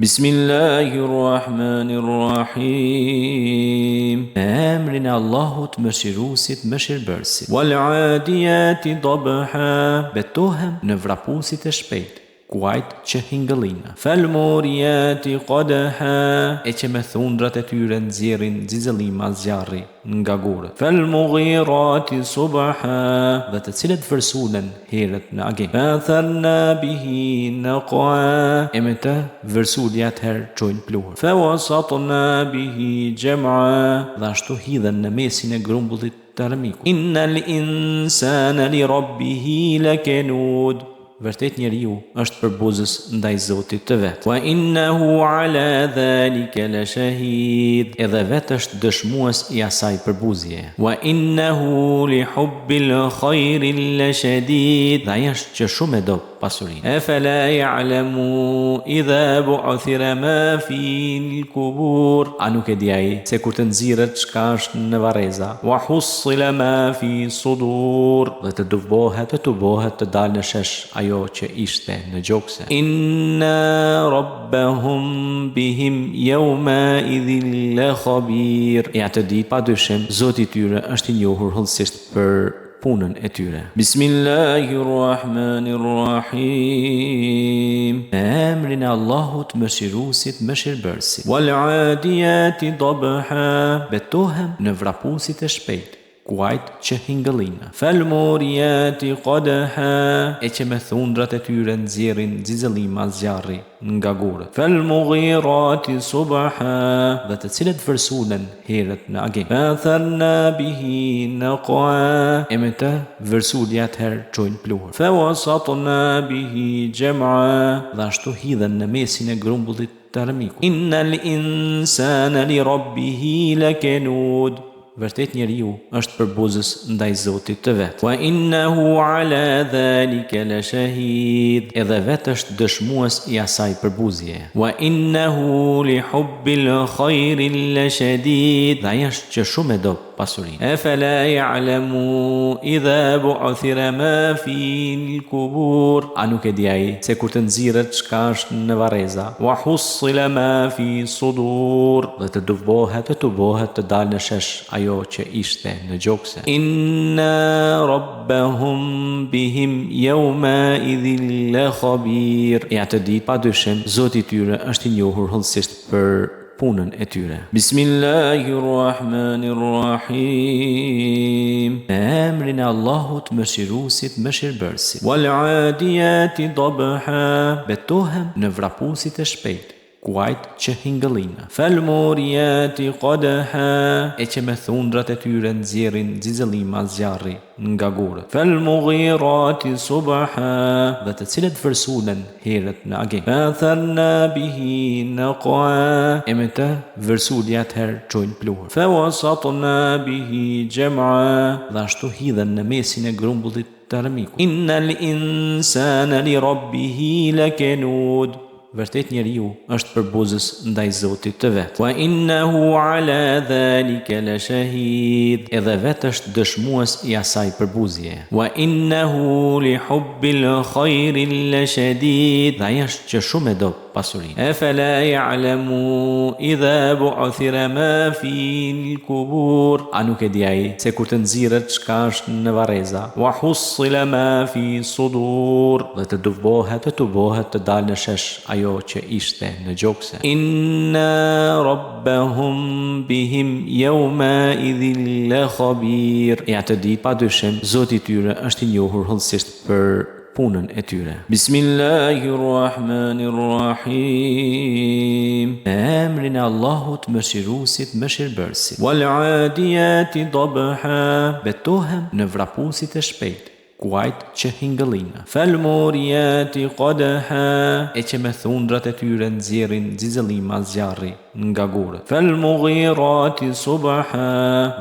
Bismillahirrahmanirrahim. Me emrin e Allahut, Mëshiruesit, Mëshirbërësit. Wal adiyati dabha. Betohem në vrapuesit e shpejtë, kuajt që hingëllijnë. Fal muriyati qadha. E që me thundrat e tyre nxjerrin xixëllima zjarri nga gurët. Fal mughirati subha. Dhe të cilët vërsulen herët në agim. Fa atharna bihi naqa. E me të vërsulje atëherë çojnë pluhur. Fa wasatna bihi jam'a. Dhe ashtu hidhen në mesin e grumbullit të armikut. Innal insana li rabbihi lakanud. Vërtet njeriu është përbuzës ndaj Zotit të vet. Wa innahu ala dhalika la shahid. Edhe vetë është dëshmues i asaj përbuzjeje. Wa innahu li hubbil khayri la shadid. Dhe ai është që shumë e do pasurinë. Afala ya'lamu idha bu'thira ma fil kubur. A nuk e di ai se kur të nxirret çka është në varreza? Wa hussila ma fi sudur. Dhe të tubohet, të tubohet të dalë në shesh ajo që ishte në gjokse. Inna rabbahum bihim yawma idhin la khabir. E atë ditë, pa dyshim, Zoti i tyre është i njohur hollësisht për punën e tyre. Bismillahirrahmanirrahim. Me emrin e Allahut, Mëshiruesit, Mëshirbërësit. Wal adiyati dabha. Betohem në vrapuesit e shpejtë, kuajt që hingëllijnë. Fal muriyati qadha. E që me thundrat e tyre nxjerrin xixëllima zjarri nga gurët. Fal mughirati subha. Dhe të cilët vërsulen herët në agim. Fa atharna bihi naqa. E me të vërsulje atëherë çojnë pluhur. Fa wasatna bihi jam'a. Dhe ashtu hidhen në mesin e grumbullit të armikut. Innal insana li rabbihi lakanud. Vërtet njeriu është përbuzës ndaj Zotit të vet. Wa innahu ala dhalika la shahid. Edhe vetë është dëshmues i asaj përbuzjeje. Wa innahu li hubbil khayri la shadid. Dhe ai është që shumë e do pasurinë. Afala ya'lamu idha bu'thira ma fil kubur. A nuk e di ai se kur të nxirret çka është në varreza? Wa hussila ma fi sudur. Dhe të tubohet, të tubohet të dalë në shesh ajo që ishte në gjokse. Inna rabbahum bihim yawma idhin la khabir. E atë ditë, pa dyshim, Zoti i tyre është i njohur hollësisht për punën e tyre. Bismillahirrahmanirrahim. Me emrin e Allahut, Mëshiruesit, Mëshirbërësit. Wal adiyati dabha. Betohem në vrapuesit e shpejtë, kuajt që hingëllijnë. Fal muriyati qadha. E që me thundrat e tyre nxjerrin xixëllima zjarri nga gurët. Fal mughirati subha. Dhe të cilët vërsulen herët në agim. Fa atharna bihi naqa. E me të vërsulje atëherë çojnë pluhur. Fa wasatna bihi jam'a. Dhe ashtu hidhen në mesin e grumbullit të armikut. Innal insana li rabbihi lakanud. Vërtet njeriu është përbuzës ndaj Zotit të vet. Wa innahu ala dhalika la shahid. Edhe vetë është dëshmues i asaj përbuzjeje. Wa innahu li hubbil khayri la shadid. Dhe ai është që shumë e do pasurinë. Afala ya'lamu idha bu'thira ma fil kubur. A nuk e di ai se kur të nxirret çka është në varreza? Wa hussila ma fi sudur. Dhe të tubohet, të tubohet të dalë në shesh ajo që ishte në gjokse. Inna rabbahum bihim yawma idhin la khabir. E atë ditë, pa dyshim, Zoti i tyre është i njohur hollësisht për punën e tyre. Bismillahirrahmanirrahim. Me emrin e Allahut, Mëshiruesit, Mëshirbërësit. Wal adiyati dabha. Betohem në vrapuesit e shpejtë, kuajt që hingëllijnë. Fal muriyati qadha. E që me thundrat e tyre nxjerrin xixëllima zjarri nga gurët. Fal mughirati subha.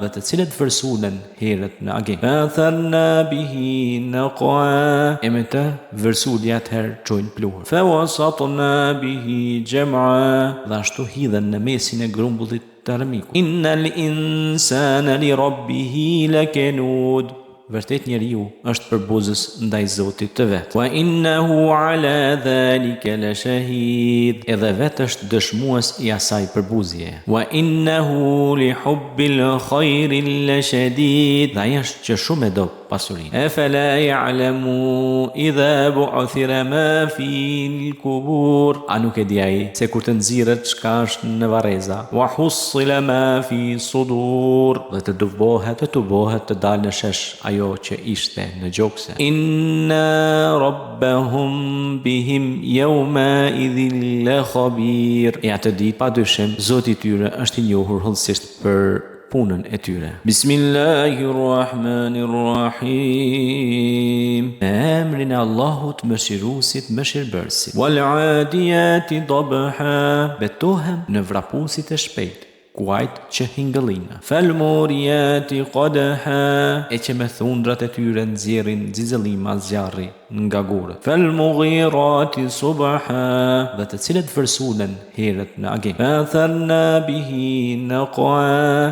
Dhe të cilët vërsulen herët në agim. Fa atharna bihi naqa. E me të vërsulje atëherë çojnë pluhur. Fa wasatna bihi jam'a. Dhe ashtu hidhen në mesin e grumbullit të armikut. Innal insana li rabbihi lakanud. Vërtet njeriu është përbuzës ndaj Zotit të vet. Wa innahu ala dhalika la shahid. Edhe vetë është dëshmues i asaj përbuzjeje. Wa innahu li hubbil khajri la shadid. Dhe ai është që shumë e do pasurinë. Efela ya'lamu idha bu'thira ma fil kubur. A nuk e di ai se kur të nxirret çka është në varreza? Wa hussila ma fi sudur. Dhe të tubohet, të tubohet të dalë në shesh ajo që ishte në gjokse. Inna rabbahum bihim yawma idhin la khabir. E atë ditë, pa dyshim, Zoti i tyre është i njohur hollësisht për punën e tyre. Bismillahirrahmanirrahim. Me emrin e Allahut, Mëshiruesit, Mëshirbërësit. Wal adiyati dabha. Betohem në vrapuesit e shpejtë, kuajt që hingëllijnë. Fel muriyati qadha. E që me thundrat e tyre nxjerrin xixëllima zjarri nga gurët. Fel mughirati subha. Dhe të cilët vërsulen herët në agim. Fa atharna bihi naqa.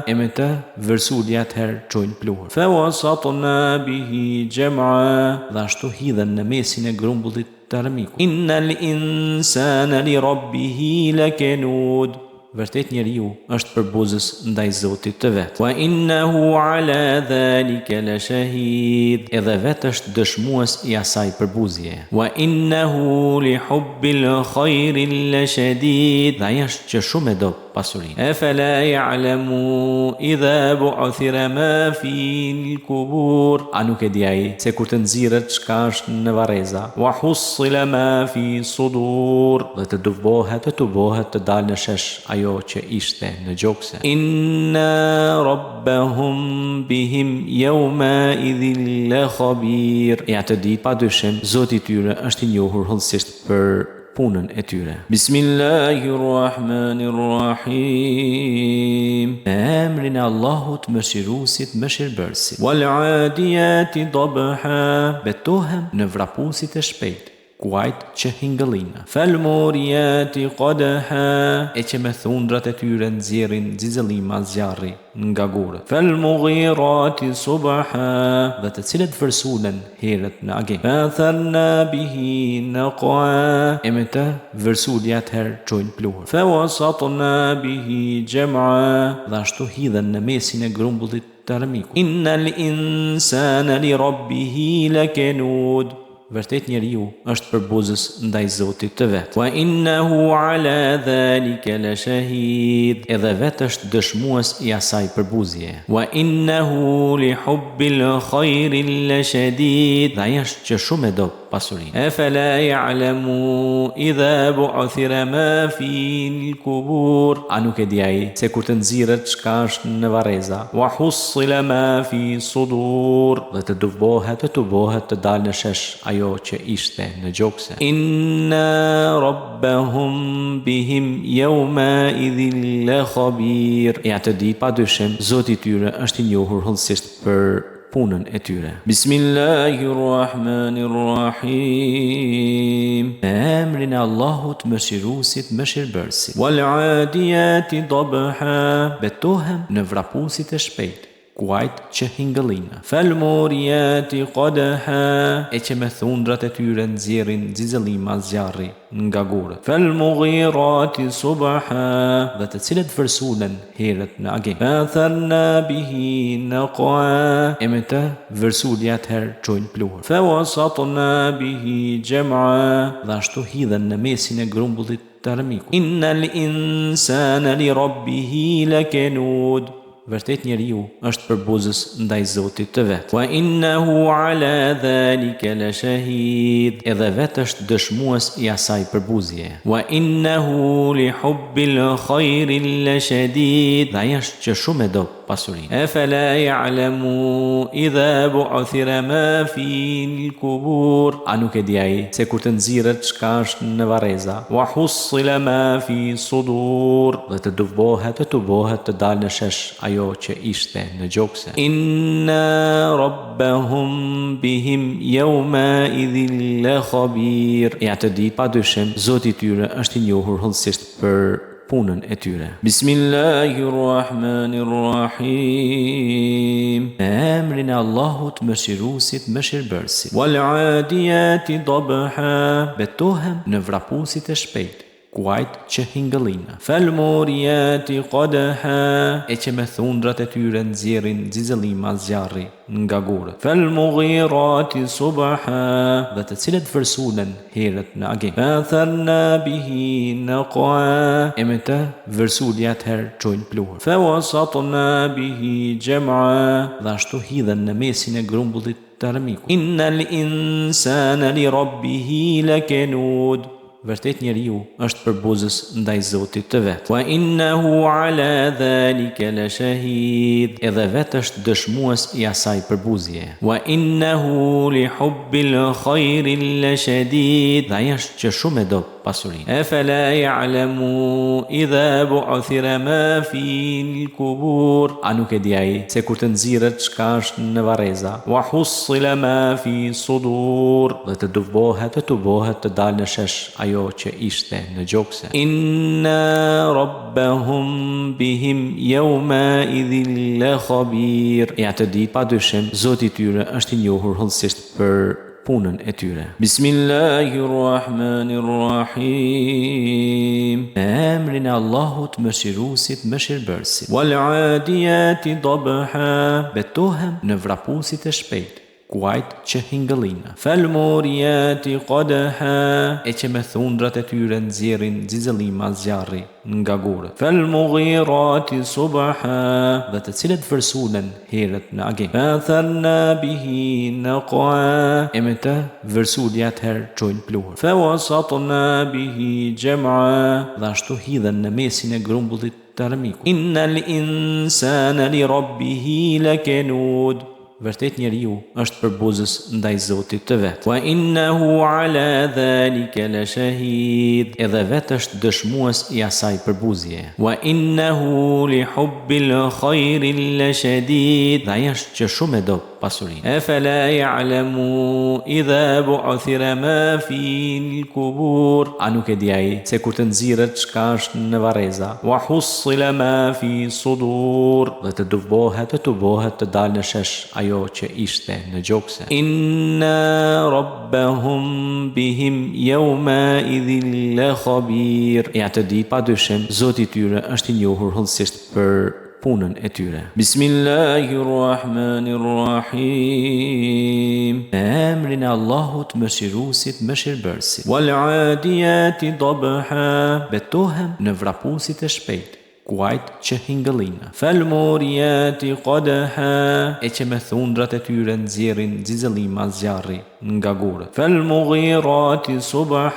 E me të vërsulje atëherë çojnë pluhur. Fa wasatna bihi jam'a. Dhe ashtu hidhen në mesin e grumbullit të armikut. Innal insana li rabbihi lakanud. Vërtet njeriu është përbuzës ndaj Zotit të vet. Wa innahu ala dhalika la shahid. Edhe vetë është dëshmues i asaj përbuzjeje. Wa innahu li hubbil khajri la shadid. Dhe ai është që shumë e do pasurinë. Efela ya'lamu idha bu'thira ma fil kubur. A nuk e di ai se kur të nxirret çka është në varreza? Wa hussila ma fi sudur. Dhe të tubohet, të tubohet të dalë në shesh ajo që ishte në gjokse. Inna rabbahum bihim yawma idhin la khabir. E atë ditë, pa dyshim, Zoti i tyre është i njohur hollësisht për punën e tyre. Bismillahirrahmanirrahim. Me emrin e Allahut, Mëshiruesit, Mëshirbërësit. Wal adiyati dabha. Betohem në vrapuesit e shpejtë, kuajt që hingëllijnë. Fel muriyati qadha. E që me thundrat e tyre nxjerrin xixëllima zjarri nga gurët. Fel mughirati subha. Dhe të cilët vërsulen herët në agim. Fa atharna bihi naqa. E me të vërsulje atëherë çojnë pluhur. Fa wasatna bihi jam'a. Dhe ashtu hidhen në mesin e grumbullit të armikut. Innal insana li rabbihi lakanud. Vërtet njeriu është përbuzës ndaj Zotit të vet. Wa innahu ala dhalika la shahid. Edhe vetë është dëshmues i asaj përbuzjeje. Wa innahu li hubbil khajri la shadid. Dhe ai është që shumë e do pasurinë. Efela ya'lamu idha bu'thira ma fil kubur. A nuk e di ai se kur të nxirret çka është në varreza? Wa hussila ma fi sudur. Dhe të tubohet, të tubohet të dalë në shesh ajo që ishte në gjokse. Inna rabbahum bihim yawma idhin la khabir. E atë ditë, pa dyshim, Zoti i tyre është i njohur hollësisht për punën e tyre. Bismillahirrahmanirrahim. Me emrin e Allahut, Mëshiruesit, Mëshirbërësit. Wal adiyati dabha. Betohem në vrapuesit e shpejtë, kuajt që hingëllijnë. Fel muriyati qadha. E që me thundrat e tyre nxjerrin xixëllima zjarri nga gurët. Fel mughirati subha. Dhe të cilët vërsulen herët në agim. Fa atharna bihi naqa. E me të vërsulje atëherë çojnë pluhur. Fa wasatna bihi jam'a. Dhe ashtu hidhen në mesin e grumbullit të armikut. Innal insana li rabbihi lakanud. Vërtet njeriu është përbuzës ndaj Zotit të vet. Wa innahu ala dhalika la shahid. Edhe vetë është dëshmues i asaj përbuzjeje. Wa innahu li hubbil khajri la shadid. Dhe ai është që shumë e do pasurinë. Efela ya'lamu idha bu'thira ma fil kubur. A nuk e di ai se kur të nxirret çka është në varreza? Wa hussila ma fi sudur. Dhe të tubohet, të tubohet të dalë në shesh ajo që ishte në gjokse. Inna rabbahum bihim yawma idhin la khabir. E atë ditë, pa dyshim, Zoti i tyre është i njohur hollësisht për. punën e tyre. Bismillahirrahmanirrahim. Me emrin e Allahut, Mëshiruesit, Mëshirbërësit. Wal adiyati dabha. Betohem në vrapuesit e shpejtë, kuajt që hingëllijnë. Fal muriyati qadha. E që me thundrat e tyre nxjerrin xixëllima zjarri nga gurët. Fal mughirati subha. Dhe të cilët vërsulen herët në agim. Fa atharna bihi naqa. E me të vërsulje atëherë çojnë pluhur. Fa wasatna bihi jam'a. Dhe ashtu hidhen në mesin e grumbullit të armikut. Innal insana li rabbihi lakanud. Vërtet njeriu është përbuzës ndaj Zotit të vet. Wa innahu ala dhalika la shahid. Edhe vetë është dëshmues i asaj përbuzjeje. Wa innahu li hubbil khajri la shadid. Dhe ai është që shumë e do pasurinë. Efela ya'lamu idha bu'thira ma fil kubur. A nuk e di ai se kur të nxirret çka është në varreza? Wa hussila ma fi sudur. Dhe të tubohet, të tubohet të dalë në shesh ajo që ishte në gjokse. Inna rabbahum bihim yawma idhin la khabir. E atë ditë, pa dyshim, Zoti i tyre është i njohur hollësisht për punën e tyre. Bismillahirrahmanirrahim. Me emrin e Allahut, Mëshiruesit, Mëshirbërësit. Wal adiyati dabha. Betohem në vrapuesit e shpejtë, kuajt që hingëllijnë. Fal muriyati qadha. E që me thundrat e tyre nxjerrin xixëllima zjarri nga gurët. Fal mughirati subha. Dhe të cilët vërsulen herët në agim. Fa atharna bihi naqa. E me të vërsulje atëherë çojnë pluhur. Fa wasatna bihi jam'a. Dhe ashtu hidhen në mesin e grumbullit të armikut. Innal insana li rabbihi lakanud. Vërtet njeriu është përbuzës ndaj Zotit të vet. Wa innahu ala dhalika la shahid. Edhe vetë është dëshmues i asaj përbuzjeje. Wa innahu li hubbil khajri la shadid. Dhe ai është që shumë e do pasurinë. Efela ya'lamu idha bu'thira ma fil kubur. A nuk e di ai se kur të nxirret çka është në varreza? Wa hussila ma fi sudur. Dhe të tubohet, të tubohet të dalë në shesh ajo që ishte në gjokse. Inna rabbahum bihim yawma idhin la khabir. E atë ditë, pa dyshim, Zoti i tyre është i njohur hollësisht për punën e tyre. Bismillahirrahmanirrahim. Me emrin e Allahut, Mëshiruesit, Mëshirbërësit. Wal adiyati dabha. Betohem në vrapuesit e shpejtë, kuajt që hingëllijnë. Fal muriyati qadha. E që me thundrat e tyre nxjerrin xixëllima zjarri nga gurët. Fal mughirati subha.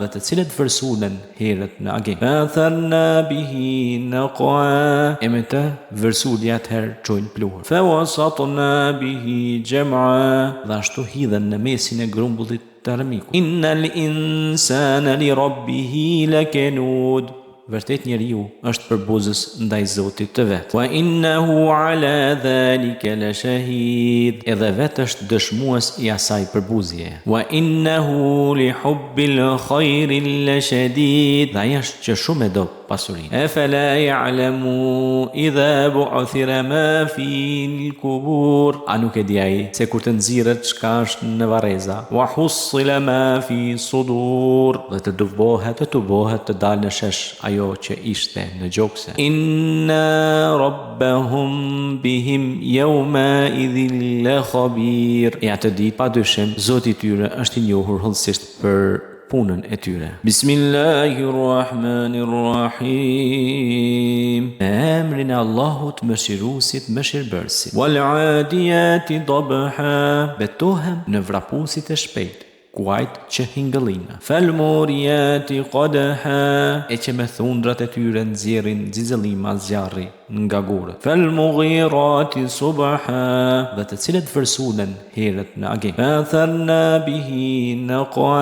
Dhe të cilët vërsulen herët në agim. Fa atharna bihi naqa. E me të vërsulje atëherë çojnë pluhur. Fa wasatna bihi jam'a. Dhe ashtu hidhen në mesin e grumbullit të armikut. Innal insana li rabbihi lakanud. Vërtet njeriu është përbuzës ndaj Zotit të vet. Wa innahu ala dhalika la shahid. Edhe vetë është dëshmues i asaj përbuzjeje. Wa innahu li hubbil khajri la shadid. Dhe ai është që shumë e do pasurinë. Efela ya'lamu idha bu'thira ma fil kubur. A nuk e di ai se kur të nxirret çka është në varreza? Wa hussila ma fi sudur. Dhe të tubohet, të tubohet të dalë në shesh ajo që ishte në gjokse. Inna rabbahum bihim yawma idhin la khabir. E atë ditë, pa dyshim, Zoti i tyre është i njohur hollësisht për punën e tyre. Bismillahirrahmanirrahim. Me emrin e Allahut, Mëshiruesit, Mëshirbërësit. Wal adiyati dabha. Betohem në vrapuesit e shpejtë, kuajt që hingëllijnë. Fal muriyati qadha. E që me thundrat e tyre nxjerrin xixëllima zjarri nga gurët. Fal mughirati subha. Dhe të cilët vërsulen herët në agim. Fa atharna bihi naqa.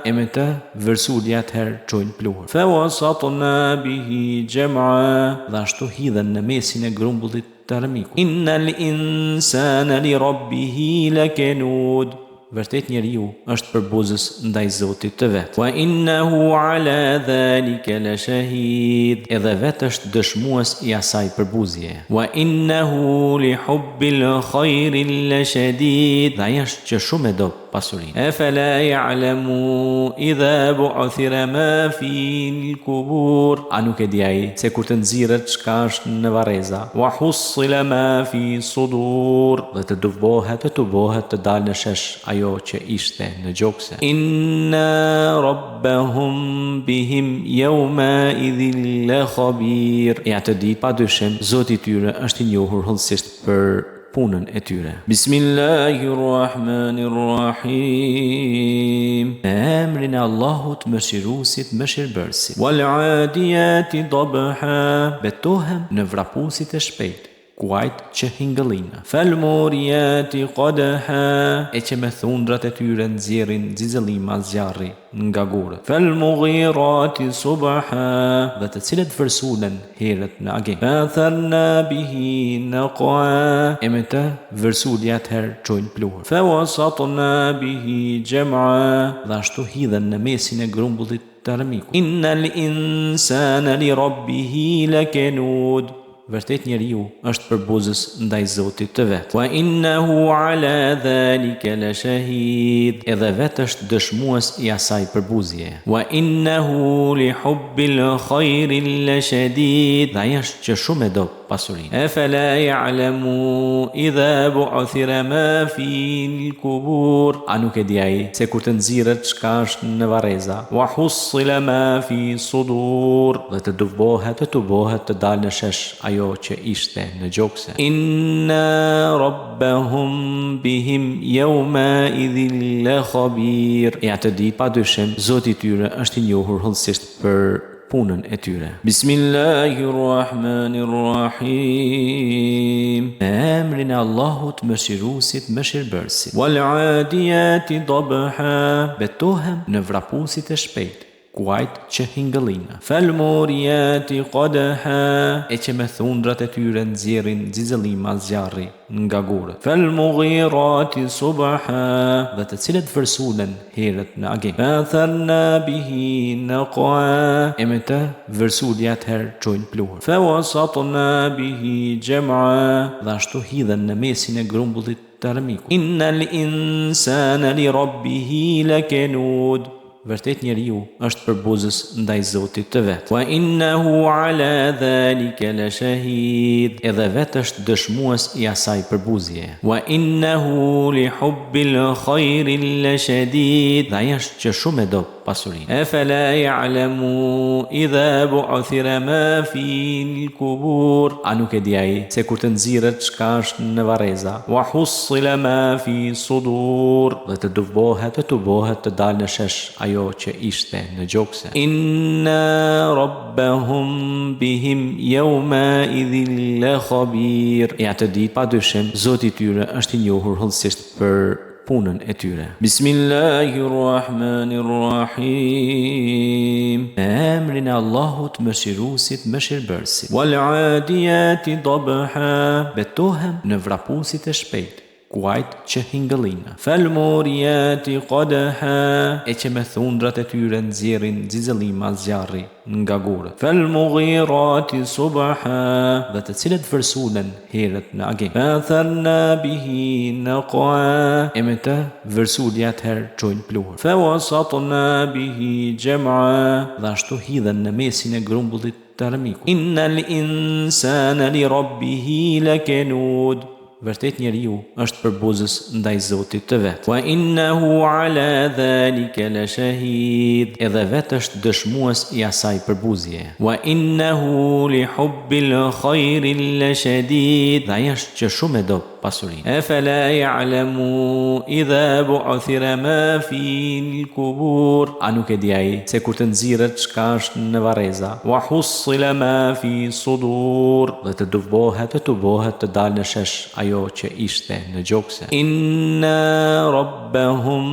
E me të vërsulje atëherë çojnë pluhur. Fa wasatna bihi jam'a. Dhe ashtu hidhen në mesin e grumbullit të armikut. Innal insana li rabbihi lakanud. Vërtet njeriu është përbuzës ndaj Zotit të vet. Wa innahu ala dhalika la shahid. Edhe vetë është dëshmues i asaj përbuzjeje. Wa innahu li hubbil khajri la shadid. Dhe ai është që shumë e do pasurinë. Efela ya'lamu idha bu'thira ma fil kubur. A nuk e di ai se kur të nxirret çka është në varreza? Wa hussila ma fi sudur. Dhe të tubohet, të tubohet të dalë në shesh ajo që ishte në gjokse. Inna rabbahum bihim yawma idhin la khabir. E atë ditë, pa dyshim, Zoti i tyre është i njohur hollësisht për punën e tyre. Bismillahirrahmanirrahim. Me emrin e Allahut, Mëshiruesit, Mëshirbërësit. Wal adiyati dabha. Betohem në vrapuesit e shpejtë. Kuajt që hingëllijnë. Fel muriyati qadha. E që me thundrat e tyre nxjerrin xixëllima zjarri nga gurët. Fel mughirati subha. Dhe të cilët vërsulen herët në agim. Fa atharna bihi naqa. E me të vërsulje atëherë çojnë pluhur. Fa wasatna bihi jam'a. Dhe ashtu hidhen në mesin e grumbullit të armikut. Innal insana li rabbihi lakanud. Vërtet njeriu është përbuzës ndaj Zotit të vet. Wa innahu ala dhalika la shahid. Edhe vetë është dëshmues i asaj përbuzjeje. Wa innahu li hubbil khajri la shadid. Dhe ai është që shumë e do pasurinë. Efela ya'lamu idha bu'thira ma fil kubur. A nuk e di ai se kur të nxirret çka është në varreza? Wa hussila ma fi sudur. Dhe të tubohet, të tubohet të dalë në shesh ajo që ishte në gjokse. Inna rabbahum bihim yawma idhin la khabir. E atë ditë, pa dyshim, Zoti i tyre është i njohur hollësisht për punën e tyre. Bismillahirrahmanirrahim. Me emrin e Allahut, Mëshiruesit, Mëshirbërësit. Wal adiyati dabha. Betohem në vrapuesit e shpejtë. Kuajt që hingëllijnë. Fel muriyati qadha. E që me thundrat e tyre nxjerrin xixëllima zjarri nga gurët. Fel mughirati subha. Dhe të cilët vërsulen herët në agim. Fa atharna bihi naqa. E me të vërsulje atëherë çojnë pluhur. Fa wasatna bihi jam'a. Dhe ashtu hidhen në mesin e grumbullit të armikut. Innal insana li rabbihi lakanud. Vërtet njeriu është përbuzës ndaj Zotit të vet. Wa innahu ala dhalika la shahid. Edhe vetë është dëshmues i asaj përbuzjeje. Wa innahu li hubbil khajri la shadid. Dhe ai është që shumë e do pasurinë. Efela ya'lamu idha bu'thira ma fil kubur. A nuk e di ai se kur të nxirret çka është në varreza? Wa hussila ma fi sudur. Dhe të tubohet, të tubohet të dalë në shesh ajo që ishte në gjokse. Inna rabbahum bihim yawma idhin la khabir. E atë ditë, pa dyshim, Zoti i tyre është i njohur hollësisht për punën e tyre. Bismillahirrahmanirrahim. Me emrin e Allahut, Mëshiruesit, Mëshirbërësit. Wal adiyati dabha. Betohem në vrapuesit e shpejtë. Kuajt që hingëllijnë. Fel muriyati qadha. E që me thundrat e tyre nxjerrin xixëllima zjarri nga gurët. Fel mughirati subha. Dhe të cilët vërsulen herët në agim. Fa atharna bihi naqa. E me të vërsulje atëherë çojnë pluhur. Fa wasatna bihi jam'a. Dhe ashtu hidhen në mesin e grumbullit të armikut. Innal insana li rabbihi lakanud. Vërtet njeriu është përbuzës ndaj Zotit të vet. Wa innahu ala dhalika la shahid. Edhe vetë është dëshmues i asaj përbuzjeje. Wa innahu li hubbil khajri la shadid. Dhe ai është që shumë e do pasurinë. Efela ya'lamu idha bu'thira ma fil kubur. A nuk e di ai se kur të nxirret çka është në varreza? Wa hussila ma fi sudur. Dhe të tubohet, të tubohet të dalë në shesh ajo që ishte në gjokse. Inna rabbahum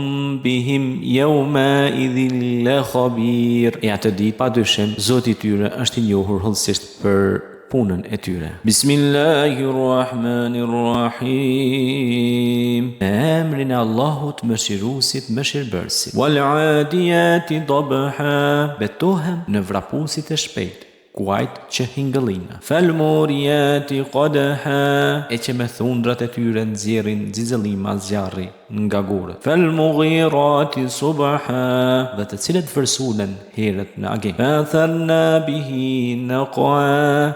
bihim yawma idhin la khabir. E atë ditë, pa dyshim, Zoti i tyre është i njohur hollësisht për punën e tyre. punën e tyre. Bismillahirrahmanirrahim. Me emrin e Allahut, Mëshiruesit, Mëshirbërësit. Wal adiyati dabha. Betohem në vrapuesit e shpejtë, kuajt që hingëllijnë. Fal muriyati qadha. E që me thundrat e tyre nxjerrin xixëllima zjarri nga gurët. Fal mughirati subha. Dhe të cilët vërsulen herët në agim. Fa atharna bihi naqa.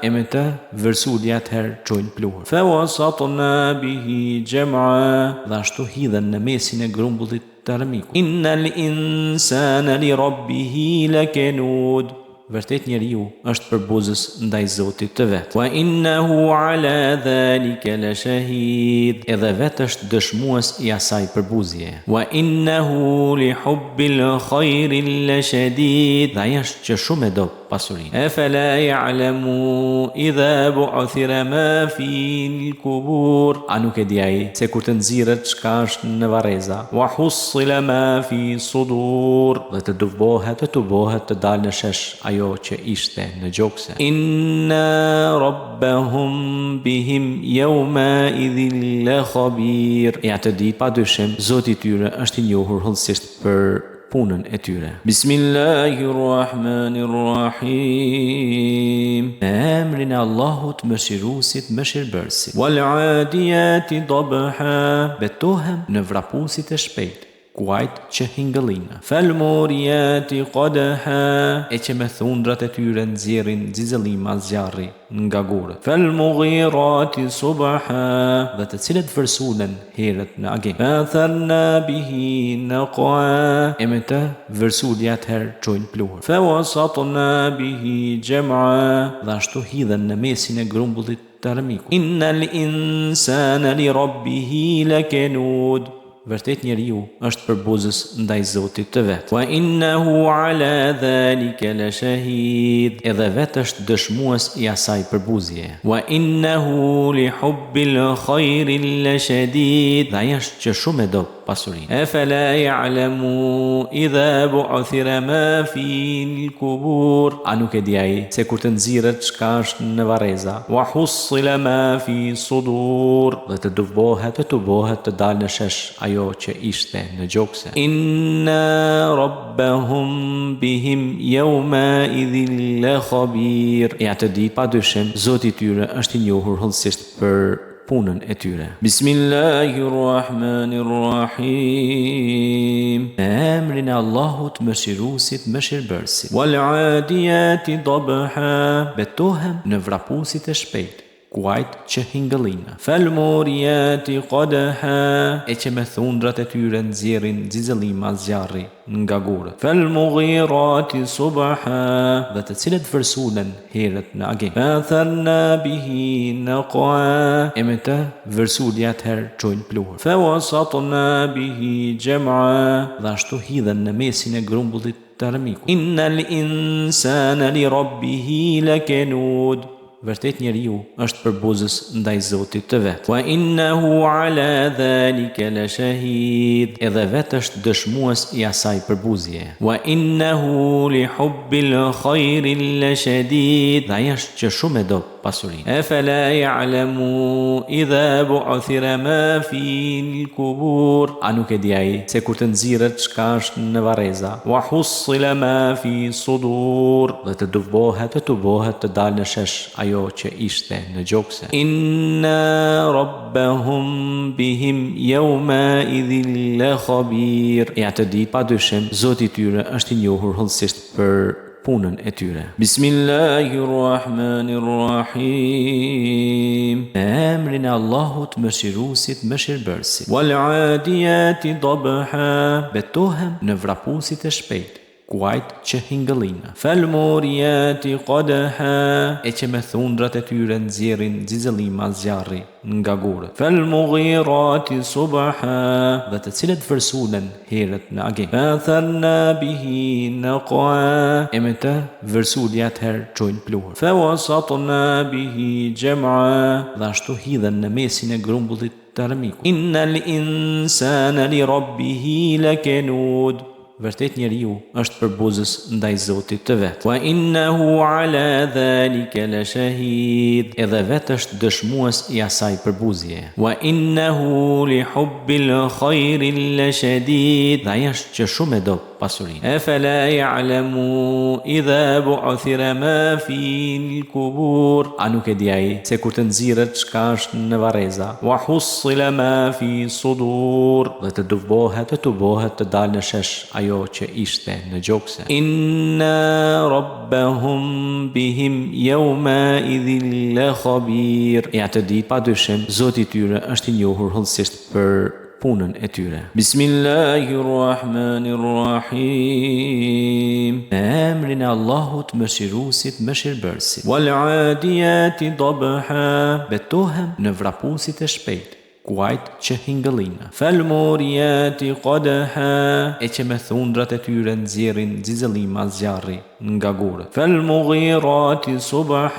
E me të vërsulje atëherë çojnë pluhur. Fa wasatna bihi jam'a. Dhe ashtu hidhen në mesin e grumbullit të armikut. Innal insana li rabbihi lakanud. Vërtet njeriu është përbuzës ndaj Zotit të vet. Wa innahu ala dhalika lashahid. Edhe vetë është dëshmues i asaj përbuzjeje. Wa innahu li hubbil khayri lashadid. Dhe ai është që shumë e do pasurinë. Afala ya'lamu idha bu'thira ma fil kubur. A nuk e di ai se kur të nxirret çka është në varreza? Wa hussila ma fi sudur. Dhe të tubohet, të tubohet të dalë në shesh ajo që ishte në gjokse. Inna rabbahum bihim yawma idhin la khabir. E atë ditë, pa dyshim, Zoti i tyre është i njohur hollësisht për punën e tyre. Bismillahirrahmanirrahim. Me emrin e Allahut, Mëshiruesit, Mëshirbërësit. Wal adiyati dabha. Betohem në vrapuesit e shpejtë, kuajt që hingëllijnë. Fal muriyati qadha. E që me thundrat e tyre nxjerrin xixëllima zjarri nga gurët. Fal mughirati subha. Dhe të cilët vërsulen herët në agim. Fa atharna bihi naqa. E me të vërsulje atëherë çojnë pluhur. Fa wasatna bihi jam'a. Dhe ashtu hidhen në mesin e grumbullit të armikut. Innal insana li rabbihi lakanud. Vërtet njeriu është përbuzës ndaj Zotit të vet. Wa innahu ala dhalika lashahid. Edhe vetë është dëshmues i asaj përbuzjeje. Wa innahu li hubbil khayri lashadid. Dhe ai është që shumë e do pasurinë. Afala ya'lamu idha bu'thira ma fil kubur. A nuk e di ai se kur të nxirret çka është në varreza? Wa hussila ma fi sudur. Dhe të tubohet, të tubohet të dalë në shesh ajo që ishte në gjokse. Inna rabbahum bihim yawma idhin la khabir. E atë ditë, pa dyshim, Zoti i tyre është i njohur hollësisht për punën e tyre. Bismillahirrahmanirrahim. Me emrin e Allahut, Mëshiruesit, Mëshirbërësit. Wal adiyati dabha. Betohem në vrapuesit e shpejtë, kuajt që hingëllijnë. Fal muriyati qadha. E që me thundrat e tyre nxjerrin xixëllima zjarri nga gurët. Fal mughirati subha. Dhe të cilët vërsulen herët në agim. Fa atharna bihi naqa. E me të vërsulje atëherë çojnë pluhur. Fa wasatna bihi jam'a. Dhe ashtu hidhen në mesin e grumbullit të armikut. Innal insana li rabbihi lakanud. Vërtet njeriu është përbuzës ndaj Zotit të vet. Wa innahu ala dhalika lashahid. Edhe vetë është dëshmues i asaj përbuzjeje. Wa innahu li hubbil khayri lashadid. Dhe ai është që shumë e do pasurinë. Afala ya'lamu idha bu'thira ma fil kubur. A nuk e di ai se kur të nxirret çka është në varreza? Wa hussila ma fi sudur. Dhe të tubohet, të tubohet të dalë në shesh ajo që ishte në gjokse. Inna rabbahum bihim yawma idhin la khabir. E atë ditë, pa dyshim, Zoti i tyre është i njohur hollësisht për punën e tyre. Bismillahirrahmanirrahim. Me emrin e Allahut, Mëshiruesit, Mëshirbërësit. Wal adiyati dabha. Betohem në vrapuesit e shpejtë, kuajt që hingëllijnë. Fal muriyati qadha. E që me thundrat e tyre nxjerrin xixëllima zjarri nga gurët. Fal mughirati subha. Dhe të cilët vërsulen herët në agim. Fa atharna bihi naqa. E me të vërsulje atëherë çojnë pluhur. Fa wasatna bihi jam'a. Dhe ashtu hidhen në mesin e grumbullit të armikut. Innal insana li rabbihi lakanud. Vërtet njeriu është përbuzës ndaj Zotit të vet. Wa innahu ala dhalika la shahid. Edhe vetë është dëshmues i asaj përbuzjeje. Wa innahu li hubbil khajri la shadid. Dhe ai është që shumë e do pasurinë. Efela ya'lamu idha bu'thira ma fil kubur. A nuk e di ai se kur të nxirret çka është në varreza? Wa hussila ma fi sudur. Dhe të tubohet, të tubohet të dalë në shesh ajo që ishte në gjokse. Inna rabbahum bihim yawma idhin la khabir. E atë ditë, pa dyshim, Zoti i tyre është i njohur hollësisht për punën e tyre. Bismillahirrahmanirrahim. Me emrin e Allahut, Mëshiruesit, Mëshirbërësit. Wal adiyati dabha. Betohem në vrapuesit e shpejtë, kuajt që hingëllijnë. Fal muriyati qadha. E që me thundrat e tyre nxjerrin xixëllima zjarri nga gurët. Fal mughirati subha.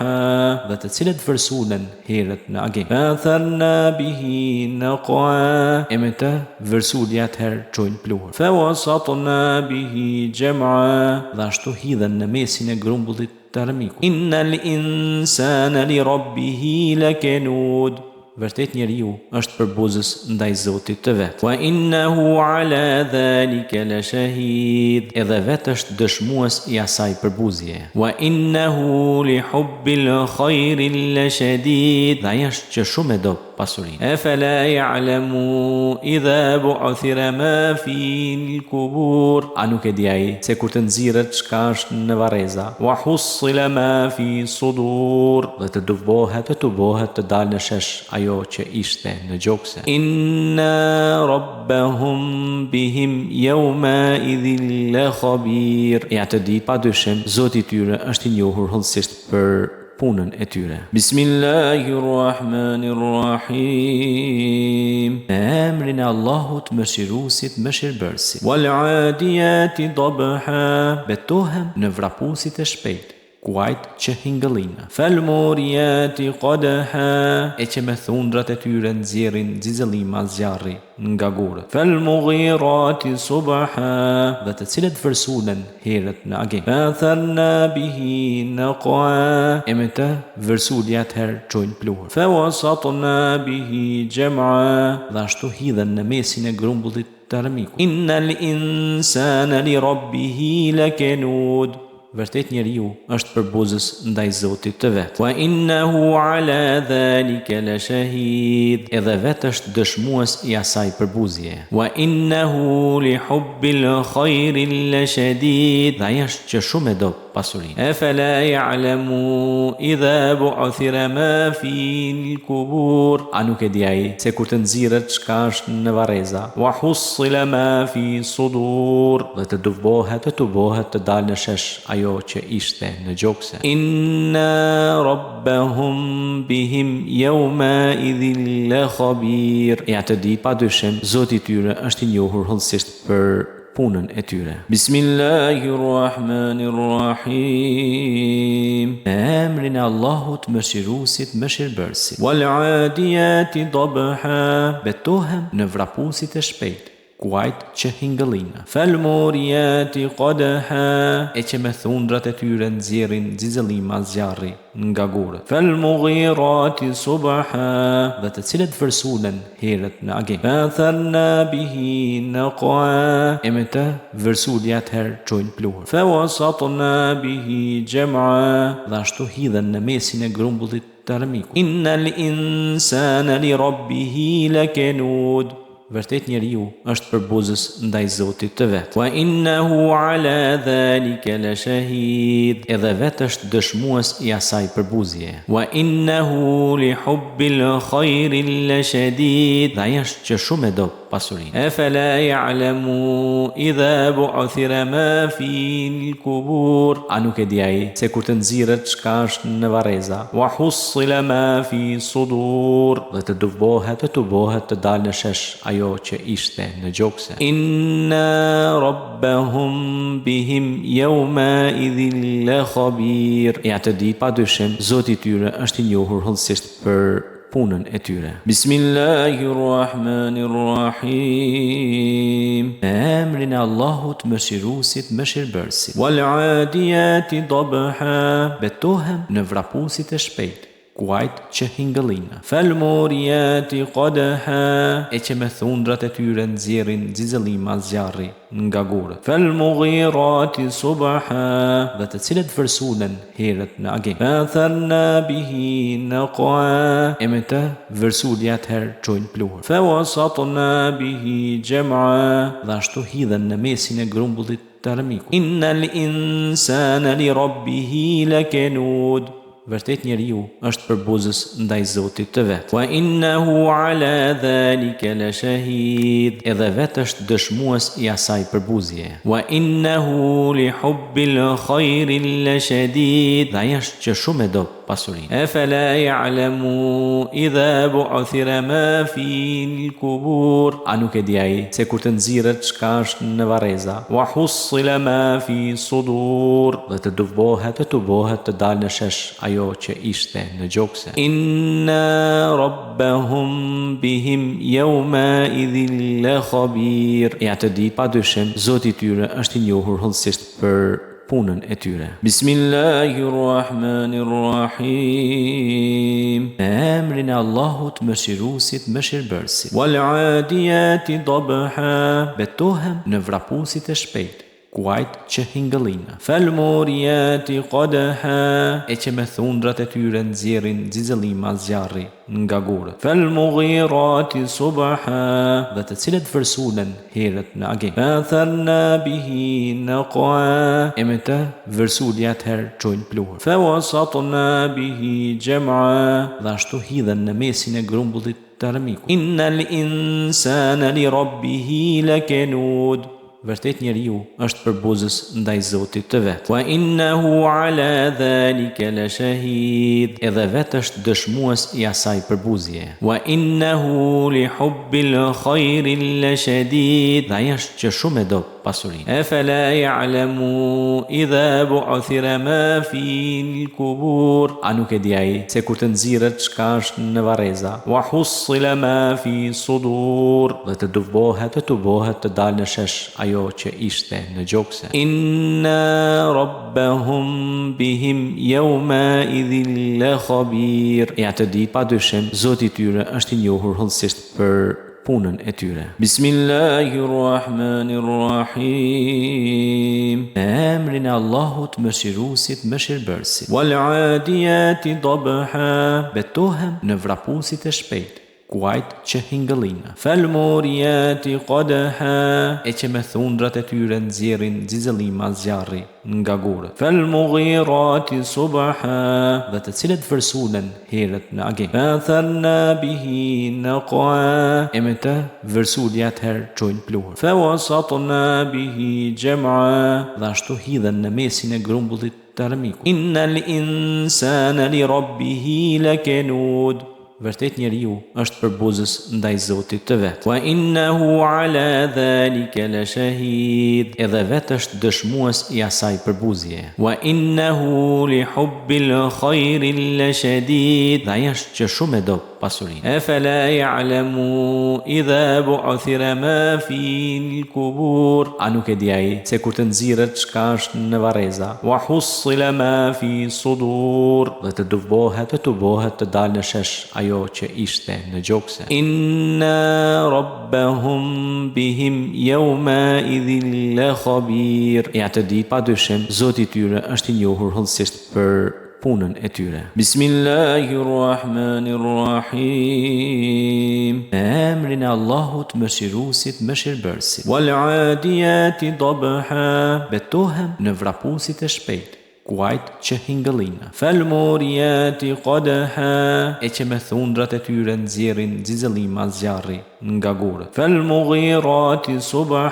Dhe të cilët vërsulen herët në agim. Fa atharna bihi naqa. E me të vërsulje atëherë çojnë pluhur. Fa wasatna bihi jam'a. Dhe ashtu hidhen në mesin e grumbullit të armikut. Innal insana li rabbihi lakanud. Vërtet njeriu është përbuzës ndaj Zotit të vet. Wa innahu ala dhalika la shahid. Edhe vetë është dëshmues i asaj përbuzjeje. Wa innahu li hubbil khajri la shadid. Dhe ai është që shumë e do pasurinë. Efela ya'lamu idha bu'thira ma fil kubur. A nuk e di ai se kur të nxirret çka është në varreza? Wa hussila ma fi sudur. Dhe të tubohet, të tubohet të dalë në shesh ajo që ishte në gjokse. Inna rabbahum bihim yawma idhin la khabir. E atë ditë, pa dyshim, Zoti i tyre është i njohur hollësisht për punën e tyre. Bismillahirrahmanirrahim. Me emrin e Allahut, Mëshiruesit, Mëshirbërësit. Wal adiyati dabha. Betohem në vrapuesit e shpejtë, kuajt që hingëllijnë. Fal muriyati qadha. E që me thundrat e tyre nxjerrin xixëllima zjarri nga gurët. Fal mughirati subha. Dhe të cilët vërsulen herët në agim. Fa atharna bihi naqa. E me të vërsulje atëherë çojnë pluhur. Fa wasatna bihi jam'a. Dhe ashtu hidhen në mesin e grumbullit të armikut. Innal insana li rabbihi lakanud. Vërtet njeriu është përbuzës ndaj Zotit të vet. Wa innahu ala dhalika la shahid. Edhe vetë është dëshmues i asaj përbuzjeje. Wa innahu li hubbil khajri la shadid. Dhe ai është që shumë e do pasurinë. Efela ya'lamu idha bu'thira ma fil kubur. A nuk e di ai se kur të nxirret çka është në varreza? Wa hussila ma fi sudur. Dhe të tubohet, të tubohet të dalë në shesh ajo që ishte në gjokse. Inna rabbahum bihim yawma idhin la khabir. E atë ditë, pa dyshim, Zoti i tyre është i njohur hollësisht për punën e tyre. Bismillahirrahmanirrahim. Me emrin e Allahut, Mëshiruesit, Mëshirbërësit. Wal adiyati dabha. Betohem në vrapuesit e shpejtë, kuajt që hingëllijnë. Fal muriyati qadha. E që me thundrat e tyre nxjerrin xixëllima zjarri nga gurët. Fal mughirati subha. Dhe të cilët vërsulen herët në agim. Fa atharna bihi naqa. E me të vërsulje atëherë çojnë pluhur. Fa wasatna bihi jam'a. Dhe ashtu hidhen në mesin e grumbullit të armikut. Innal insana li rabbihi lakanud. Vërtet njeriu është përbuzës ndaj Zotit të vet. Wa innahu ala dhalika la shahid. Edhe vetë është dëshmues i asaj përbuzjeje. Wa innahu li hubbil khajri la shadid. Dhe ai është që shumë e do pasurinë. Efela ya'lamu idha bu'thira ma fil kubur. A nuk e di ai se kur të nxirret çka është në varreza? Wa hussila ma fi sudur. Dhe të tubohet, të tubohet të dalë në shesh ajo që ishte në gjokse. Inna rabbahum bihim yawma idhin la khabir. E atë ditë, pa dyshim, Zoti i tyre është i njohur hollësisht për. punën e tyre. Bismillahirrahmanirrahim. Me emrin e Allahut Mëshiruesit, Mëshirbërësit. Wal adiyati dabha. Betohem në vrapuesit e shpejtë, kuajt që hingëllijnë. Fal muriyati qadha. E që me thundrat e tyre nxjerrin xixëllima zjarri nga gurët. Fal mughirati subha. Dhe të cilët vërsulen herët në agim. Fa atharna bihi naqa. E me të vërsulje atëherë çojnë pluhur. Fa wasatna bihi jam'a. Dhe ashtu hidhen në mesin e grumbullit të armikut. Innal insana li rabbihi lakanud. Vërtet njeriu është përbuzës ndaj Zotit të vet. Wa innahu ala dhalika lashahid. Edhe vetë është dëshmues i asaj përbuzjeje. Wa innahu li hubbil khayri lashadid. Dhe ai është që shumë e do pasurinë. Afala ya'lamu idha bu'thira ma fil kubur. A nuk e di ai se kur të nxirret çka është në varreza? Wa hussila ma fi sudur. Dhe të tubohet, të tubohet të dalë në shesh ajo që ishte në gjokse. Inna rabbahum bihim yawma idhin la khabir. E atë ditë, pa dyshim, Zoti i tyre është i njohur hollësisht për punën e tyre. Bismillahirrahmanirrahim. Me emrin e Allahut, Mëshiruesit, Mëshirbërësit. Wal adiyati dabha. Betohem në vrapuesit e shpejtë, kuajt që hingëllijnë. Fal muriyati qadha. E që me thundrat e tyre nxjerrin xixëllima zjarri nga gurët. Fal mughirati subha. Dhe të cilët vërsulen herët në agim. Fa atharna bihi naqa. E me të vërsulje atëherë çojnë pluhur. Fa wasatna bihi jam'a. Dhe ashtu hidhen në mesin e grumbullit të armikut. Innal insana li rabbihi lakanud. Vërtet njeriu është përbuzës ndaj Zotit të vet. Wa innahu ala dhalika lashahid. Edhe vetë është dëshmues i asaj përbuzjeje. Wa innahu li hubbil khayri lashadid. Dhe ai është që shumë e do pasurinë. Afala ya'lamu idha bu'thira ma fil kubur. A nuk e di ai se kur të nxirret çka është në varreza? Wa hussila ma fi sudur. Dhe të tubohet, të tubohet të dalë në shesh ajo që ishte në gjokse. Inna rabbahum bihim yawma idhin la khabir. E atë ditë, pa dyshim, Zoti i tyre është i njohur hollësisht për punën e tyre. Bismillahirrahmanirrahim. Me emrin e Allahut, Mëshiruesit, Mëshirbërësit. Wal adiyati dabha. Betohem në vrapuesit e shpejtë, kuajt që hingëllijnë. Fal muriyati qadha. E që me thundrat e tyre nxjerrin xixëllima zjarri nga gurët. Fal mughirati subha. Dhe të cilët vërsulen herët në agim. Fa atharna bihi naqa. E me të vërsulje atëherë çojnë pluhur. Fa wasatna bihi jam'a. Dhe ashtu hidhen në mesin e grumbullit të armikut. Innal insana li rabbihi lakanud. Vërtet njeriu është përbuzës ndaj Zotit të vet. Wa innahu ala dhalika lashahid. Edhe vetë është dëshmues i asaj përbuzjeje. Wa innahu li hubbil khayri lashadid. Dhe ai është që shumë e do pasurinë. Afala ya'lamu idha bu'thira ma fil kubur. A nuk e di ai se kur të nxirret çka është në varreza? Wa hussila ma fi sudur. Dhe të tubohet, të tubohet të dalë në shesh ajo që ishte në gjokse. Inna rabbahum bihim yawma idhin la khabir. E atë ditë, pa dyshim, Zoti i tyre është i njohur hollësisht për punën e tyre. Bismillahirrahmanirrahim. Me emrin e Allahut, Mëshiruesit, Mëshirbërësit. Wal adiyati dabha. Betohem në vrapuesit e shpejtë, kuajt që hingëllijnë. Fal muriyati qadha. E që me thundrat e tyre nxjerrin xixëllima zjarri nga gurët. Fal mughirati subha.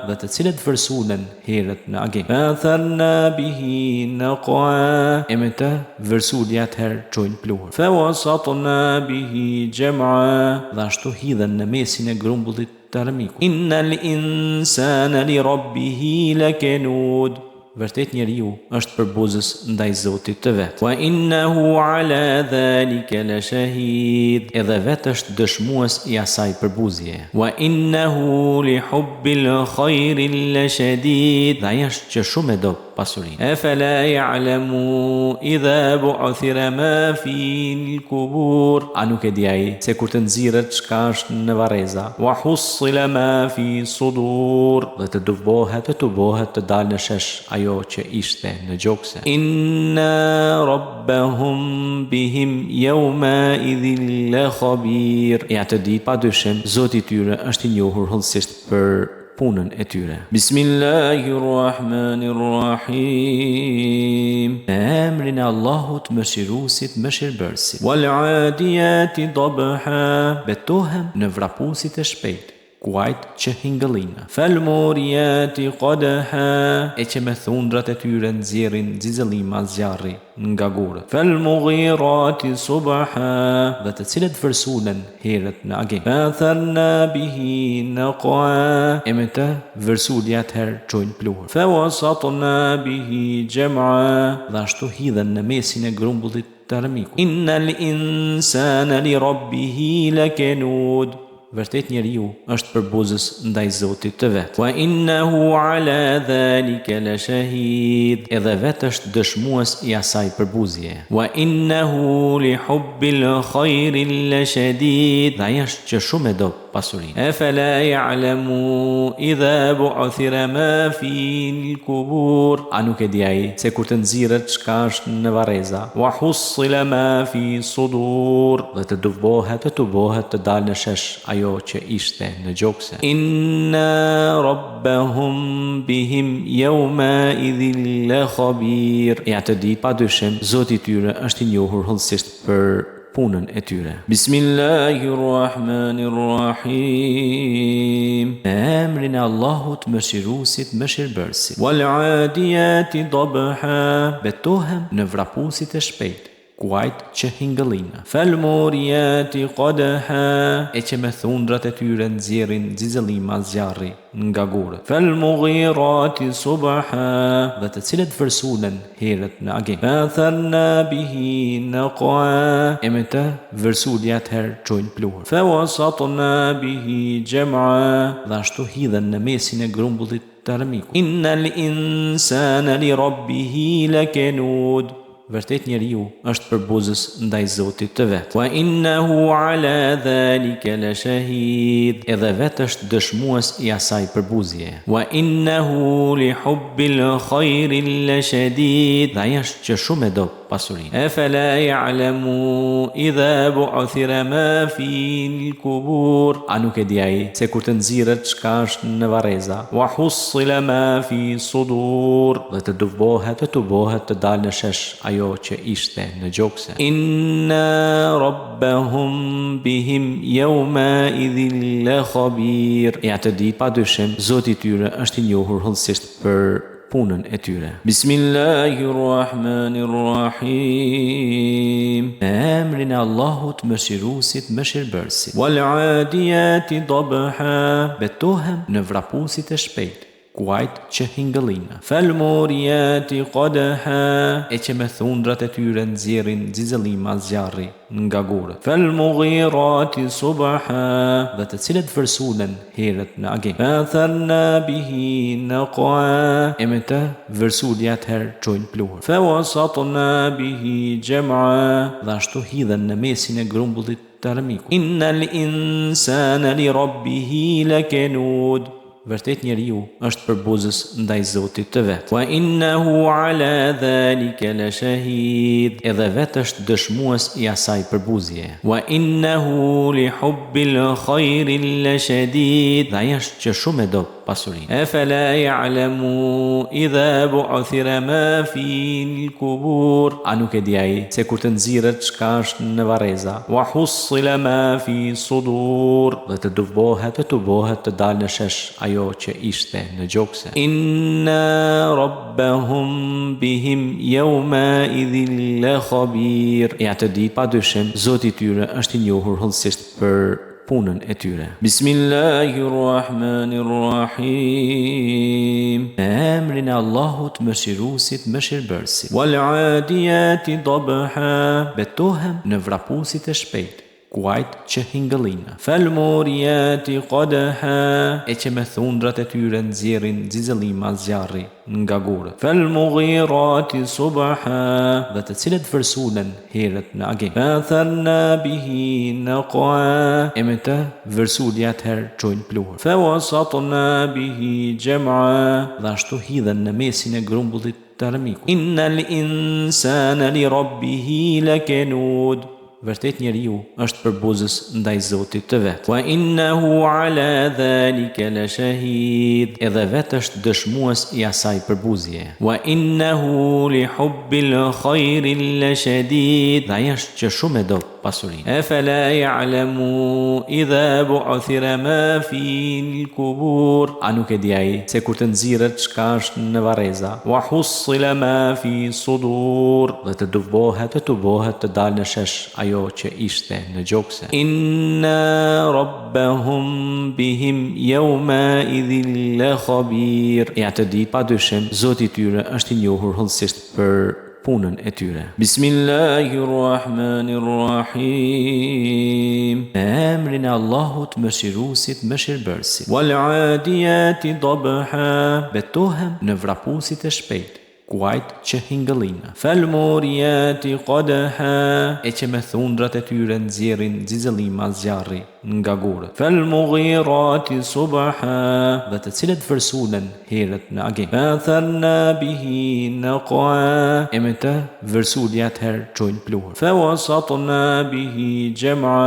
Dhe të cilët vërsulen herët në agim. Fa atharna bihi naqa. E me të vërsulje atëherë çojnë pluhur. Fa wasatna bihi jam'a. Dhe ashtu hidhen në mesin e grumbullit të armikut. Innal insana li rabbihi lakanud. Vërtet njeriu është përbuzës ndaj Zotit të vet. Wa innahu ala dhalika la shahid. Edhe vetë është dëshmues i asaj përbuzjeje. Wa innahu li hubbil khajri la shadid. Dhe ai është që shumë e do pasurinë. Efela ya'lamu idha bu'thira ma fil kubur. A nuk e di ai se kur të nxirret çka është në varreza? Wa hussila ma fi sudur. Dhe të tubohet, të tubohet të dalë në shesh ajo që ishte në gjokse. Inna rabbahum bihim yawma idhin la khabir. E atë ditë, pa dyshim, Zoti i tyre është i njohur hollësisht për punën e tyre. Bismillahirrahmanirrahim. Me emrin e Allahut, Mëshiruesit, Mëshirbërësit. Wal adiyati dabha. Betohem në vrapuesit e shpejtë. Kuajt që hingëllijnë. Fel muriyati qadha. E që me thundrat e tyre nxjerrin xixëllima zjarri nga gurët. Fel mughirati subha. Dhe të cilët vërsulen herët në agim. Fa atharna bihi naqa. E me të vërsulje atëherë çojnë pluhur. Fa wasatna bihi jam'a. Dhe ashtu hidhen në mesin e grumbullit të armikut. Innal insana li rabbihi lakanud. Vërtet njeriu është përbuzës ndaj Zotit të vet. Wa innahu ala dhalika la shahid. Edhe vetë është dëshmues i asaj përbuzjeje. Wa innahu li hubbil khajri la shadid. Dhe ai është që shumë e do pasurinë. Efela ya'lamu idha bu'thira ma fil kubur. A nuk e di ai se kur të nxirret çka është në varreza? Wa hussila ma fi sudur. Dhe të tubohet, të tubohet të dalë në shesh ajo që ishte në gjokse. Inna rabbahum bihim yawma idhin la khabir. E atë ditë, pa dyshim, Zoti i tyre është i njohur hollësisht për punën e tyre. Bismillahirrahmanirrahim. Me emrin e Allahut, Mëshiruesit, Mëshirbërësit. Wal adiyati dabha. Betohem në vrapuesit e shpejtë. Kuajt që hingëllijnë. Fel muriyati qadha. E që me thundrat e tyre nxjerrin xixëllima zjarri nga gurët. Fel mughirati subha. Dhe të cilët vërsulen herët në agim. Fa atharna bihi naqa. E me të vërsulje atëherë çojnë pluhur. Fa wasatna bihi jam'a. Dhe ashtu hidhen në mesin e grumbullit të armikut. Innal insana li rabbihi lakanud. Vërtet njeriu është përbuzës ndaj Zotit të vet. Wa innahu ala dhalika la shahid. Edhe vetë është dëshmues i asaj përbuzjeje. Wa innahu li hubbil khajri la shadid. Dhe ai është që shumë e do pasurinë. Efela ya'lamu idha bu'thira ma fil kubur. A nuk e di ai se kur të nxirret çka është në varreza? Wa hussila ma fi sudur. Dhe të tubohet, të tubohet të dalë në shesh ajo që ishte në gjokse. Inna rabbahum bihim yawma idhin la khabir. E atë ditë, pa dyshim, Zoti i tyre është i njohur hollësisht për punën e tyre. Bismillahirrahmanirrahim. Me emrin e Allahut, Mëshiruesit, Mëshirbërësit. Wal adiyati dabha. Betohem në vrapuesit e shpejtë. Kuajt që hingëllijnë. Fel muriyati qadha. E që me thundrat e tyre nxjerrin xixëllima zjarri nga gurët. Fel mughirati subha. Dhe të cilët vërsulen herët në agim. Fa atharna bihi naqa. E me të vërsulje atëherë çojnë pluhur. Fa wasatna bihi jam'a. Dhe ashtu hidhen në mesin e grumbullit të armikut. Innal insana li rabbihi lakanud. Vërtet njeriu është përbuzës ndaj Zotit të vet. Wa innahu ala dhalika la shahid. Edhe vetë është dëshmues i asaj përbuzjeje. Wa innahu li hubbil khajri la shadid. Dhe ai është që shumë e do pasurinë. Efela ya'lamu idha bu'thira ma fil kubur. A nuk e di ai se kur të nxirret çka është në varreza? Wa hussila ma fi sudur. Dhe të tubohet, të tubohet të dalë në shesh ajo që ishte në gjokse. Inna rabbahum bihim yawma idhin la khabir. E atë ditë, pa dyshim, Zoti i tyre është i njohur hollësisht për punën e tyre. punën e tyre. Bismillahirrahmanirrahim. Me emrin e Allahut, Mëshiruesit, Mëshirbërësit. Wal 'adiyati dabha. Betohem në vrapuesit e shpejtë, kuajt që hingëllijnë. Fal muriyati qadha. E që me thundrat e tyre nxjerrin xixëllima zjarri nga gurët. Fal mughirati subha. Dhe të cilët vërsulen herët në agim. Fa atharna bihi naqa. E me të vërsulje atëherë çojnë pluhur. Fa wasatna bihi jam'a. Dhe ashtu hidhen në mesin e grumbullit të armikut. Innal insana li rabbihi lakanud. Vërtet njeriu është përbuzës ndaj Zotit të vet. Wa innahu ala dhalika la shahid. Edhe vetë është dëshmues i asaj përbuzjeje. Wa innahu li hubbil khayri la shadid. Dhe ai është që shumë e do pasurinë. Afala ya'lamu idha bu'thira ma fil kubur. A nuk e di ai se kur të nxirret çka është në varreza? Wa hussila ma fi sudur. Dhe të tubohet, të tubohet të dalë në shesh ajo që ishte në gjokse. Inna rabbahum bihim yawma idhin la khabir. E atë ditë, pa dyshim, Zoti i tyre është i njohur hollësisht për punën e tyre. Bismillahirrahmanirrahim. Me emrin e Allahut, Mëshiruesit, Mëshirbërësit. Wal 'adiyati dabha. Betohem në vrapuesit e shpejtë, kuajt që hingëllijnë. Fal muriyati qadha. E që me thundrat e tyre nxjerrin xixëllima zjarri nga gurët. Fal mughirati subha. Dhe të cilët vërsulen herët në agim. Fa atharna bihi naqa. E me të vërsulje atëherë çojnë pluhur. Fa wasatna bihi jam'a.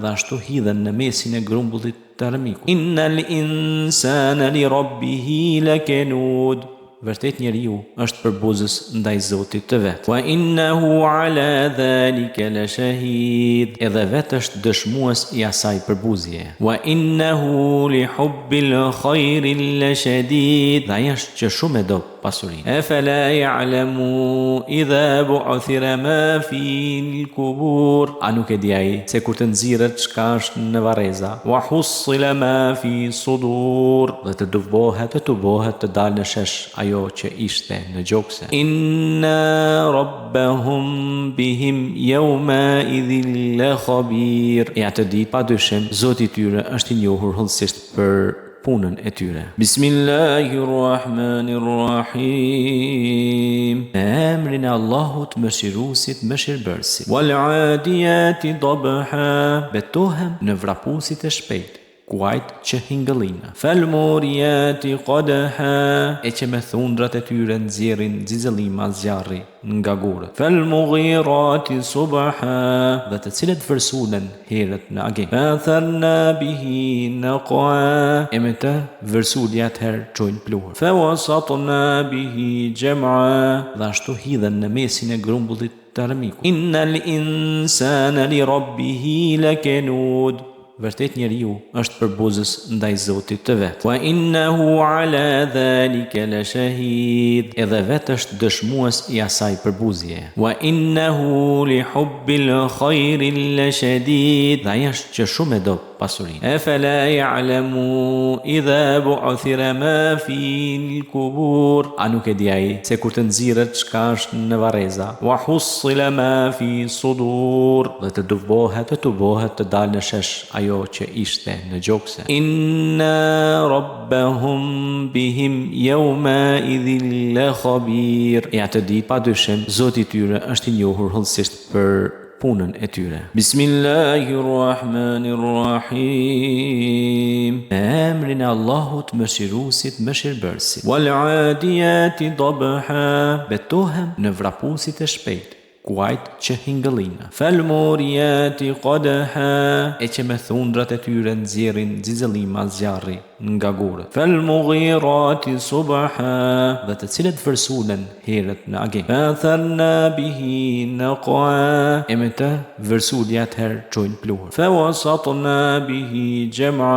Dhe ashtu hidhen në mesin e grumbullit të armikut. Innal insana li rabbihi lakanud. Vërtet njeriu është përbuzës ndaj Zotit të vet. Wa innahu ala dhalika la shahid. Edhe vetë është dëshmues i asaj përbuzjeje. Wa innahu li hubbil khayri la shadid. Dhe ai është që shumë e do pasurinë. Afala ya'lamu idha bu'thira ma fil kubur. A nuk e di ai se kur të nxirret çka është në varreza? Wa hussila ma fi sudur. Dhe të tubohet, të tubohet të dalë në shesh ajo që ishte në gjokse. Inna rabbahum bihim yawma idhin la khabir. E atë ditë, pa dyshim, Zoti i tyre është i njohur hollësisht për punën e tyre. Bismillahirrahmanirrahim. Me emrin e Allahut, Mëshiruesit, Mëshirbërësit. Wal 'adiyati dabha. Betohem në vrapuesit e shpejtë, kuajt që hingëllijnë. Fal muriyati qadha. E që me thundrat e tyre nxjerrin xixëllima zjarri nga gurët. Fal mughirati subha. Dhe të cilët vërsulen herët në agim. Fa atharna bihi naqa. E me të vërsulje atëherë çojnë pluhur. Fa wasatna bihi jam'a. Dhe ashtu hidhen në mesin e grumbullit të armikut. Innal insana li rabbihi lakanud. Vërtet njeriu është përbuzës ndaj Zotit të vet. Wa innahu ala dhalika la shahid. Edhe vetë është dëshmues i asaj përbuzjeje. Wa innahu li hubbil khayri la shadid. Dhe ai është që shumë e do pasurinë. Afala ya'lamu idha bu'thira ma fil kubur. A nuk e di ai se kur të nxirret çka është në varreza? Wa hussila ma fi sudur. Dhe të tubohet, të tubohet të dalë në shesh ajo që ishte në gjokse. Inna rabbahum bihim yawma idhin la khabir. E atë ditë, pa dyshim, Zoti i tyre është i njohur hollësisht për punën e tyre. Bismillahirrahmanirrahim. Me emrin e Allahut, Mëshiruesit, Mëshirbërësit. Wal 'adiyati dabha. Betohem në vrapuesit e shpejtë, kuajt që hingëllijnë. Fal muriyati qadha. E që me thundrat e tyre nxjerrin xixëllima zjarri nga gurët. Fal mughirati subha. Dhe të cilët vërsulen herët në agim. Fa atharna bihi naqa. E me të vërsulje atëherë çojnë pluhur. Fa wasatna bihi jam'a.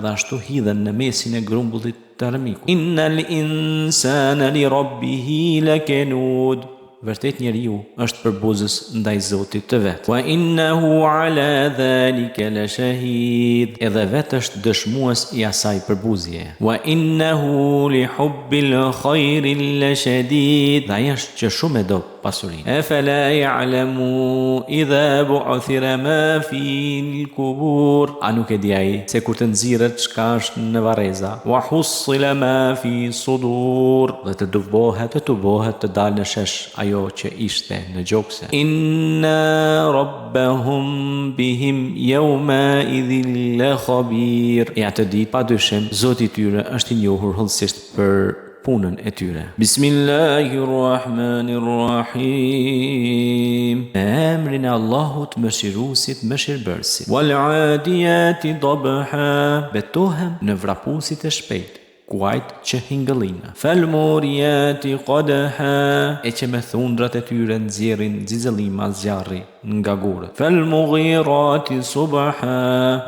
Dhe ashtu hidhen në mesin e grumbullit të armikut. Innal insana li rabbihi lakanud. Vërtet njeriu është përbuzës ndaj Zotit të vet. Wa innahu ala dhalika la shahid. Edhe vetë është dëshmues i asaj përbuzjeje. Wa innahu li hubbil khajri la shadid. Dhe ai është që shumë e do pasurinë. Efela ya'lamu idha bu'thira ma fil kubur. A nuk e di ai se kur të nxirret çka është në varreza? Wa hussila ma fi sudur. Dhe të tubohet, të tubohet të dalë në shesh ajo që ishte në gjokse. Inna rabbahum bihim yawma idhin la khabir. E atë ditë, pa dyshim, Zoti i tyre është i njohur hollësisht për punën e tyre. Bismillahirrahmanirrahim. Me emrin e Allahut, Mëshiruesit, Mëshirbërësit. Wal adiyati dabha. Betohem në vrapuesit e shpejtë, kuajt që hingëllijnë. Fel muriyati qadha. E që me thundrat e tyre nxjerrin xixëllima zjarri nga gurët. Fel mughirati subha.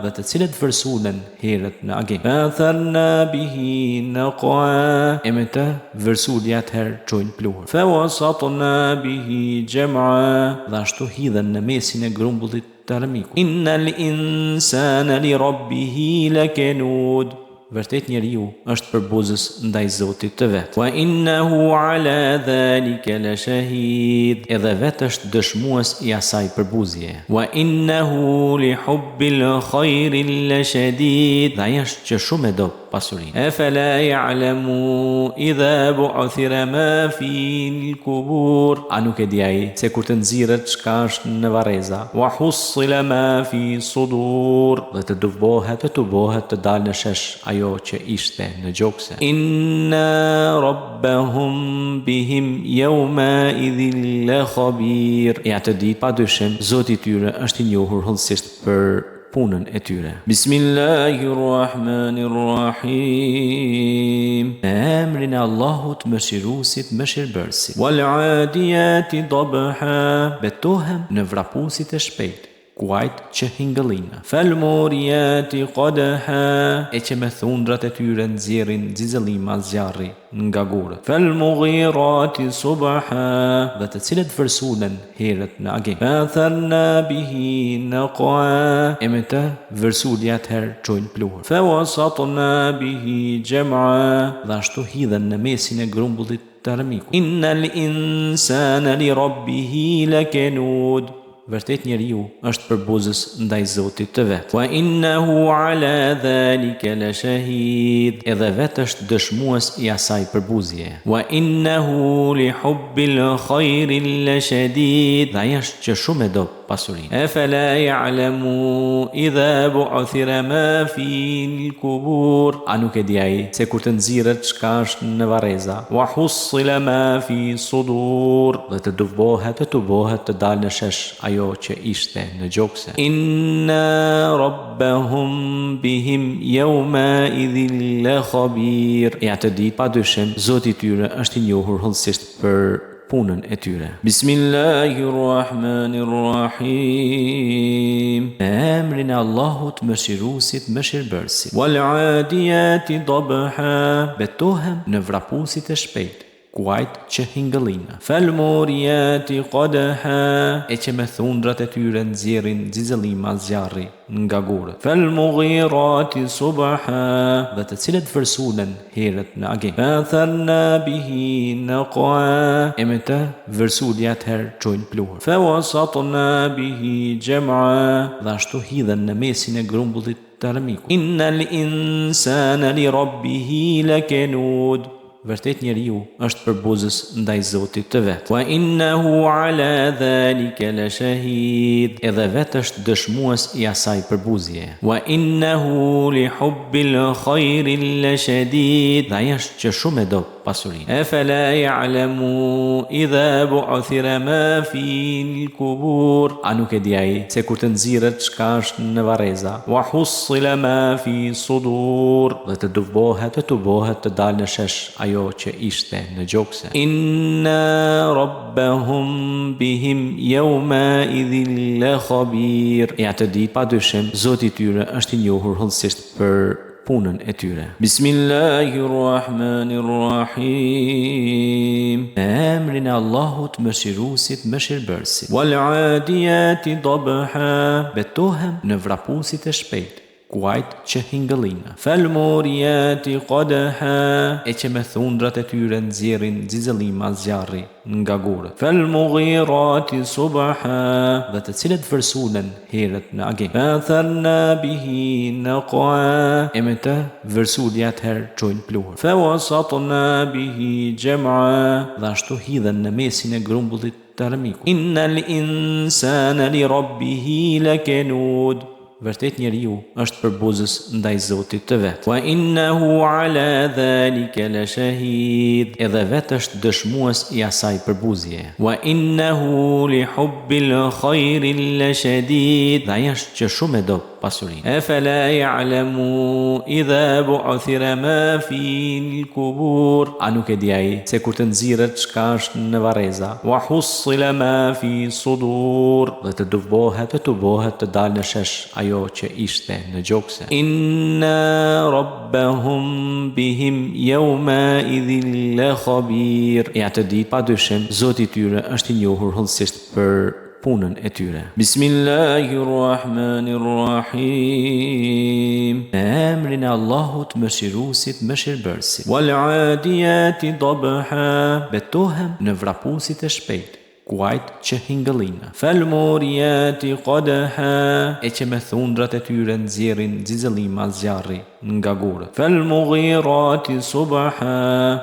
Dhe të cilët vërsulen herët në agim. Fa atharna bihi naqa. E me të vërsulje atëherë çojnë pluhur. Fa wasatna bihi jam'a. Dhe ashtu hidhen në mesin e grumbullit të armikut. Innal insana li rabbihi lakanud. Vërtet njeriu është përbuzës ndaj Zotit të vet. Wa innahu ala dhalika la shahid. Edhe vetë është dëshmues i asaj përbuzjeje. Wa innahu li hubbil khajri la shadid. Dhe ai është që shumë e do pasurinë. Efela ya'lamu idha bu'thira ma fil kubur. A nuk e di ai se kur të nxirret çka është në varreza? Wa hussila ma fi sudur. Dhe të tubohet, të tubohet të dalë në shesh ajo që ishte në gjokse. Inna rabbahum bihim yawma idhin la khabir. E atë ditë, pa dyshim, Zoti i tyre është i njohur hollësisht për punën e tyre. Bismillahirrahmanirrahim. Me emrin e Allahut, Mëshiruesit, Mëshirbërësit. Wal adiyati dabha. Betohem në vrapuesit e shpejtë, kuajt që hingëllijnë. Fel muriyati qadha. E që me thundrat e tyre nxjerrin xixëllima zjarri nga gurët. Fel mughirati subha. Dhe të cilët vërsulen herët në agim. Fa atharna bihi naqa. E me të vërsulje atëherë çojnë pluhur. Fa wasatna bihi jam'a. Dhe ashtu hidhen në mesin e grumbullit të armikut. Innal insana li rabbihi lakanud. Vërtet njeriu është përbuzës ndaj Zotit të vet. Wa innahu ala dhalika la shahid. Edhe vetë është dëshmues i asaj përbuzjeje. Wa innahu li hubbil khajri la shadid. Dhe ai është që shumë e do pasurinë. Efela ya'lamu idha bu'thira ma fil kubur. A nuk e di ai se kur të nxirret çka është në varreza? Wa hussila ma fi sudur. Dhe të tubohet, të tubohet të dalë në shesh ajo që ishte në gjokse. Inna rabbahum bihim yawma idhin la khabir. E atë ditë, pa dyshim, Zoti i tyre është i njohur hollësisht për punën e tyre. Bismillahirrahmanirrahim. Me emrin e Allahut, Mëshiruesit, Mëshirbërësit. Wal adiyati dabha. Betohem në vrapuesit e shpejtë, kuajt që hingëllijnë. Fel muriyati qadha. E që me thundrat e tyre nxjerrin xixëllima zjarri nga gurët. Fel mughirati subha. Dhe të cilët vërsulen herët në agim. Fa atharna bihi naqa. E me të vërsulje atëherë çojnë pluhur. Fa wasatna bihi jam'a. Dhe ashtu hidhen në mesin e grumbullit të armikut. Innal insana li rabbihi lakanud. Vërtet njeriu është përbuzës ndaj Zotit të vet. Wa innahu ala dhalika la shahid. Edhe vetë është dëshmues i asaj përbuzjeje. Wa innahu li hubbil khajri la shadid. Dhe ai është që shumë e do pasurinë. Efela ya'lamu idha bu'thira ma fil kubur. A nuk e di ai se kur të nxirret çka është në varreza? Wa hussila ma fi sudur. Dhe të tubohet, të tubohet të dalë në shesh ajo që ishte në gjokse. Inna rabbahum bihim yawma idhin la khabir. E atë ditë, pa dyshim, Zoti i tyre është i njohur hollësisht për punën e tyre. punën e tyre. Bismillahirrahmanirrahim. Me emrin e Allahut, Mëshiruesit, Mëshirbërësit. Wal adiyati dabha. Betohem në vrapuesit e shpejtë, kuajt që hingëllijnë. Fal muriyati qadha. E që me thundrat e tyre nxjerrin xixëllima zjarri nga gurët. Fal mughirati subha. Dhe të cilët vërsulen herët në agim. Fa atharna bihi naqa. E me të vërsulje atëherë çojnë pluhur. Fa wasatna bihi jam'a. Dhe ashtu hidhen në mesin e grumbullit të armikut. Innal insana li rabbihi lakanud. Vërtet njeriu është përbuzës ndaj Zotit të vet. Wa innahu ala dhalika lashahid. Edhe vetë është dëshmues i asaj përbuzjeje. Wa innahu li hubbil khayri lashadid. Dhe ai është që shumë e do pasurinë. Afala ya'lamu idha bu'thira ma fil kubur. A nuk e di ai se kur të nxirret çka është në varreza? Wa hussila ma fi sudur. Dhe të tubohet, të tubohet të dalë në shesh ajo që ishte në gjokse. Inna rabbahum bihim yawma idhin la khabir. E atë ditë, pa dyshim, Zoti i tyre është i njohur hollësisht për punën e tyre. Bismillahirrahmanirrahim. Me emrin e Allahut, Mëshiruesit, Mëshirbërësit. Wal adiyati dabha. Betohem në vrapuesit e shpejtë, kuajt që hingëllijnë. Fal muriyati qadha. E që me thundrat e tyre nxjerrin xixëllima zjarri nga gurët. Fal mughirati subha.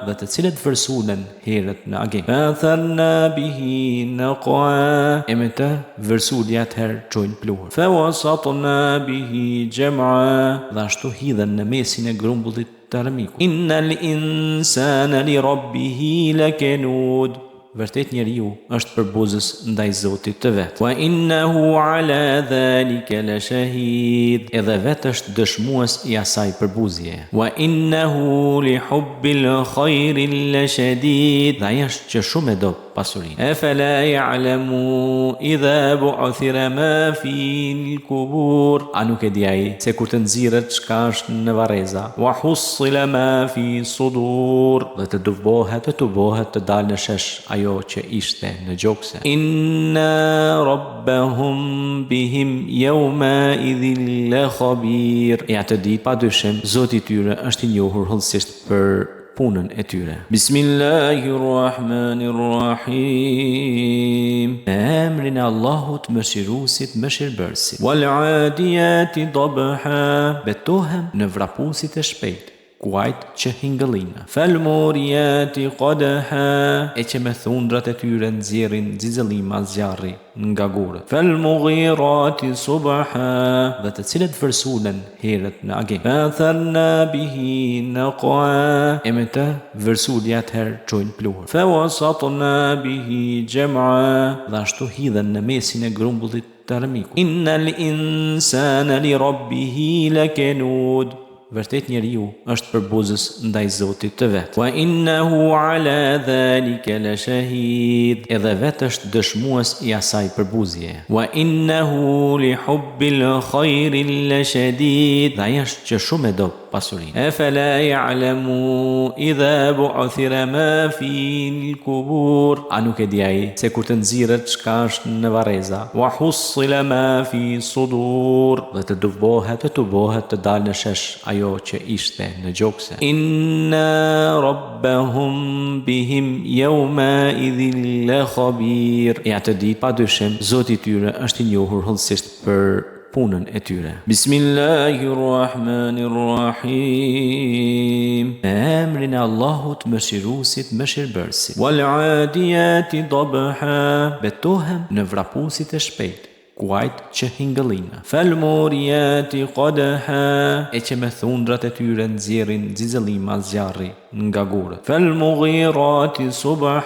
Dhe të cilët vërsulen herët në agim. Fa atharna bihi naqa. E me të vërsulje atëherë çojnë pluhur. Fa wasatna bihi jam'a. Dhe ashtu hidhen në mesin e grumbullit të armikut. Innal insana li rabbihi lakanud. Vërtet njeriu është përbuzës ndaj Zotit të vet. Wa innahu ala dhalika lashahid. Edhe vetë është dëshmues i asaj përbuzjeje. Wa innahu li hubbil khayri lashadid. Dhe ai është që shumë e do pasurinë. Afala ya'lamu idha bu'thira ma fil kubur. A nuk e di ai se kur të nxirret çka është në varreza? Wa hussila ma fi sudur. Dhe të tubohet, të tubohet të dalë në shesh ajo që ishte në gjokse. Inna rabbahum bihim yawma idhin la khabir. E atë ditë, pa dyshim, Zoti i tyre është i njohur hollësisht për punën e tyre. Bismillahirrahmanirrahim. Me emrin e Allahut, Mëshiruesit, Mëshirbërësit. Wal adiyati dabha. Betohem në vrapuesit e shpejtë, kuajt që hingëllijnë. Fal muriyati qadha. E që me thundrat e tyre nxjerrin xixëllima zjarri nga gurët. Fal mughirati subha. Dhe të cilët vërsulen herët në agim. Fa atharna bihi naqa. E me të vërsulje atëherë çojnë pluhur. Fa wasatna bihi jam'a. Dhe ashtu hidhen në mesin e grumbullit të armikut. Innal insana li rabbihi lakanud. Vërtet njeriu është përbuzës ndaj Zotit të vet. Wa innahu ala dhalika lashahid. Edhe vetë është dëshmues i asaj përbuzjeje. Wa innahu li hubbil khayri lashadid. Dhe ai është që shumë e do pasurinë. Afala ya'lamu idha bu'thira ma fil kubur. A nuk e di ai se kur të nxirret çka është në varreza? Wa hussila ma fi sudur. Dhe të tubohet, të tubohet të dalë në shesh ajo që ishte në gjokse. Inna rabbahum bihim yawma idhin la khabir. E atë ditë, pa dyshim, Zoti i tyre është i njohur hollësisht për punën e tyre. Bismillahirrahmanirrahim. Me emrin e Allahut, Mëshiruesit, Mëshirbërësit. Wal adiyati dabha. Betohem në vrapuesit e shpejtë, kuajt që hingëllijnë. Fal muriyati qadha. E që me thundrat e tyre nxjerrin xixëllima zjarri nga gurët. Fal mughirati subha.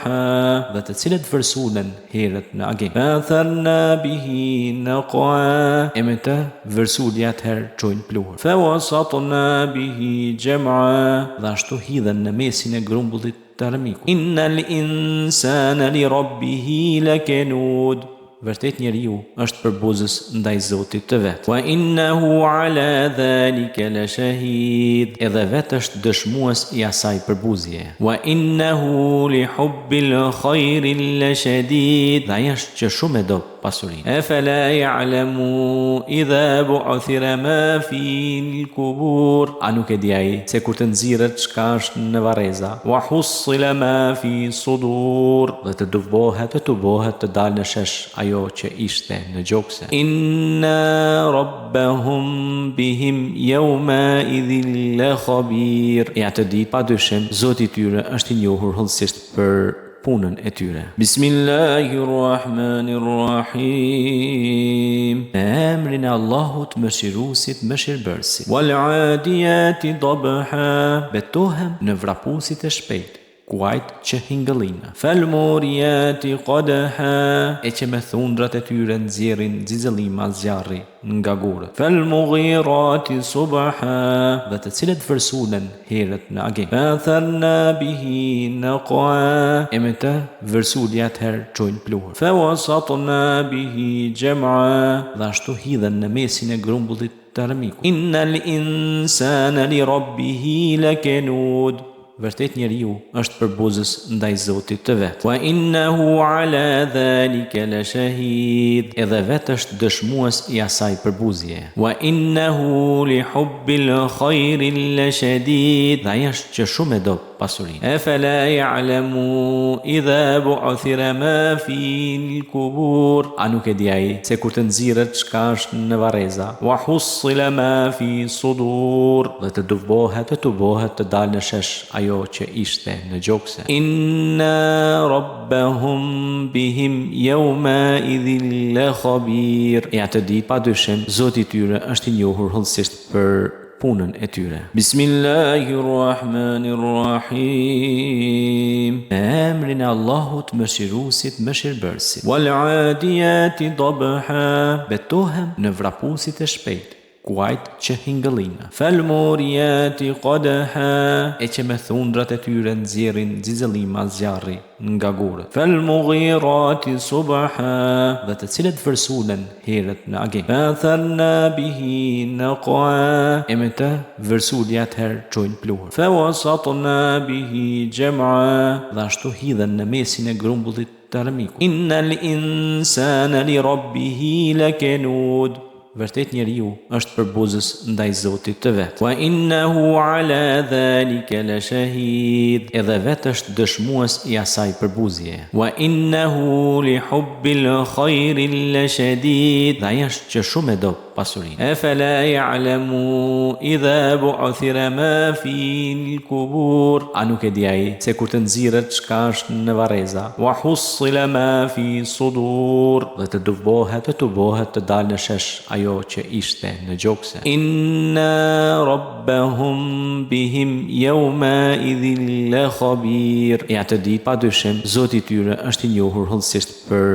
Dhe të cilët vërsulen herët në agim. Fa atharna bihi naqa. E me të vërsulje atëherë çojnë pluhur. Fa wasatna bihi jam'a. Dhe ashtu hidhen në mesin e grumbullit të armikut. Innal insana li rabbihi lakanud. Vërtet njeriu është përbuzës ndaj Zotit të vet. Wa innahu ala dhalika la shahid. Edhe vetë është dëshmues i asaj përbuzjeje. Wa innahu li hubbil khajri la shadid. Dhe ai është që shumë e do pasurinë. Efela ya'lamu idha bu'thira ma fil kubur. A nuk e di ai se kur të nxirret çka është në varreza? Wa hussila ma fi sudur. Dhe të tubohet, të tubohet të dalë në shesh ajo që ishte në gjokse. Inna rabbahum bihim yawma idhin la khabir. E atë ditë, pa dyshim, Zoti i tyre është i njohur hollësisht për punën e tyre. Bismillahirrahmanirrahim. Me emrin e Allahut, Mëshiruesit, Mëshirbërësit. Wal adiyati dabha. Betohem në vrapuesit e shpejtë, kuajt që hingëllijnë. Fel muriyati qadha. E që me thundrat e tyre nxjerrin xixëllima zjarri nga gurët. Fel mughirati subha. Dhe të cilët vërsulen herët në agim. Fa atharna bihi naqa. E me të vërsulje atëherë çojnë pluhur. Fa wasatna bihi jam'a. Dhe ashtu hidhen në mesin e grumbullit të armikut. Innal insana li rabbihi lakanud. Vërtet njeriu është përbuzës ndaj Zotit të vet. Wa innahu ala dhalika la shahid. Edhe vetë është dëshmues i asaj përbuzjeje. Wa innahu li hubbil khajri la shadid. Dhe ai është që shumë e do pasurinë. Efela ya'lamu idha bu'thira ma fil kubur. A nuk e di ai se kur të nxirret çka është në varreza? Wa hussila ma fi sudur. Dhe të tubohet, të tubohet të dalë në shesh ajo që ishte në gjokse. Inna rabbahum bihim yawma idhin la khabir. E atë ditë, pa dyshim, Zoti i tyre është i njohur hollësisht për punën e tyre. Bismillahirrahmanirrahim. Me emrin e Allahut, Mëshiruesit, Mëshirbërësit. Wal adiyati dabha. Betohem në vrapuesit e shpejtë, kuajt që hingëllijnë. Fel muriyati qadha. E që me thundrat e tyre nxjerrin xixëllima zjarri nga gurët. Fel mughirati subha. Dhe të cilët vërsulen herët në agim. Fa atharna bihi naqa. E me të vërsulje atëherë çojnë pluhur. Fa wasatna bihi jam'a. Dhe ashtu hidhen në mesin e grumbullit të armikut. Innal insana li rabbihi lakanud. Vërtet njeriu është përbuzës ndaj Zotit të vet. Wa innahu ala dhalika la shahid. Edhe vetë është dëshmues i asaj përbuzjeje. Wa innahu li hubbil khajri la shadid. Dhe ai është që shumë e do pasurinë. Efela ya'lamu idha bu'thira ma fil kubur. A nuk e di ai se kur të nxirret çka është në varreza? Wa hussila ma fi sudur. Dhe të tubohet, të tubohet të dalë në shesh ajo që ishte në gjokse. Inna rabbahum bihim yawma idhin la khabir. E atë ditë, pa dyshim, Zoti i tyre është i njohur hollësisht për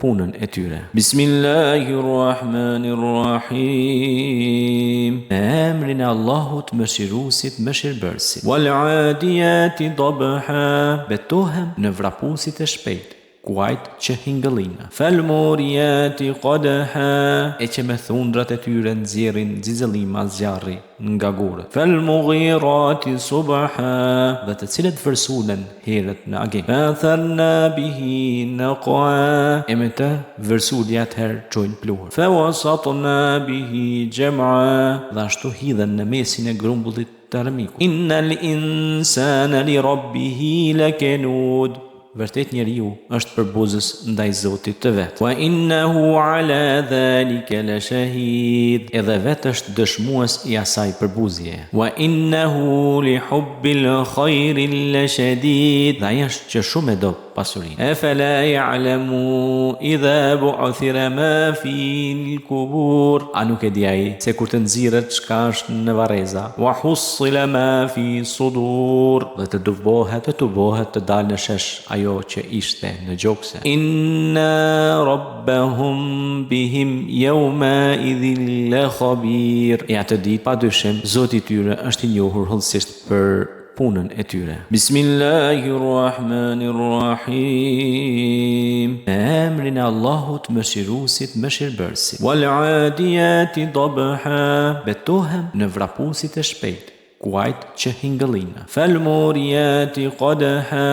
punën e tyre. Bismillahirrahmanirrahim. Me emrin e Allahut, Mëshiruesit, Mëshirbërësit. Wal adiyati dabha. Betohem në vrapuesit e shpejtë, kuajt që hingëllijnë. Fel muriyati qadha. E që me thundrat e tyre nxjerrin xixëllima zjarri nga gurët. Fel mughirati subha. Dhe të cilët vërsulen herët në agim. Fa atharna bihi naqa. E me të vërsulje atëherë çojnë pluhur. Fa wasatna bihi jam'a. Dhe ashtu hidhen në mesin e grumbullit të armikut. Innal insana li rabbihi lakanud. Vërtet njeriu është përbuzës ndaj Zotit të vet. Wa innahu ala dhalika la shahid. Edhe vetë është dëshmues i asaj përbuzjeje. Wa innahu li hubbil khajri la shadid. Dhe ai është që shumë e do pasurinë. Efela ya'lamu idha bu'thira ma fil kubur. A nuk e di ai se kur të nxirret çka është në varreza? Wa hussila ma fi sudur. Dhe të tubohet, të tubohet të dalë në shesh ajo që ishte në gjokse. Inna rabbahum bihim yawma idhin la khabir. E atë ditë, pa dyshim, Zoti i tyre është i njohur hollësisht për. punën e tyre. Bismillahirrahmanirrahim. Me emrin e Allahut, Mëshiruesit, Mëshirbërësit. Wal 'adiyati dabha. Betohem në vrapuesit e shpejtë, kuajt që hingëllijnë. Fal muriyati qadha.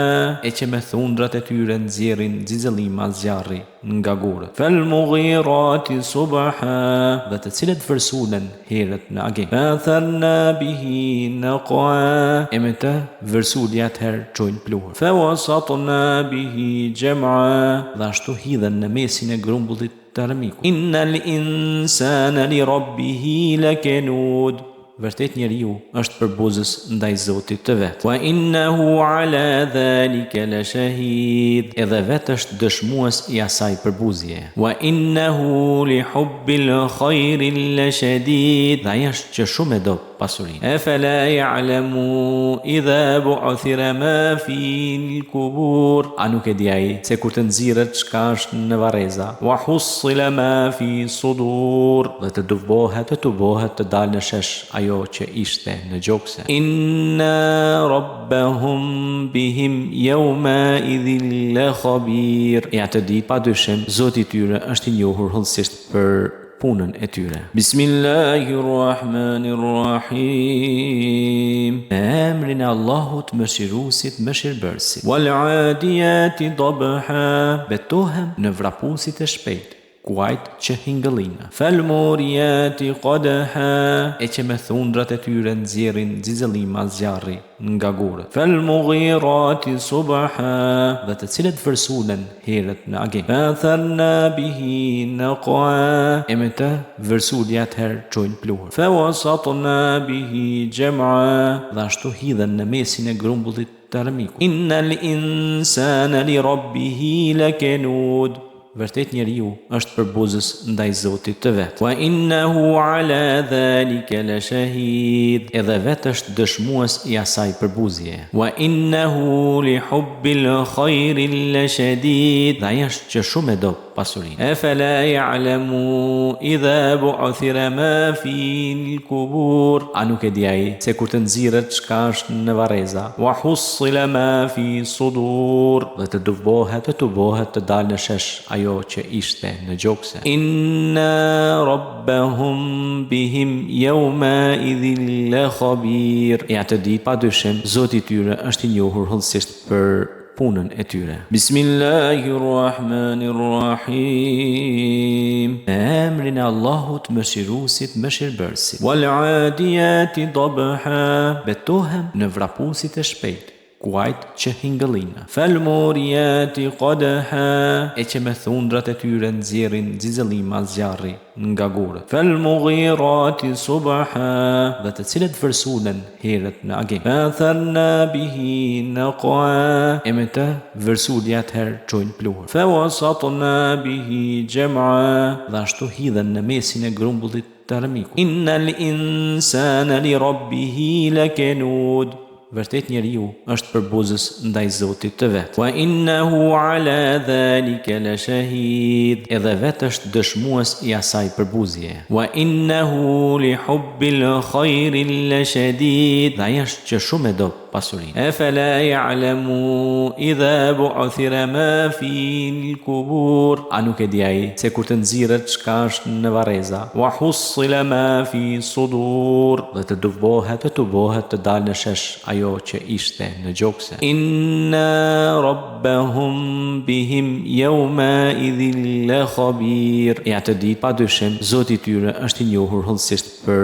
E që me thundrat e tyre nxjerrin xixëllima zjarri nga gurët. Fal mughirati subha. Dhe të cilët vërsulen herët në agim. Fa atharna bihi naqa. E me të vërsulje atëherë çojnë pluhur. Fa wasatna bihi jam'a. Dhe ashtu hidhen në mesin e grumbullit të armikut. Innal insana li rabbihi lakanud. Vërtet njeriu është përbuzës ndaj Zotit të vet. Wa innahu ala dhalika lashahid. Edhe vetë është dëshmues i asaj përbuzjeje. Wa innahu li hubbil khayri lashadid. Dhe ai është që shumë e do pasurinë. Efela ya'lamu idha bu'thira ma fil kubur. A nuk e di ai se kur të nxirret çka është në varreza? Wa hussila ma fi sudur. Dhe të tubohet, të tubohet të dalë në shesh ajo që ishte në gjokse. Inna rabbahum bihim yawma idhin la khabir. E atë ditë, pa dyshim, Zoti i tyre është i njohur hollësisht për punën e tyre. Bismillahirrahmanirrahim. Me emrin e Allahut, Mëshiruesit, Mëshirbërësit. Wal 'adiyati dabha. Betohem në vrapuesit e shpejtë, kuajt që hingëllijnë. Fal muriyati qadha. E që me thundrat e tyre nxjerrin xixëllima zjarri nga gurët. Fal mughirati subha. Dhe të cilët vërsulen herët në agim. Fa atharna bihi naqa. E me të vërsulje atëherë çojnë pluhur. Fa wasatna bihi jam'a. Dhe ashtu hidhen në mesin e grumbullit të armikut. Innal insana li rabbihi lakanud. Vërtet njeriu është përbuzës ndaj Zotit të vet. Wa innahu ala dhalika lashahid. Edhe vetë është dëshmues i asaj përbuzjeje. Wa innahu li hubbil khayri lashadid. Dhe ai është që shumë e do pasurinë. Efela ya'lamu idha bu'thira ma fil kubur. A nuk e di ai se kur të nxirret çka është në varreza? Wa hussila ma fi sudur. Dhe të tubohet, të tubohet të dalë në shesh ajo që ishte në gjokse. Inna rabbahum bihim yawma idhin la khabir. E atë ditë, pa dyshim, Zoti i tyre është i njohur hollësisht për punën e tyre. Bismillahirrahmanirrahim. Me emrin e Allahut, Mëshiruesit, Mëshirbërësit. Wal 'adiyati dabha. Betohem në vrapuesit e shpejtë, kuajt që hingëllijnë. Fal muriyati qadha. E që me thundrat e tyre nxjerrin xixëllima zjarri nga gurët. Fal mughirati subha. Dhe të cilët vërsulen herët në agim. Fa atharna bihi naqa. E me të vërsulje atëherë çojnë pluhur. Fa wasatna bihi jam'a. Dhe ashtu hidhen në mesin e grumbullit të armikut. Innal insana li rabbihi lakanud. Vërtet njeriu është përbuzës ndaj Zotit të vet. Wa innahu ala dhalika lashahid. Edhe vetë është dëshmues i asaj përbuzjeje. Wa innahu li hubbil khayri lashadid. Dhe ai është që shumë e do pasurinë. Efela ya'lamu idha bu'thira ma fil kubur. A nuk e di ai se kur të nxirret çka është në varreza? Wa hussila ma fi sudur. Dhe të tubohet, të tubohet të dalë në shesh ajo që ishte në gjokse. Inna rabbahum bihim yawma idhin la khabir. E atë ditë, pa dyshim, Zoti i tyre është i njohur hollësisht për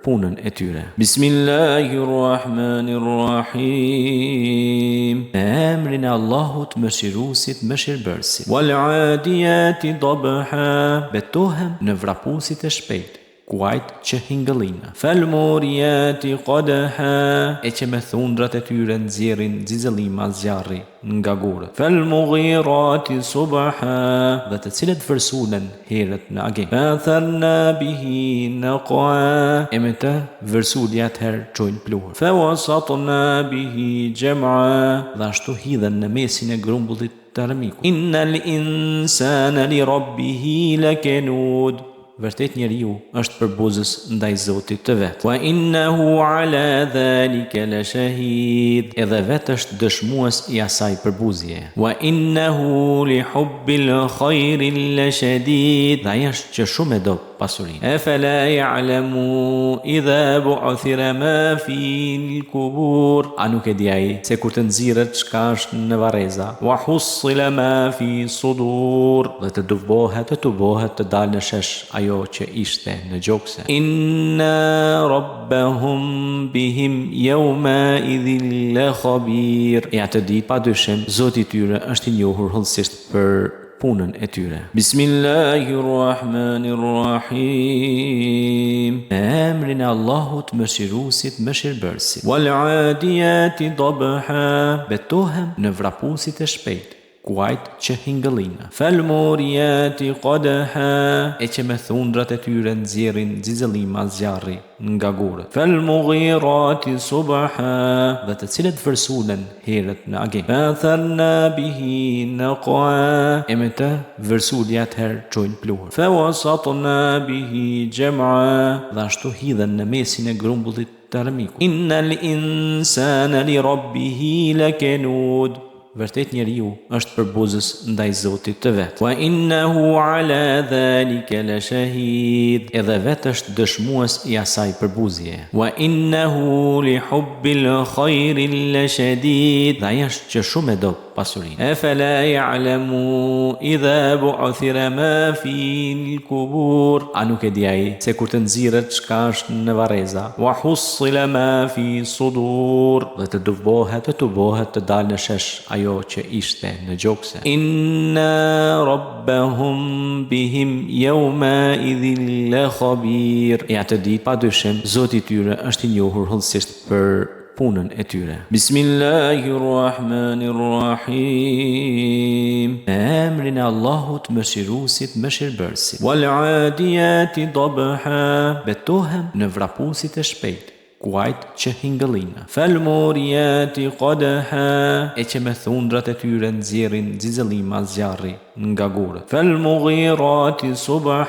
punën e tyre. Bismillahirrahmanirrahim. Me emrin e Allahut, Mëshiruesit, Mëshirbërësit. Wal 'adiyati dabha. Betohem në vrapuesit e shpejtë, kuajt që hingëllijnë. Fal muriyati qadha. E që me thundrat e tyre nxjerrin xixëllima zjarri nga gurët. Fal mughirati subha. Dhe të cilët vërsulen herët në agim. Fa atharna bihi naqa. E me të vërsulje atëherë çojnë pluhur. Fa wasatna bihi jam'a. Dhe ashtu hidhen në mesin e grumbullit të armikut. Innal insana li rabbihi lakanud. Vërtet njeriu është përbuzës ndaj Zotit të vet. Wa innahu ala dhalika la shahid. Edhe vetë është dëshmues i asaj përbuzjeje. Wa innahu li hubbil khajri la shadid. Dhe ai është që shumë e do pasurinë. Efela ya'lamu idha bu'thira ma fil kubur. A nuk e di ai se kur të nxirret çka është në varreza? Wa hussila ma fi sudur. Dhe të tubohet, të tubohet të dalë në shesh ajo që ishte në gjokse. Inna rabbahum bihim yawma idhin la khabir. E atë ditë, pa dyshim, Zoti i tyre është i njohur hollësisht për punën e tyre. Bismillahirrahmanirrahim. Me emrin e Allahut, Mëshiruesit, Mëshirbërësit. Wal adiyati dabha. Betohem në vrapuesit e shpejtë, kuajt që hingëllijnë. Fel muriyati qadha. E që me thundrat e tyre nxjerrin xixëllima zjarri nga gurët. Fel mughirati subha. Dhe të cilët vërsulen herët në agim. Fa atharna bihi naqa. E me të vërsulje atëherë çojnë pluhur. Fa wasatna bihi jam'a. Dhe ashtu hidhen në mesin e grumbullit të armikut. Innal insana li rabbihi lakanud. Vërtet njeriu është përbuzës ndaj Zotit të vet. Wa innahu ala dhalika la shahid. Edhe vetë është dëshmues i asaj përbuzjeje. Wa innahu li hubbil khajri la shadid. Dhe ai është që shumë e do pasurinë. Efela ya'lamu idha bu'thira ma fil kubur. A nuk e di ai se kur të nxirret çka është në varreza? Wa hussila ma fi sudur. Dhe të tubohet, të tubohet të dalë në shesh ajo që ishte në gjokse. Inna rabbahum bihim yawma idhin la khabir. E atë ditë, pa dyshim, Zoti i tyre është i njohur hollësisht për punën e tyre. Bismillahirrahmanirrahim. Me emrin e Allahut, Mëshiruesit, Mëshirbërësit. Wal adiyati dabha. Betohem në vrapuesit e shpejtë, kuajt që hingëllijnë. Fel muriyati qadha. E që me thundrat e tyre nxjerrin xixëllima zjarri nga gurët. Fel mughirati subha.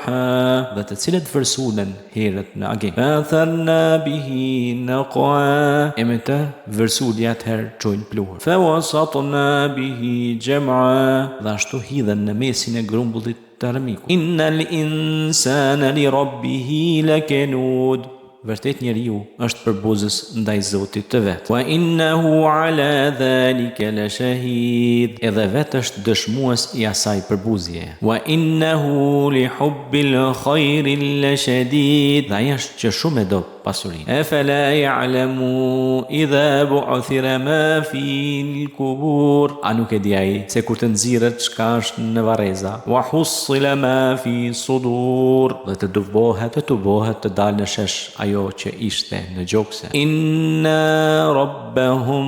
Dhe të cilët vërsulen herët në agim. Fa atharna bihi naqa. E me të vërsulje atëherë çojnë pluhur. Fa wasatna bihi jam'a. Dhe ashtu hidhen në mesin e grumbullit të armikut. Innal insana li rabbihi lakanud. Vërtet njeriu është përbuzës ndaj Zotit të vet. Wa innahu ala dhalika la shahid. Edhe vetë është dëshmues i asaj përbuzjeje. Wa innahu li hubbil khajri la shadid. Dhe ai është që shumë e do pasurinë. Efela ya'lamu idha bu'thira ma fil kubur. A nuk e di ai se kur të nxirret çka është në varreza? Wa hussila ma fi sudur. Dhe të tubohet, të tubohet të dalë në shesh ajo që ishte në gjokse. Inna rabbahum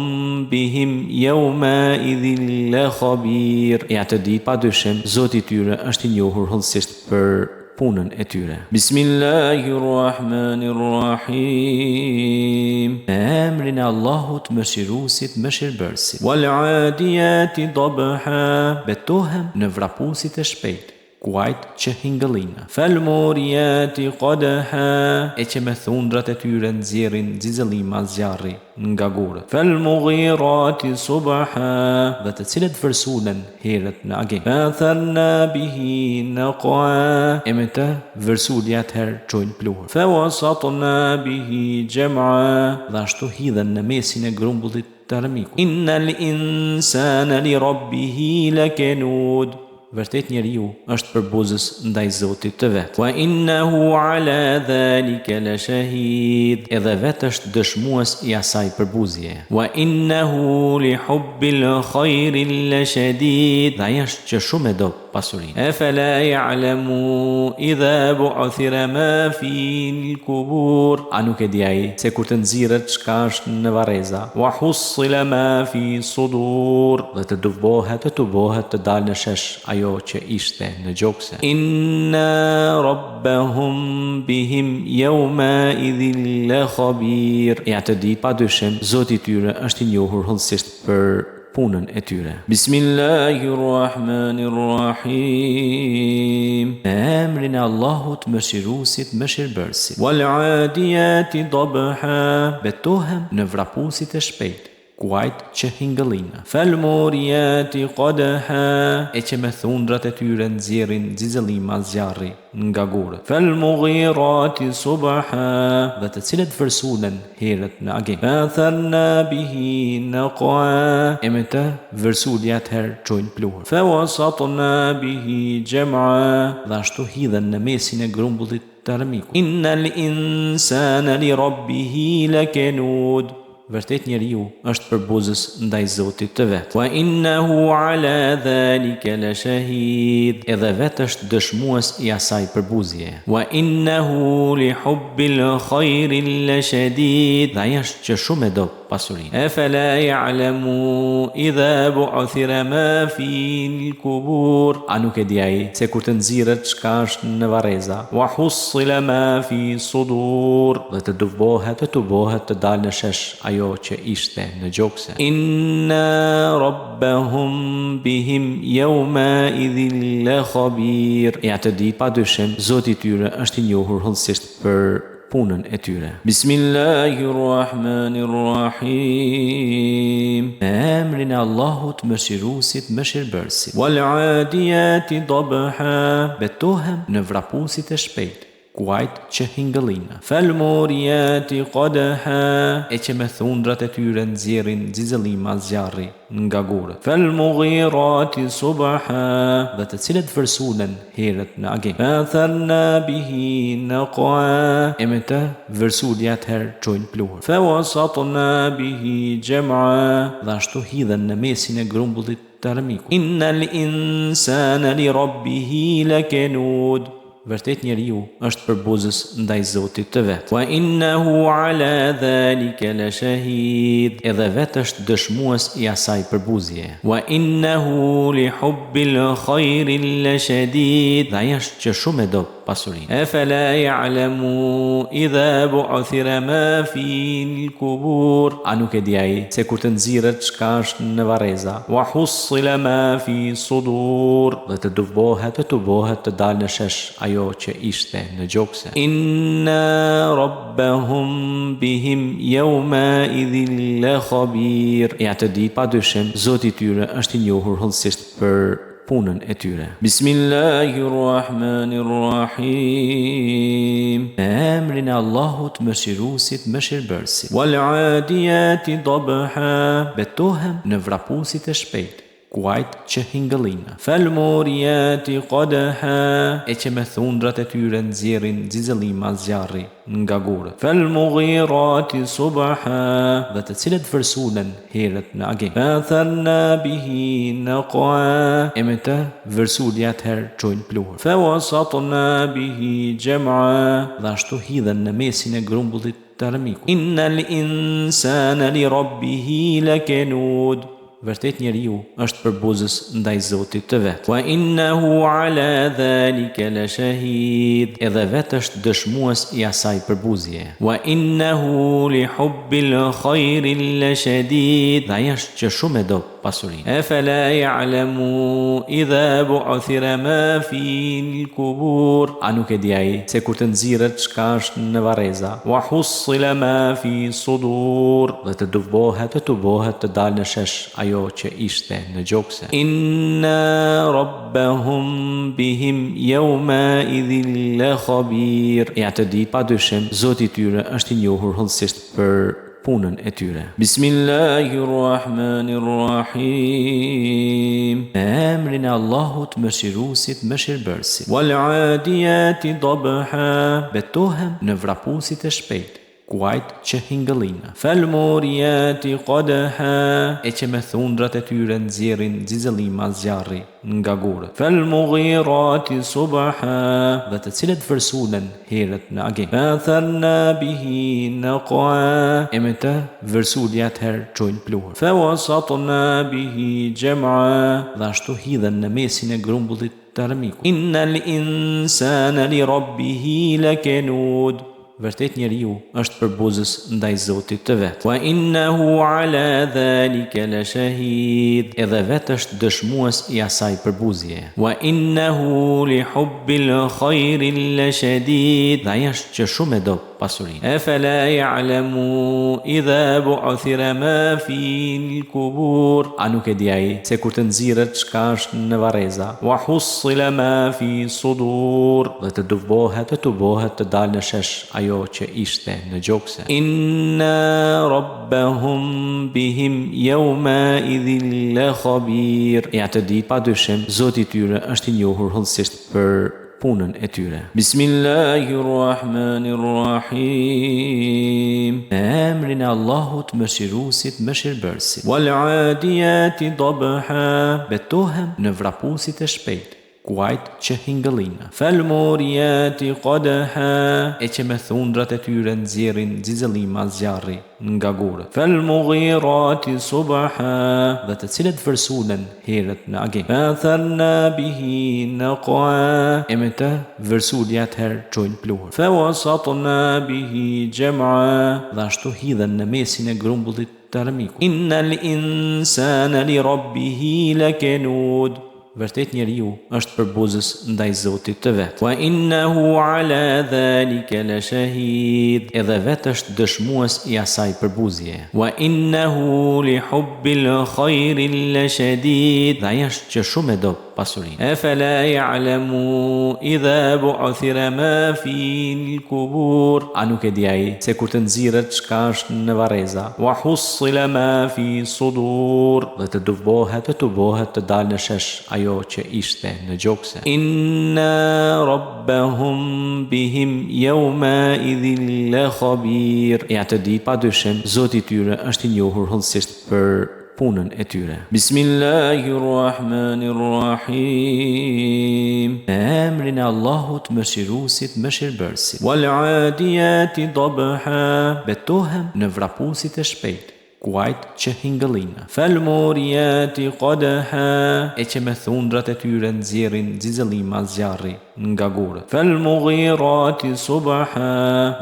bihim yawma idhin la khabir. E atë ditë, pa dyshim, Zoti i tyre është i njohur hollësisht për punën e tyre. Bismillahirrahmanirrahim. Me emrin e Allahut, Mëshiruesit, Mëshirbërësit. Wal adiyati dabha. Betohem në vrapuesit e shpejtë, kuajt që hingëllijnë. Fel muriyati qadha. E që me thundrat e tyre nxjerrin xixëllima zjarri nga gurët. Fel mughirati subha. Dhe të cilët vërsulen herët në agim. Fa atharna bihi naqa. E me të vërsulje atëherë çojnë pluhur. Fa wasatna bihi jam'a. Dhe ashtu hidhen në mesin e grumbullit të armikut. Innal insana li rabbihi lakanud. Vërtet njeriu është përbuzës ndaj Zotit të vet. Wa innahu ala dhalika la shahid. Edhe vetë është dëshmues i asaj përbuzjeje. Wa innahu li hubbil khajri la shadid. Dhe ai është që shumë e do pasurinë. Efela ya'lamu idha bu'thira ma fil kubur. A nuk e di ai se kur të nxirret çka është në varreza? Wa hussila ma fi sudur. Dhe të tubohet, të tubohet të dalë në shesh ajo që ishte në gjokse. Inna rabbahum bihim yawma idhin la khabir. E atë ditë, pa dyshim, Zoti i tyre është i njohur hollësisht për. punën e tyre. Bismillahirrahmanirrahim. Me emrin e Allahut, Mëshiruesit, Mëshirbërësit. Wal adiyati dabha. Betohem në vrapuesit e shpejtë, kuajt që hingëllijnë. Fal muriyati qadha. E që me thundrat e tyre nxjerrin xixëllima zjarri nga gurët. Fal mughirati subha. Dhe të cilët vërsulen herët në agim. Fa atharna bihi naqa. E me të vërsulje atëherë çojnë pluhur. Fa wasatna bihi jam'a. Dhe ashtu hidhen në mesin e grumbullit të armikut. Innal insana li rabbihi lakanud. Vërtet njeriu është përbuzës ndaj Zotit të vet. Wa innahu ala dhalika lashahid. Edhe vetë është dëshmues i asaj përbuzjeje. Wa innahu li hubbil khayri lashadid. Dhe ai është që shumë e do pasurinë. Afala ya'lamu idha bu'thira ma fil kubur. A nuk e di ai se kur të nxirret çka është në varreza? Wa hussila ma fi sudur. Dhe të tubohet, të tubohet të dalë në shesh ajo që ishte në gjokse. Inna rabbahum bihim yawma idhin la khabir. E atë ditë, pa dyshim, Zoti i tyre është i njohur hollësisht për punën e tyre. Bismillahirrahmanirrahim. Me emrin e Allahut, Mëshiruesit, Mëshirbërësit. Wal adiyati dabha. Betohem në vrapuesit e shpejtë, kuajt që hingëllijnë. Fal muriyati qadha. E që me thundrat e tyre nxjerrin xixëllima zjarri nga gurët. Fal mughirati subha. Dhe të cilët vërsulen herët në agim. Fa atharna bihi naqa. E me të vërsulje atëherë çojnë pluhur. Fa wasatna bihi jam'a. Dhe ashtu hidhen në mesin e grumbullit të armikut. Innal insana li rabbihi lakanud. Vërtet njeriu është përbuzës ndaj Zotit të vet. Wa innahu ala dhalika lashahid. Edhe vetë është dëshmues i asaj përbuzjeje. Wa innahu li hubbil khayri lashadid. Dhe ai është që shumë e do pasurinë. Afala ya'lamu idha bu'thira ma fil kubur. A nuk e di ai se kur të nxirret çka është në varreza? Wa hussila ma fi sudur. Dhe të tubohet, të tubohet të dalë në shesh ajo që ishte në gjokse. Inna rabbahum bihim yawma idhin la khabir. E atë ditë, pa dyshim, Zoti i tyre është i njohur hollësisht për punën e tyre. Bismillahirrahmanirrahim. Me emrin e Allahut, Mëshiruesit, Mëshirbërësit. Wal adiyati dabha. Betohem në vrapuesit e shpejtë, kuajt që hingëllijnë. Fal muriyati qadha. E që me thundrat e tyre nxjerrin xixëllima zjarri nga gurët. Fal mughirati subha. Dhe të cilët vërsulen herët në agim. Fa atharna bihi naqa. E me të vërsulje atëherë çojnë pluhur. Fa wasatna bihi jam'a. Dhe ashtu hidhen në mesin e grumbullit të armikut. Innal insana li rabbihi lakanud. Vërtet njeriu është përbuzës ndaj Zotit të vet. Wa innahu ala dhalika lashahid. Edhe vetë është dëshmues i asaj përbuzjeje. Wa innahu li hubbil khayri lashadid. Dhe ai është që shumë e do pasurinë. Afala ya'lamu idha bu'thira ma fil kubur. A nuk e di ai se kur të nxirret çka është në varreza? Wa hussila ma fi sudur. Dhe të tubohet, të tubohet të dalë në shesh ajo që ishte në gjokse. Inna rabbahum bihim yawma idhin la khabir. E atë ditë, pa dyshim, Zoti i tyre është i njohur hollësisht për punën e tyre. Bismillahirrahmanirrahim. Me emrin e Allahut, Mëshiruesit, Mëshirbërësit. Wal adiyati dabha. Betohem në vrapuesit e shpejtë, kuajt që hingëllijnë. Fal muriyati qadha. E që me thundrat e tyre nxjerrin xixëllima zjarri nga gurët. Fal mughirati subha. Dhe të cilët vërsulen herët në agim. Fa atharna bihi naqa. E me të vërsulje atëherë çojnë pluhur. Fa wasatna bihi jam'a. Dhe ashtu hidhen në mesin e grumbullit të armikut. Innal insana li rabbihi lakanud. Vërtet njeriu është përbuzës ndaj Zotit të vet. Wa innahu ala dhalika la shahid. Edhe vetë është dëshmues i asaj përbuzjeje. Wa innahu li hubbil khajri la shadid. Dhe ai është që shumë e do pasurinë. Efela ya'lamu idha bu'thira ma fil kubur. A nuk e di ai se kur të nxirret çka është në varreza? Wa hussila ma fi sudur. Dhe të tubohet, të tubohet të dalë në shesh ajo që ishte në gjokse. Inna rabbahum bihim yawma idhin la khabir. E atë ditë, pa dyshim, Zoti i tyre është i njohur hollësisht për punën e tyre. Bismillahirrahmanirrahim. Me emrin e Allahut, Mëshiruesit, Mëshirbërësit. Wal adiyati dabha. Betohem në vrapuesit e shpejtë, kuajt që hingëllijnë. Fel muriyati qadha. E që me thundrat e tyre nxjerrin xixëllima zjarri nga gurët. Fel mughirati subha. Dhe të cilët vërsulen herët në agim. Fa atharna bihi naqa. E me të vërsulje atëherë çojnë pluhur. Fa wasatna bihi jam'a. Dhe ashtu hidhen në mesin e grumbullit të armikut. Innal insana li rabbihi lakanud. Vërtet njeriu është përbuzës ndaj Zotit të vet. Wa innahu ala dhalika la shahid. Edhe vetë është dëshmues i asaj përbuzjeje. Wa innahu li hubbil khajri la shadid. Dhe ai është që shumë e do pasurinë. Efela ya'lamu idha bu'thira ma fil kubur. A nuk e di ai se kur të nxirret çka është në varreza? Wa hussila ma fi sudur. Dhe të tubohet, të tubohet të dalë në shesh ajo që ishte në gjokse. Inna rabbahum bihim yawma idhin la khabir. E atë ditë, pa dyshim, Zoti i tyre është i njohur hollësisht për punën e tyre. Bismillahirrahmanirrahim. Me emrin e Allahut, Mëshiruesit, Mëshirbërësit. Wal adiyati dabha. Betohem në vrapuesit e shpejtë, kuajt që hingëllijnë. Fel muriyati qadha. E që me thundrat e tyre nxjerrin xixëllima zjarri nga gurët. Fel mughirati subha.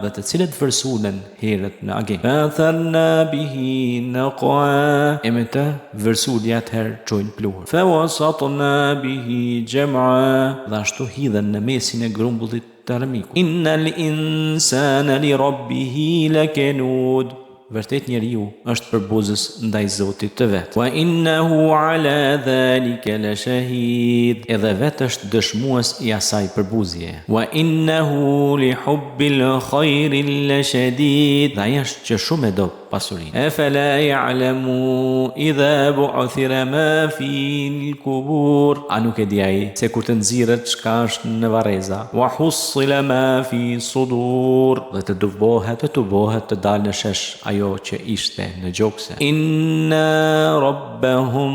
Dhe të cilët vërsulen herët në agim. Fa atharna bihi naqa. E me të vërsulje atëherë çojnë pluhur. Fa wasatna bihi jam'a. Dhe ashtu hidhen në mesin e grumbullit të armikut. Innal insana li rabbihi lakanud. Vërtet njeriu është përbuzës ndaj Zotit të vet. Wa innahu ala dhalika la shahid. Edhe vetë është dëshmues i asaj përbuzjeje. Wa innahu li hubbil khajri la shadid. Dhe ai është që shumë e do pasurinë. Efela ya'lamu idha bu'thira ma fil kubur. A nuk e di ai se kur të nxirret çka është në varreza? Wa hussila ma fi sudur. Dhe të tubohet, të tubohet të dalë në shesh ajo që ishte në gjokse. Inna rabbahum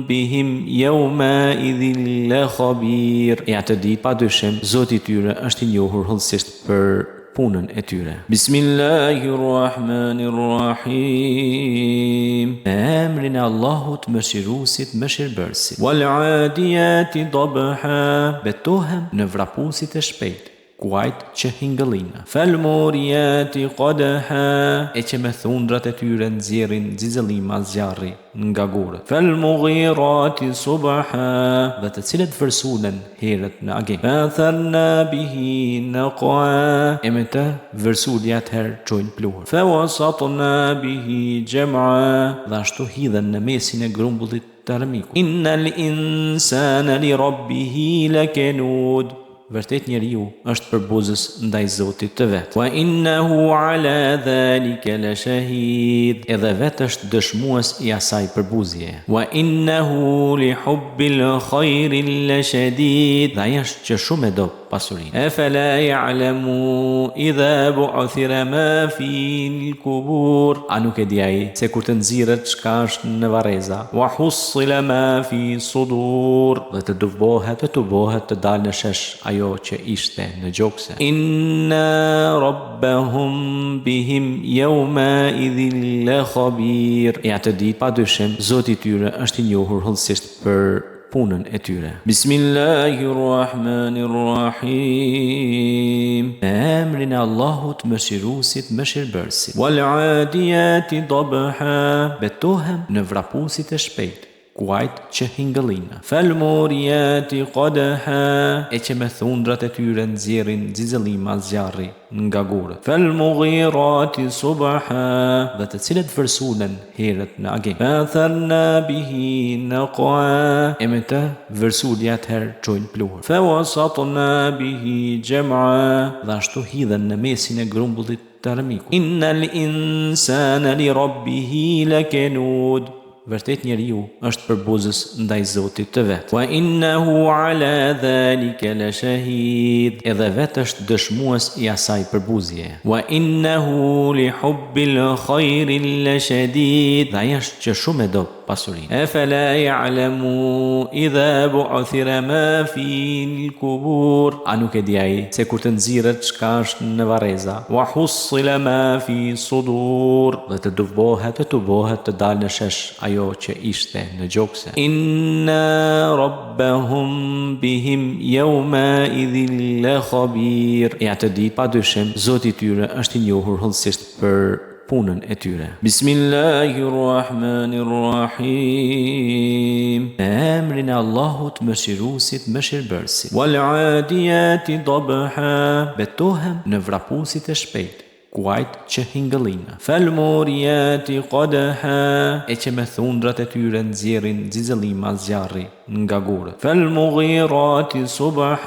bihim yawma idhin la khabir. E atë ditë, pa dyshim, Zoti i tyre është i njohur hollësisht për punën e tyre. Bismillahirrahmanirrahim. Me emrin e Allahut, Mëshiruesit, Mëshirbërësit. Wal adiyati dabha. Betohem në vrapuesit e shpejtë, kuajt që hingëllijnë. Fel muriyati qadha. E që me thundrat e tyre nxjerrin xixëllima zjarri nga gurët. Fel mughirati subha. Dhe të cilët vërsulen herët në agim. Fa atharna bihi naqa. E me të vërsulje atëherë çojnë pluhur. Fa wasatna bihi jam'a. Dhe ashtu hidhen në mesin e grumbullit të armikut. Innal insana li rabbihi lakanud. Vërtet njeriu është përbuzës ndaj Zotit të vet. Wa innahu ala dhalika la shahid. Edhe vetë është dëshmues i asaj përbuzjeje. Wa innahu li hubbil khajri la shadid. Dhe ai është që shumë e do pasurinë. Efela ya'lamu idha bu'thira ma fil kubur. A nuk e di ai se kur të nxirret çka është në varreza? Wa hussila ma fi sudur. Dhe të tubohet, të tubohet të dalë në shesh ajo që ishte në gjokse. Inna rabbahum bihim yawma idhin la khabir. E atë ditë, pa dyshim, Zoti i tyre është i njohur hollësisht për punën e tyre. punën e tyre. Bismillahirrahmanirrahim. Me emrin e Allahut, Mëshiruesit, Mëshirbërësit. Wal adiyati dabha. Betohem në vrapuesit e shpejtë, kuajt që hingëllijnë. Fal muriyati qadha. E që me thundrat e tyre nxjerrin xixëllima zjarri nga gurët. Fal mughirati subha. Dhe të cilët vërsulen herët në agim. Fa atharna bihi naqa. E me të vërsulje atëherë çojnë pluhur. Fa wasatna bihi jam'a. Dhe ashtu hidhen në mesin e grumbullit të armikut. Innal insana li rabbihi lakanud. Vërtet njeriu është përbuzës ndaj Zotit të vet. Wa innahu ala dhalika lashahid. Edhe vetë është dëshmues i asaj përbuzjeje. Wa innahu li hubbil khayri lashadid. Dhe ai është që shumë e do pasurinë. Efela ya'lamu idha bu'thira ma fil kubur. A nuk e di ai se kur të nxirret çka është në varreza? Wa hussila ma fi sudur. Dhe të tubohet, të tubohet të dalë në shesh ajo që ishte në gjokse. Inna rabbahum bihim yawma idhin la khabir. E atë ditë, pa dyshim, Zoti i tyre është i njohur hollësisht për punën e tyre. Bismillahirrahmanirrahim. Me emrin e Allahut, Mëshiruesit, Mëshirbërësit. Wal adiyati dabha. Betohem në vrapuesit e shpejtë, kuajt që hingëllijnë. Fal muriyati qadha. E që me thundrat e tyre nxjerrin xixëllima zjarri nga gurët. Fal mughirati subha.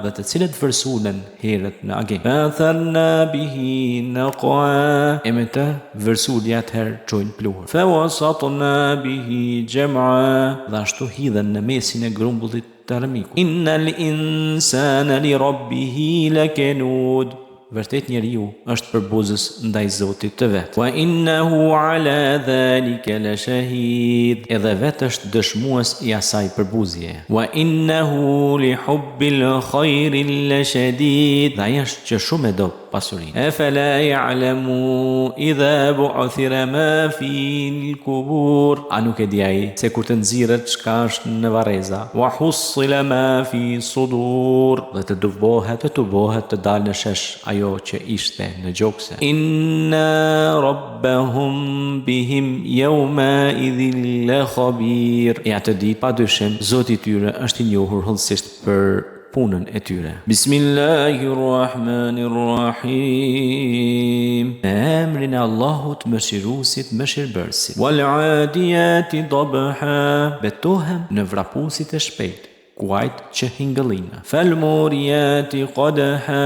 Dhe të cilët vërsulen herët në agim. Fa atharna bihi naqa. E me të vërsulje atëherë çojnë pluhur. Fa wasatna bihi jam'a. Dhe ashtu hidhen në mesin e grumbullit të armikut. Innal insana li rabbihi lakanud. Vërtet njeriu është përbuzës ndaj Zotit të vet. Wa innahu ala dhalika lashahid. Edhe vetë është dëshmues i asaj përbuzjeje. Wa innahu li hubbil khayri lashadid. Dhe ai është që shumë e do pasurinë. Efela ya'lamu idha bu'thira ma fil kubur. A nuk e di ai se kur të nxirret çka është në varreza? Wa hussila ma fi sudur. Dhe të tubohet, të tubohet të dalë në shesh ajo që ishte në gjokse. Inna rabbahum bihim yawma idhin la khabir. E atë ditë, pa dyshim, Zoti i tyre është i njohur hollësisht për punën e tyre. Bismillahirrahmanirrahim. Me emrin e Allahut, Mëshiruesit, Mëshirbërësit. Wal adiyati dabha. Betohem në vrapuesit e shpejtë, kuajt që hingëllijnë. Fal muriyati qadha.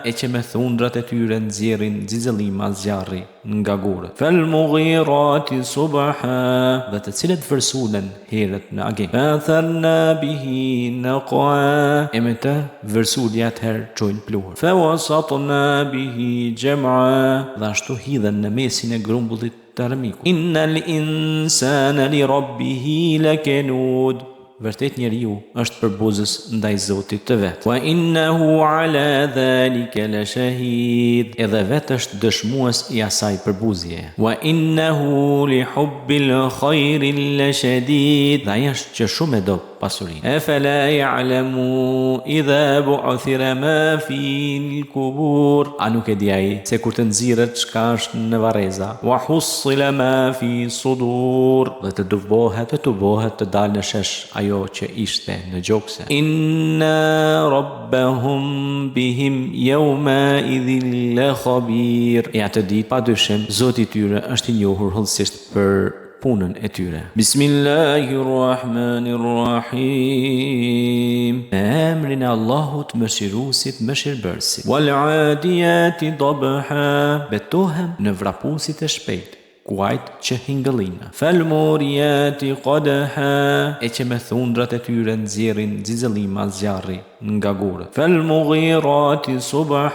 E që me thundrat e tyre nxjerrin xixëllima zjarri nga gurët. Fal mughirati subha. Dhe të cilët vërsulen herët në agim. Fa atharna bihi naqa. E me të vërsulje atëherë çojnë pluhur. Fa wasatna bihi jam'a. Dhe ashtu hidhen në mesin e grumbullit të armikut. Innal insana li rabbihi lakanud. Vërtet njeriu është përbuzës ndaj Zotit të vet. Wa innahu ala dhalika lashahid. Edhe vetë është dëshmues i asaj përbuzjeje. Wa innahu li hubbil khayri lashadid. Dhe ai është që shumë e do pasurinë. Efela ya'lamu idha bu'thira ma fil kubur. A nuk e di ai se kur të nxirret çka është në varreza? Wa hussila ma fi sudur. Dhe të tubohet, të tubohet të dalë në shesh ajo që ishte në gjokse. Inna rabbahum bihim yawma idhin la khabir. E atë ditë, pa dyshim, Zoti i tyre është i njohur hollësisht për punën e tyre. Bismillahirrahmanirrahim. Me emrin e Allahut, Mëshiruesit, Mëshirbërësit. Wal adiyati dabha. Betohem në vrapuesit e shpejtë, kuajt që hingëllijnë. Fal muriyati qadha. E që me thundrat e tyre nxjerrin xixëllima zjarri nga gurët. Fal mughirati subha.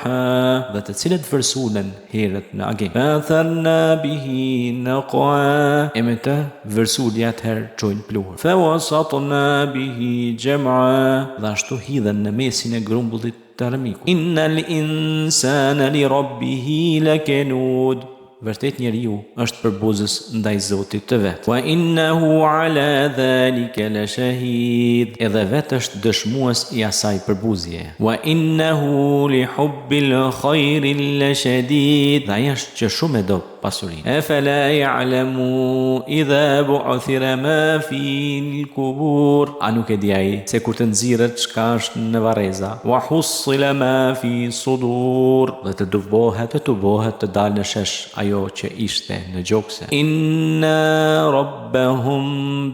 Dhe të cilët vërsulen herët në agim. Fa atharna bihi naqa. E me të vërsulje atëherë çojnë pluhur. Fa wasatna bihi jam'a. Dhe ashtu hidhen në mesin e grumbullit të armikut. Innal insana li rabbihi lakanud. Vërtet njeriu është përbuzës ndaj Zotit të vet. Wa innahu ala dhalika la shahid. Edhe vetë është dëshmues i asaj përbuzjeje. Wa innahu li hubbil khajri la shadid. Dhe ai është që shumë e do pasurinë. Efela ya'lamu idha bu'thira ma fil kubur. A nuk e di ai se kur të nxirret çka është në varreza? Wa hussila ma fi sudur. Dhe të tubohet, të tubohet të dalë në shesh ajo që ishte në gjokse. Inna rabbahum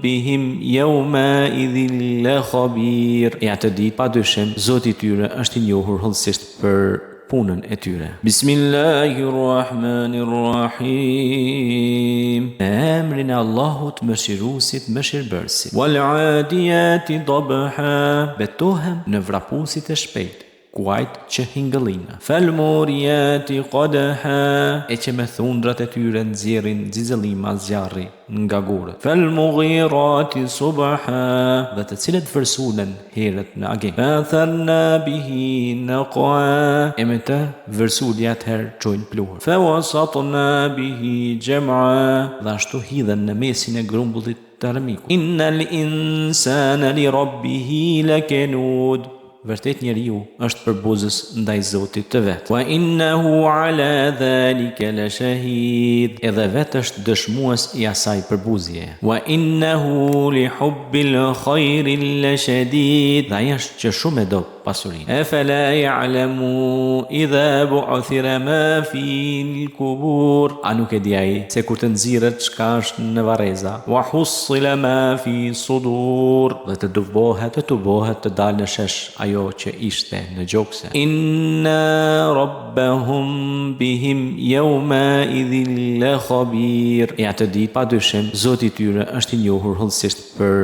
bihim yawma idhin la khabir. E atë ditë, pa dyshim, Zoti i tyre është i njohur hollësisht për punën e tyre. Bismillahirrahmanirrahim. Me emrin e Allahut, Mëshiruesit, Mëshirbërësit. Wal adiyati dabha. Betohem në vrapuesit e shpejtë, kuajt që hingëllijnë. Fal muriyati qadha. E që me thundrat e tyre nxjerrin xixëllima zjarri nga gurët. Fal mughirati subha. Dhe të cilët vërsulen herët në agim. Fa atharna bihi naqa. E me të vërsulje atëherë çojnë pluhur. Fa wasatna bihi jam'a. Dhe ashtu hidhen në mesin e grumbullit të armikut. Innal insana li rabbihi lakanud. Vërtet njeriu është përbuzës ndaj Zotit të vet. Wa innahu ala dhalika la shahid. Edhe vetë është dëshmues i asaj përbuzjeje. Wa innahu li hubbil khajri la shadid. Dhe ai është që shumë e do pasurinë. Efela ya'lamu idha bu'thira ma fil kubur. A nuk e di ai se kur të nxirret çka është në varreza? Wa hussila ma fi sudur. Dhe të tubohet, të tubohet të dalë në shesh ajo që ishte në gjokse. Inna rabbahum bihim yawma idhin la khabir. E atë ditë, pa dyshim, Zoti i tyre është i njohur hollësisht për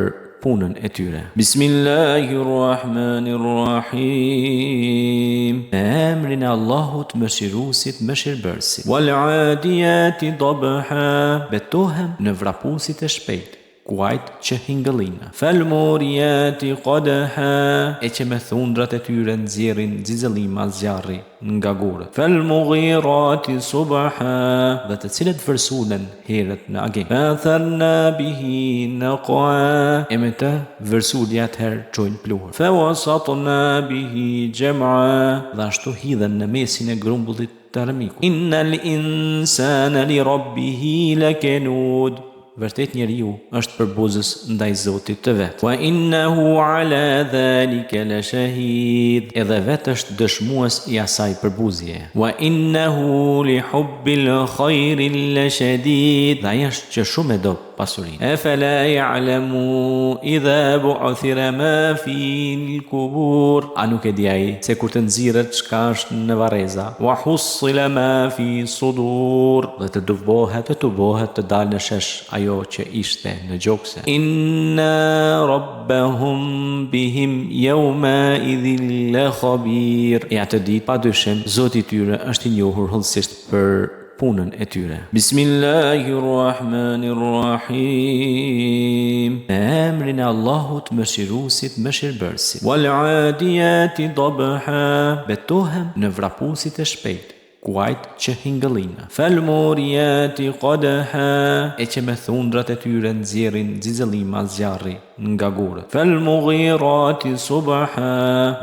punën e tyre. Bismillahirrahmanirrahim. Me emrin e Allahut, Mëshiruesit, Mëshirbërësit. Wal adiyati dabha. Betohem në vrapuesit e shpejtë, kuajt që hingëllijnë. Fal muriyati qadha. E që me thundrat e tyre nxjerrin xixëllima zjarri nga gurët. Fal mughirati subha. Dhe të cilët vërsulen herët në agim. Fa atharna bihi naqa. E me të vërsulje atëherë çojnë pluhur. Fa wasatna bihi jam'a. Dhe ashtu hidhen në mesin e grumbullit të armikut. Innal insana li rabbihi lakanud. Vërtet njeriu është përbuzës ndaj Zotit të vet. Wa innahu ala dhalika la shahid. Edhe vetë është dëshmues i asaj përbuzjeje. Wa innahu li hubbil khajri la shadid. Dhe ai është që shumë e do pasurinë. Efela ya'lamu idha bu'thira ma fil kubur. A nuk e di ai se kur të nxirret çka është në varreza? Wa hussila ma fi sudur. Dhe të tubohet, të tubohet të dalë në shesh ajo që ishte në gjokse. Inna rabbahum bihim yawma idhin la khabir. E atë ditë, pa dyshim, Zoti i tyre është i njohur hollësisht për punën e tyre. Bismillahirrahmanirrahim. Me emrin e Allahut, Mëshiruesit, Mëshirbërësit. Wal adiyati dabha. Betohem në vrapuesit e shpejtë, kuajt që hingëllijnë. Fal muriyati qadha. E që me thundrat e tyre nxjerrin xixëllima zjarri nga gurët. Fal mughirati subha.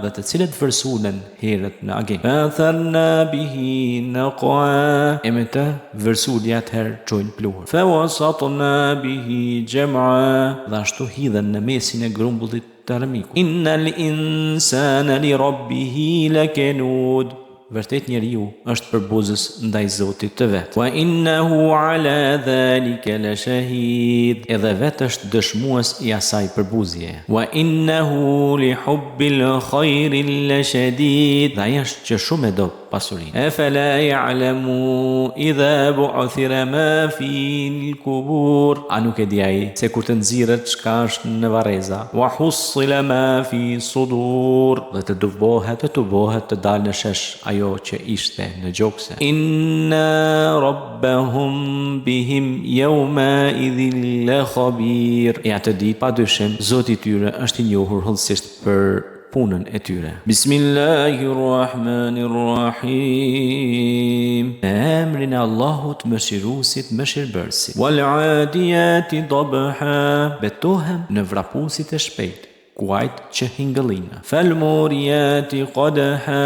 Dhe të cilët vërsulen herët në agim. Fa atharna bihi naqa. E me të vërsulje atëherë çojnë pluhur. Fa wasatna bihi jam'a. Dhe ashtu hidhen në mesin e grumbullit të armikut. Innal insana li rabbihi lakanud. Vërtet njeriu është përbuzës ndaj Zotit të vet. Wa innahu ala dhalika la shahid. Edhe vetë është dëshmues i asaj përbuzjeje. Wa innahu li hubbil khajri la shadid. Dhe ai është që shumë e do pasurinë. Efela ya'lamu idha bu'thira ma fil kubur. A nuk e di ai se kur të nxirret çka është në varreza? Wa hussila ma fi sudur. Dhe të tubohet, të tubohet të dalë në shesh ajo që ishte në gjokse. Inna rabbahum bihim yawma idhin la khabir. E atë ditë, pa dyshim, Zoti i tyre është i njohur hollësisht për punën e tyre. punën e tyre. Bismillahirrahmanirrahim. Me emrin e Allahut Mëshiruesit, Mëshirbërësit. Wal adiyati dabha. Betohem në vrapuesit e shpejtë, kuajt që hingëllijnë. Fal muriyati qadha.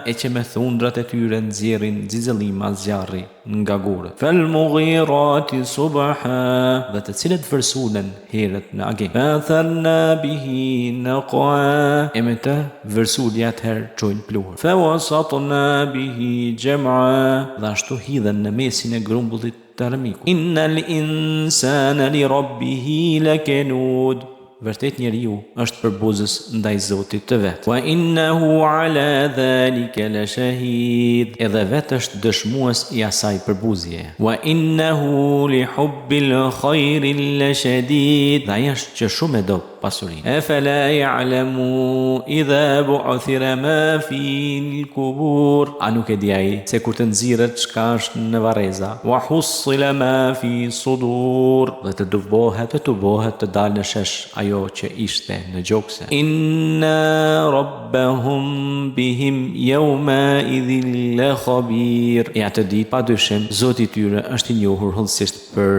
E që me thundrat e tyre nxjerrin xixëllima zjarri nga gurët. Fal mughirati subha. Dhe të cilët vërsulen herët në agim. Fa atharna bihi naqa. E me të vërsulje atëherë çojnë pluhur. Fa wasatna bihi jam'a. Dhe ashtu hidhen në mesin e grumbullit të armikut. Innal insana li rabbihi lakanud. Vërtet njeriu është përbuzës ndaj Zotit të vet. Wa innahu ala dhalika lashahid. Edhe vetë është dëshmues i asaj përbuzjeje. Wa innahu li hubbil khayri lashadid. Dhe ai është që shumë e do pasurinë. Efela ya'lamu idha bu'thira ma fil kubur. A nuk e di ai se kur të nxirret çka është në varreza? Wa hussila ma fi sudur. Dhe të tubohet, të tubohet të dalë në shesh ajo që ishte në gjokse. Inna rabbahum bihim yawma idhin la khabir. E atë ditë, pa dyshim, Zoti i tyre është i njohur hollësisht për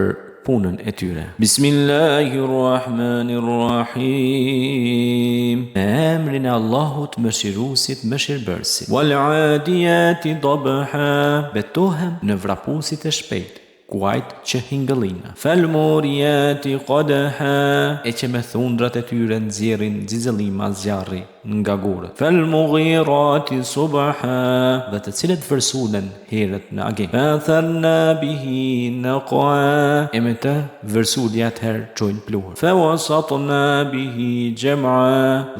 punën e tyre. Bismillahirrahmanirrahim. Me emrin e Allahut, Mëshiruesit, Mëshirbërësit. Wal adiyati dabha. Betohem në vrapuesit e shpejtë, kuajt që hingëllijnë. Fal muriyati qadha. E që me thundrat e tyre nxjerrin xixëllima zjarri nga gurët. Fal mughirati subha. Dhe të cilët vërsulen herët në agim. Fa atharna bihi naqa. E me të vërsulje atëherë çojnë pluhur. Fa wasatna bihi jam'a.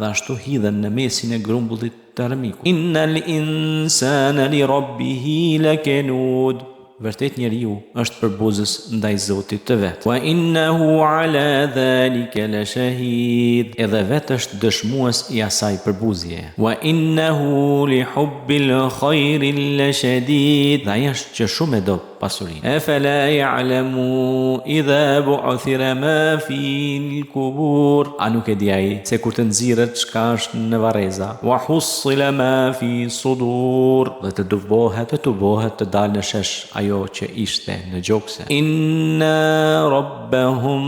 Dhe ashtu hidhen në mesin e grumbullit të armikut. Innal insana li rabbihi lakanud. Vërtet njeriu është përbuzës ndaj Zotit të vet. Wa innahu ala dhalika lashahid. Edhe vetë është dëshmues i asaj përbuzjeje. Wa innahu li hubbil khayri lashadid. Dhe ai është që shumë e do pasurinë. Efela ya'lamu idha bu'thira ma fil kubur. A nuk e di ai se kur të nxirret çka është në varreza? Wa hussila ma fi sudur. Dhe të tubohet, të tubohet të dalë në shesh ajo që ishte në gjokse. Inna rabbahum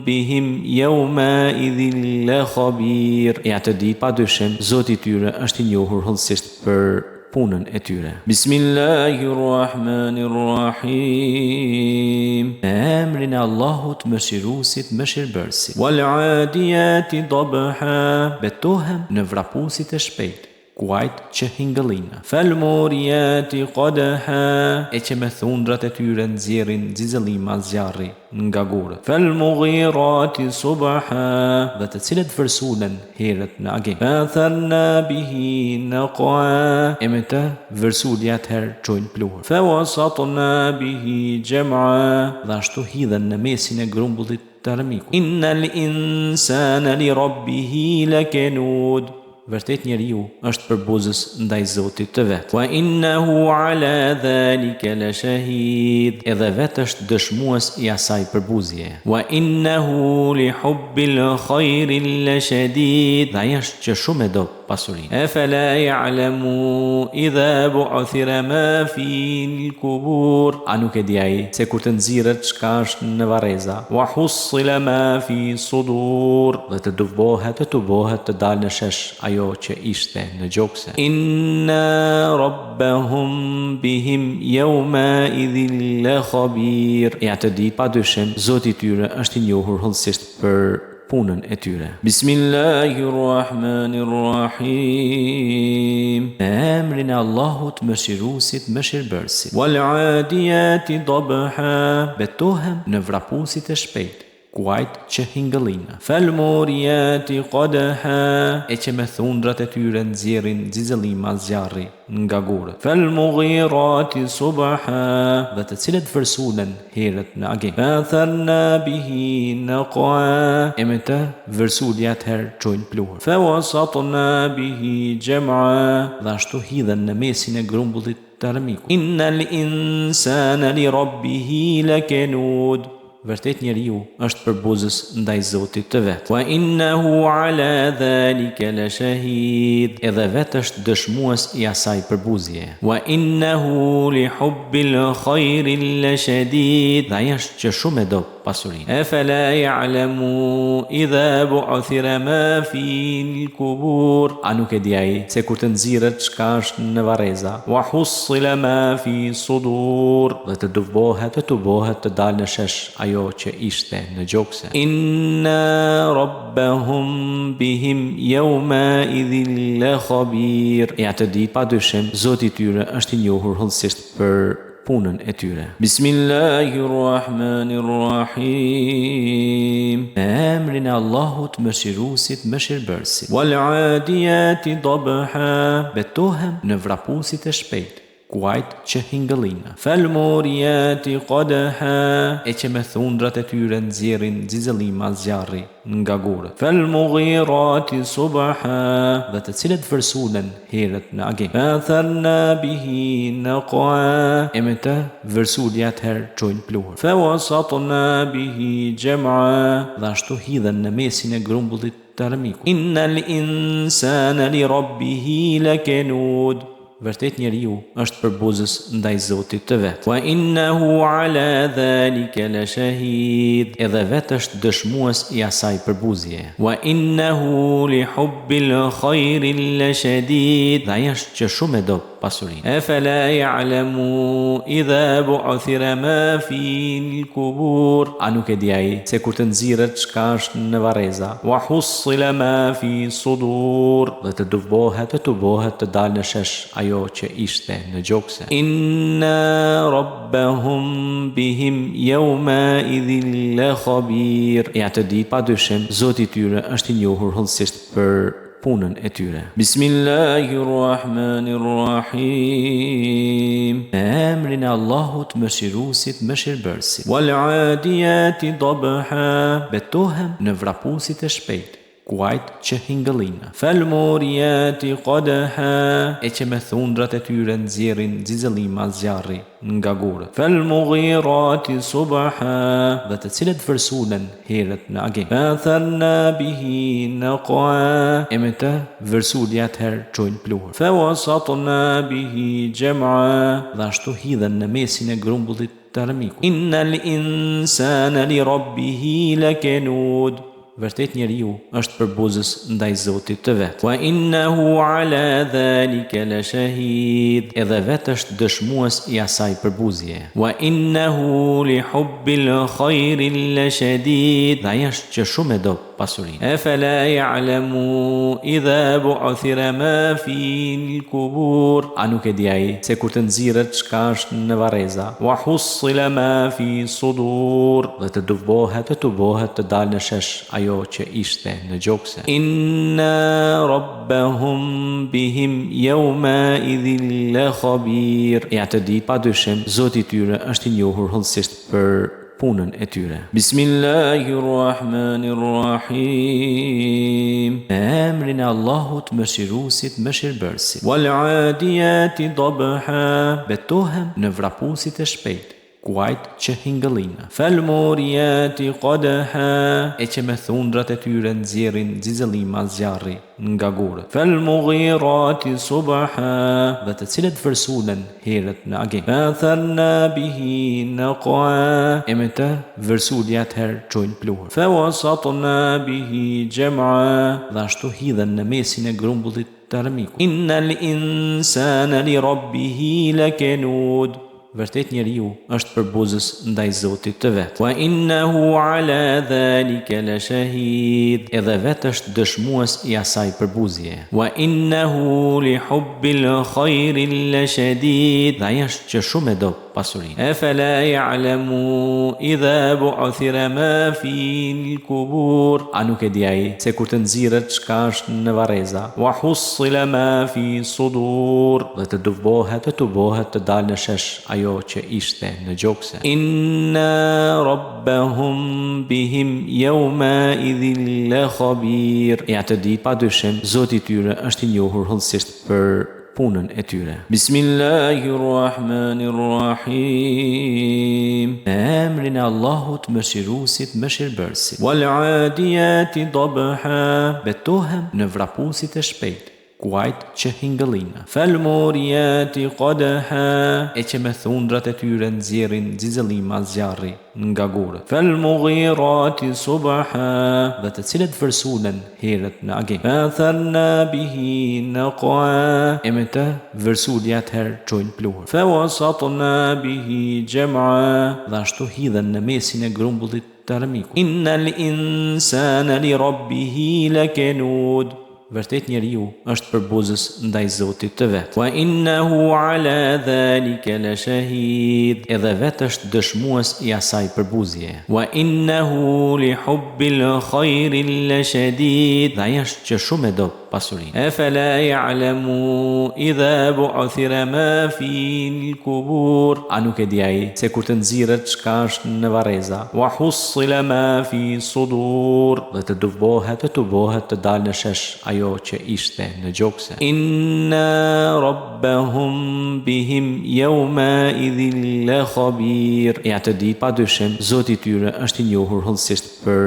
bihim yawma idhin la khabir. E atë ditë, pa dyshim, Zoti i tyre është i njohur hollësisht për punën e tyre. Bismillahirrahmanirrahim. Me emrin e Allahut, Mëshiruesit, Mëshirbërësit. Wal adiyati dabha. Betohem në vrapuesit e shpejtë, kuajt që hingëllijnë. Fal muriyati qadha. E që me thundrat e tyre nxjerrin xixëllima zjarri nga gurët. Fal mughirati subha. Dhe të cilët vërsulen herët në agim. Fa atharna bihi naqa. E me të vërsulje atëherë çojnë pluhur. Fa wasatna bihi jam'a. Dhe ashtu hidhen në mesin e grumbullit të armikut. Innal insana li rabbihi lakanud. Vërtet njeriu është përbuzës ndaj Zotit të vet. Wa innahu ala dhalika lashahid. Edhe vetë është dëshmues i asaj përbuzjeje. Wa innahu li hubbil khayri lashadid. Dhe ai është që shumë e do pasurinë. Efela ya'lamu idha bu'thira ma fil kubur. A nuk e di ai se kur të nxirret çka është në varreza? Wa hussila ma fi sudur. Dhe të tubohet, të tubohet të dalë në shesh ajo që ishte në gjokse. Inna rabbahum bihim yawma idhin la khabir. E atë ditë, pa dyshim, Zoti i tyre është i njohur hollësisht për punën e tyre. Bismillahirrahmanirrahim. Me emrin e Allahut, Mëshiruesit, Mëshirbërësit. Wal adiyati dabha. Betohem në vrapuesit e shpejtë, kuajt që hingëllijnë. Fal muriyati qadha. E që me thundrat e tyre nxjerrin xixëllima zjarri nga gurët. Fal mughirati subha. Dhe të cilët vërsulen herët në agim. Fa atharna bihi naqa. E me të vërsulje atëherë çojnë pluhur. Fa wasatna bihi jam'a. Dhe ashtu hidhen në mesin e grumbullit të armikut. Innal insana li rabbihi lakanud. Vërtet njeriu është përbuzës ndaj Zotit të vet. Wa innahu ala dhalika la shahid. Edhe vetë është dëshmues i asaj përbuzje. Wa innahu li hubbil khajri la shadid. Dhe ai është që shumë e do pasurinë. Efela ya'lamu idha bu'thira ma fil kubur. A nuk e di ai se kur të nxirret çka është në varreza? Wa hussila ma fi sudur. Dhe të tubohet, të tubohet të dalë në shesh ajo që ishte në gjokse. Inna rabbahum bihim yawma idhin la khabir. E atë ditë, pa dyshim, Zoti i tyre është i njohur hollësisht për punën e tyre. Bismillahirrahmanirrahim. Me emrin e Allahut, Mëshiruesit, Mëshirbërësit. Wal adiyati dabha. Betohem në vrapuesit e shpejtë, kuajt që hingëllijnë. Fal muriyati qadha. E që me thundrat e tyre nxjerrin xixëllima zjarri nga gurët. Fal mughirati subha. Dhe të cilët vërsulen herët në agim. Fa atharna bihi naqa. E me të vërsulje atëherë çojnë pluhur. Fa wasatna bihi jam'a. Dhe ashtu hidhen në mesin e grumbullit të armikut. Innal insana li rabbihi lakanud. Vërtet njeriu është përbuzës ndaj Zotit të vet. Wa innahu ala dhalika la shahid. Edhe vetë është dëshmues i asaj përbuzjeje. Wa innahu li hubbil khajri la shadid. Dhe ai është që shumë e do pasurinë. Efela ya'lamu idha bu'thira ma fil kubur. A nuk e di ai se kur të nxirret çka është në varreza? Wa hussila ma fi sudur. Dhe të tubohet, të tubohet të dalë në shesh ajo që ishte në gjokse. Inna rabbahum bihim yawma idhin la khabir. E atë ditë, pa dyshim, Zoti i tyre është i njohur hollësisht për punën e tyre. Bismillahirrahmanirrahim. Me emrin e Allahut, Mëshiruesit, Mëshirbërësit. Wal adiyati dabha. Betohem në vrapuesit e shpejtë, kuajt që hingëllijnë. Fal muriyati qadha. E që me thundrat e tyre nxjerrin xixëllima zjarri nga gurët. Fal mughirati subha. Dhe të cilët vërsulen herët në agim. Fa atharna bihi naqa. E me të vërsulje atëherë çojnë pluhur. Fa wasatna bihi jam'a. Dhe ashtu hidhen në mesin e grumbullit të armikut. Innal insana li rabbihi lakanud. Vërtet njeriu është përbuzës ndaj Zotit të vet. Wa innahu ala dhalika la shahid. Edhe vetë është dëshmues i asaj përbuzjeje. Wa innahu li hubbil khajri la shadid. Dhe ai është që shumë e do pasurinë. Efela ya'lamu idha bu'thira ma fil kubur. A nuk e di ai se kur të nxirret çka është në varreza? Wa hussila ma fi sudur. Dhe të tubohet, të tubohet të dalë në shesh ajo që ishte në gjokse. Inna rabbahum bihim yawma idhin la khabir. E atë ditë, pa dyshim, Zoti i tyre është i njohur hollësisht për punën e tyre. Bismillahirrahmanirrahim. Me emrin e Allahut, Mëshiruesit, Mëshirbërësit. Wal adiyati dabha. Betohem në vrapuesit e shpejtë, kuajt që hingëllijnë. Fal muriyati qadha. E që me thundrat e tyre nxjerrin xixëllima zjarri nga gurët. Fal mughirati subha. Dhe të cilët vërsulen herët në agim. Fa atharna bihi naqa. E me të vërsulje atëherë çojnë pluhur. Fa wasatna bihi jam'a. Dhe ashtu hidhen në mesin e grumbullit të armikut. Innal insana li rabbihi lakanud. Vërtet njeriu është përbuzës ndaj Zotit të vet. Wa innahu ala dhalika la shahid. Edhe vetë është dëshmues i asaj përbuzjeje. Wa innahu li hubbil khajri la shadid. Dhe ai është që shumë e do pasurinë. Efela ya'lamu idha bu'thira ma fil kubur. A nuk e di ai se kur të nxirret çka është në varreza? Wa hussila ma fi sudur. Dhe të tubohet, të tubohet të dalë në shesh ajo që ishte në gjokse. Inna rabbahum bihim yawma idhin la khabir. E atë ditë, pa dyshim, Zoti i tyre është i njohur hollësisht për punën e tyre. punën e tyre. Bismillahirrahmanirrahim. Me emrin e Allahut, Mëshiruesit, Mëshirbërësit. Wal 'adiyati dabha. Betohem në vrapuesit e shpejtë, kuajt që hingëllijnë. Fal muriyati qadha. E që me thundrat e tyre nxjerrin xixëllima zjarri nga gurët. Fal mughirati subha. Dhe të cilët vërsulen herët në agim. Fa atharna bihi naqa. E me të vërsulje atëherë çojnë pluhur. Fa wasatna bihi jam'a. Dhe ashtu hidhen në mesin e grumbullit të armikut. Innal insana li rabbihi lakanud. Vërtet njeriu është përbuzës ndaj Zotit të vet. Wa innahu ala dhalika la shahid. Edhe vetë është dëshmues i asaj përbuzjeje. Wa innahu li hubbil khayri la shadid. Dhe ai është që shumë e do pasurinë. Afala ya'lamu idha bu'thira ma fil kubur. A nuk e di ai se kur të nxirret çka është në varreza? Wa hussila ma fi sudur. Dhe të tubohet, të tubohet të dalë në shesh ajo që ishte në gjokse. Inna rabbahum bihim yawma idhin la khabir. E atë ditë, pa dyshim, Zoti i tyre është i njohur hollësisht për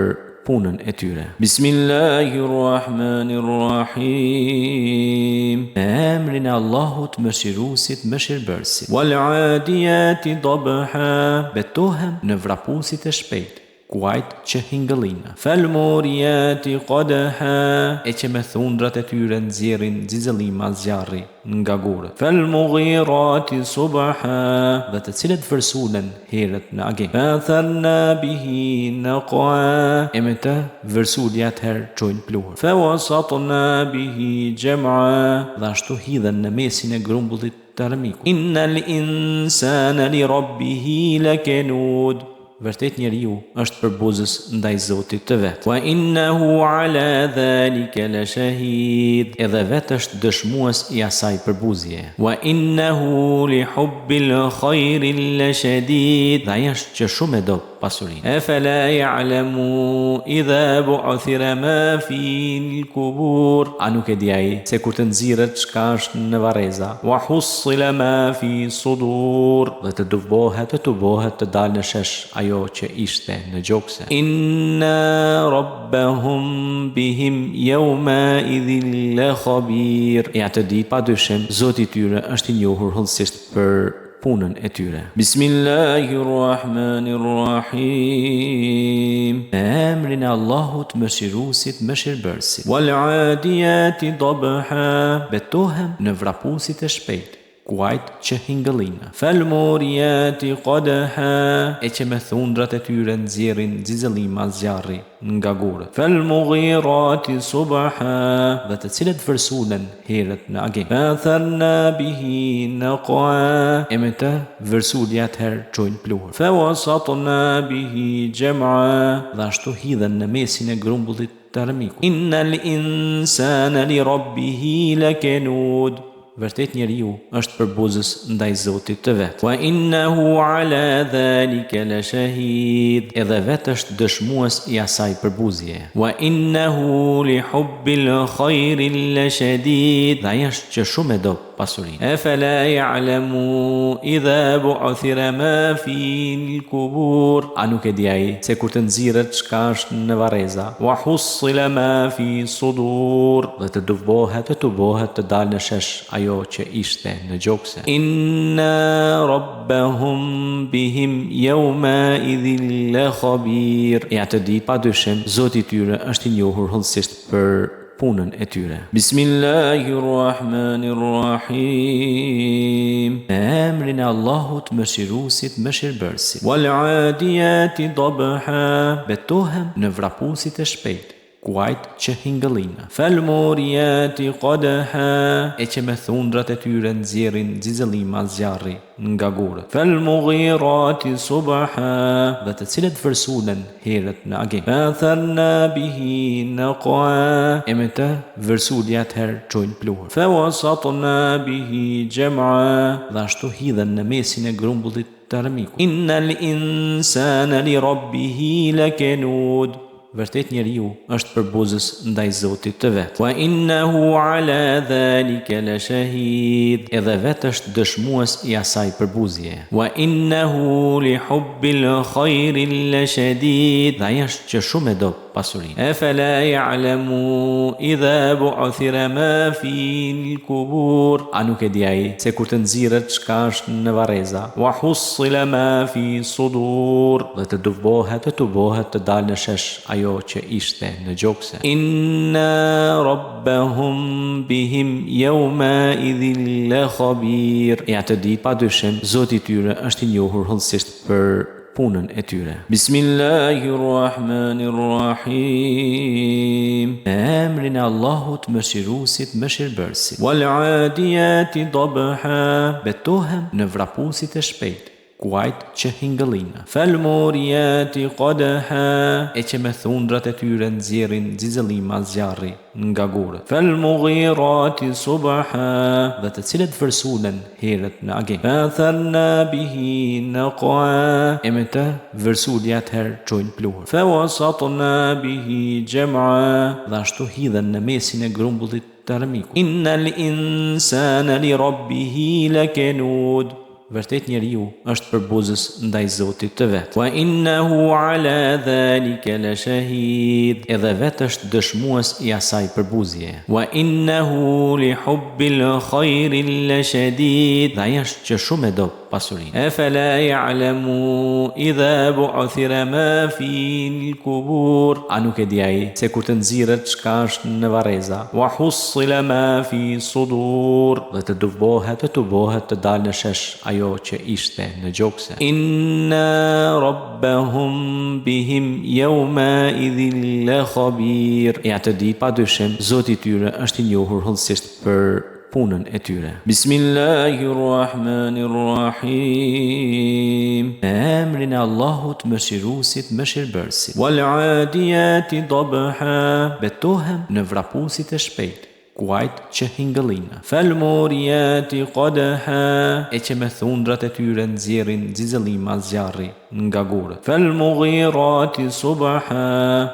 punën e tyre. Bismillahirrahmanirrahim. Me emrin e Allahut, Mëshiruesit, Mëshirbërësit. Wal 'adiyati dabha. Betohem në vrapuesit e shpejtë, kuajt që hingëllijnë. Fal muriyati qadha. E që me thundrat e tyre nxjerrin xixëllima zjarri nga gurët. Fal mughirati subha. Dhe të cilët vërsulen herët në agim. Fa atharna bihi naqa. E me të vërsulje atëherë çojnë pluhur. Fa wasatna bihi jam'a. Dhe ashtu hidhen në mesin e grumbullit të armikut. Innal insana li rabbihi lakanud. Vërtet njeriu është përbuzës ndaj Zotit të vet. Wa innahu ala dhalika la shahid. Edhe vetë është dëshmues i asaj përbuzjeje. Wa innahu li hubbil khayri la shadid. Dhe ai është që shumë e do pasurinë. Afala ya'lamu idha bu'thira ma fil kubur. A nuk e di ai se kur të nxirret çka është në varreza? Wa hussila ma fi sudur. Dhe të tubohet, të tubohet të dalë në shesh ajo që ishte në gjokse. Inna rabbahum bihim yawma idhin la khabir. E atë ditë, pa dyshim, Zoti i tyre është i njohur hollësisht për punën e tyre. Bismillahirrahmanirrahim. Me emrin e Allahut, Mëshiruesit, Mëshirbërësit. Wal 'adiyati dabha. Betohem në vrapuesit e shpejtë, kuajt që hingëllijnë. Fal muriyati qadha. E që me thundrat e tyre nxjerrin xixëllima zjarri nga gurët. Fal mughirati subha. Dhe të cilët vërsulen herët në agim. Fa atharna bihi naqa. E me të vërsulje atëherë çojnë pluhur. Fa wasatna bihi jam'a. Dhe ashtu hidhen në mesin e grumbullit të armikut. Innal insana li rabbihi lakanud. Vërtet njeriu është përbuzës ndaj Zotit të vet. Wa innahu ala dhalika la shahid. Edhe vetë është dëshmues i asaj përbuzjeje. Wa innahu li hubbil khayri la shadid. Dhe ai është që shumë e do pasurinë. Afala ya'lamu idha bu'thira ma fil kubur. A nuk e di ai se kur të nxirret çka është në varreza? Wa hussila ma fi sudur. Dhe të tubohet, të tubohet të dalë në shesh ajo që ishte në gjokse. Inna rabbahum bihim yawma idhin la khabir. E atë ditë, pa dyshim, Zoti i tyre është i njohur hollësisht për punën e tyre. Bismillahirrahmanirrahim. Me emrin e Allahut, Mëshiruesit, Mëshirbërësit. Wal 'adiyati dabha. Betohem në vrapuesit e shpejtë, kuajt që hingëllijnë. Fal muriyati qadha. E që me thundrat e tyre nxjerrin xixëllima zjarri nga gurët. Fal mughirati subha. Dhe të cilët vërsulen herët në agim. Fa atharna bihi naqa. E me të vërsulje atëherë çojnë pluhur. Fa wasatna bihi jam'a. Dhe ashtu hidhen në mesin e grumbullit të armikut. Innal insana li rabbihi lakanud. Vërtet njeriu është përbuzës ndaj Zotit të vet. Wa innahu ala dhalika la shahid. Edhe vetë është dëshmues i asaj përbuzjeje. Wa innahu li hubbil khajri la shadid. Dhe ai është që shumë e do pasurinë. Efela ya'lamu idha bu'thira ma fil kubur. A nuk e di ai se kur të nxirret çka është në varreza? Wa hussila ma fi sudur. Dhe të tubohet, të tubohet të dalë në shesh ajo që ishte në gjokse. Inna rabbahum bihim yawma idhin la khabir. E atë ditë, pa dyshim, Zoti i tyre është i njohur hollësisht për punën e tyre. Bismillahirrahmanirrahim. Me emrin e Allahut, Mëshiruesit, Mëshirbërësit. Wal adiyati dabha. Betohem në vrapuesit e shpejtë, kuajt që hingëllijnë. Fel muriyati qadha. E që me thundrat e tyre nxjerrin xixëllima zjarri nga gurët. Fel mughirati subha. Dhe të cilët vërsulen herët në agim. Fa atharna bihi naqa. E me të vërsulje atëherë çojnë pluhur. Fa wasatna bihi jam'a. Dhe ashtu hidhen në mesin e grumbullit të armikut. Innal insana li rabbihi lakanud. Vërtet njeriu është përbuzës ndaj Zotit të vet. Wa innahu ala dhalika la shahid. Edhe vetë është dëshmues i asaj përbuzjeje. Wa innahu li hubbil khajri la shadid. Dhe ai është që shumë e do pasurinë. Efela ya'lamu idha bu'thira ma fil kubur. A nuk e di ai se kur të nxirret çka është në varreza? Wa hussila ma fi sudur. Dhe të tubohet, të tubohet të dalë në shesh ajo që ishte në gjokse. Inna rabbahum bihim yawma idhin la khabir. E atë ditë, pa dyshim, Zoti i tyre është i njohur hollësisht për punën e tyre. Bismillahirrahmanirrahim. Me emrin e Allahut, Mëshiruesit, Mëshirbërësit. Wal adiyati dabha. Betohem në vrapuesit e shpejtë, kuajt që hingëllijnë. Fel muriyati qadha. E që me thundrat e tyre nxjerrin xixëllima zjarri nga gurët. Fel mughirati subha.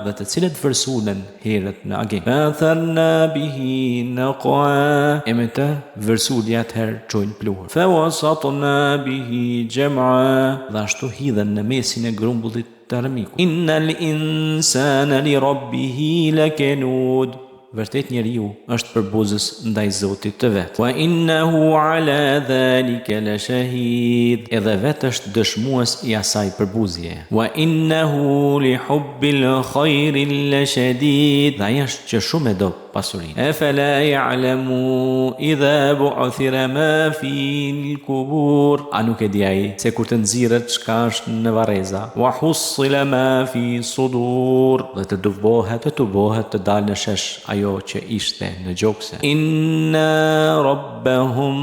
Dhe të cilët vërsulen herët në agim. Fa atharna bihi naqa. E me të vërsulje atëherë çojnë pluhur. Fa wasatna bihi jam'a. Dhe ashtu hidhen në mesin e grumbullit të armikut. Innal insana li rabbihi lakanud. Vërtet njeriu është përbuzës ndaj Zotit të vet. Wa innahu ala dhalika la shahid. Edhe vetë është dëshmues i asaj përbuzjeje. Wa innahu li hubbil khajri la shadid. Dhe ai është që shumë e do pasurinë. Efela ya'lamu idha bu'thira ma fil kubur. A nuk e di ai se kur të nxirret çka është në varreza? Wa hussila ma fi sudur. Dhe të tubohet, të tubohet të dalë në shesh ajo që ishte në gjokse. Inna rabbahum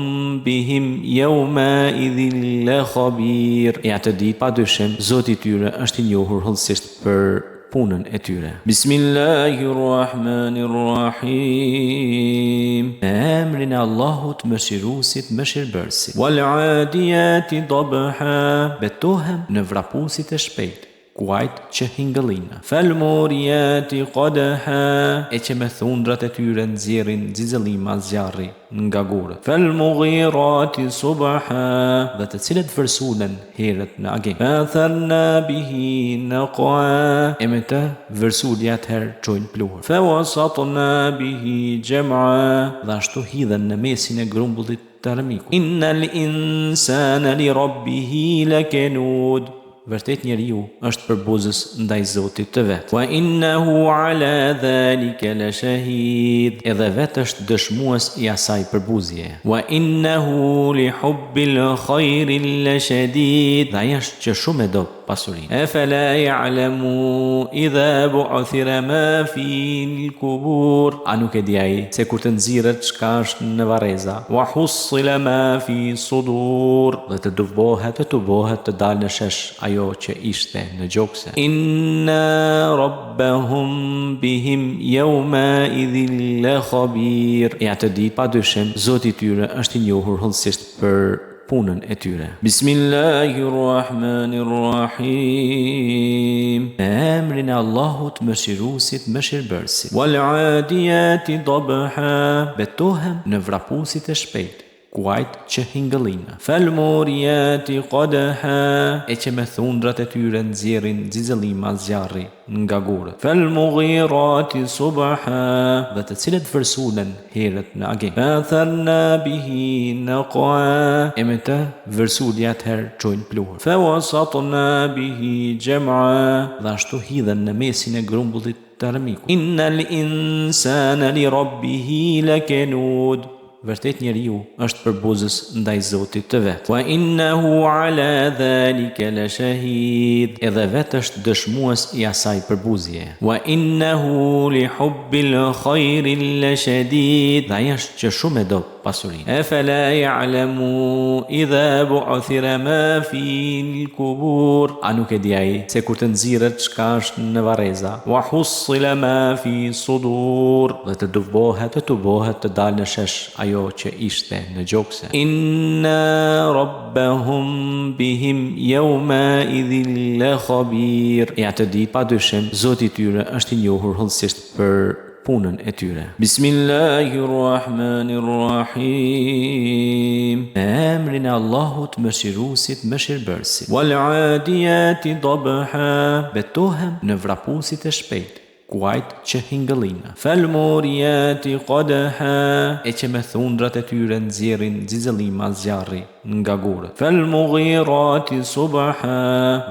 bihim yawma idhin la khabir. E atë ditë, pa dyshim, Zoti i tyre është i njohur hollësisht për punën e tyre. Bismillahirrahmanirrahim. Me emrin e Allahut, Mëshiruesit, Mëshirbërësit. Wal adiyati dabha. Betohem në vrapuesit e shpejtë, kuajt që hingëllijnë. Fel muriyati qadha. E që me thundrat e tyre nxjerrin xixëllima zjarri nga gurët. Fel mughirati subha. Dhe të cilët vërsulen herët në agim. Fa atharna bihi naqa. E me të vërsulje atëherë çojnë pluhur. Fa wasatna bihi jam'a. Dhe ashtu hidhen në mesin e grumbullit të armikut. Innal insana li rabbihi lakanud. Vërtet njeriu është përbuzës ndaj Zotit të vet. Wa innahu ala dhalika la shahid. Edhe vetë është dëshmues i asaj përbuzjeje. Wa innahu li hubbil khajri la shadid. Dhe ai është që shumë e do pasurinë. Efela ya'lamu idha bu'thira ma fil kubur. A nuk e di ai se kur të nxirret çka është në varreza? Wa hussila ma fi sudur. Dhe të tubohet, të tubohet të dalë në shesh ajo që ishte në gjokse. Inna rabbahum bihim yawma idhin la khabir. E atë ditë, pa dyshim, Zoti i tyre është i njohur hollësisht për punën e tyre. punën e tyre. Bismillahirrahmanirrahim. Me emrin e Allahut, Mëshiruesit, Mëshirbërësit. Wal adiyati dabha. Betohem në vrapuesit e shpejtë, kuajt që hingëllijnë. Fal muriyati qadha. E që me thundrat e tyre nxjerrin xixëllima zjarri nga gurët. Fal mughirati subha. Dhe të cilët vërsulen herët në agim. Fa atharna bihi naqa. E me të vërsulje atëherë çojnë pluhur. Fa wasatna bihi jam'a. Dhe ashtu hidhen në mesin e grumbullit të armikut. Innal insana li rabbihi lakanud. Vërtet njeriu është përbuzës ndaj Zotit të vet. Wa innahu ala dhalika lashahid. Edhe vetë është dëshmues i asaj përbuzjeje. Wa innahu li hubbil khayri lashadid. Dhe ai është që shumë e do pasurinë. Efela ya'lamu idha bu'thira ma fil kubur. A nuk e di ai se kur të nxirret çka është në varreza? Wa hussila ma fi sudur. Dhe të tubohet, të tubohet të dalë në shesh ajo që ishte në gjokse. Inna rabbahum bihim yawma idhin la khabir. E atë ditë, pa dyshim, Zoti i tyre është i njohur hollësisht për punën e tyre. Bismillahirrahmanirrahim. Me emrin e Allahut, Mëshiruesit, Mëshirbërësit. Wal adiyati dabha. Betohem në vrapuesit e shpejtë, kuajt që hingëllijnë. Fal muriyati qadha. E që me thundrat e tyre nxjerrin xixëllima zjarri nga gurët. Fal mughirati subha.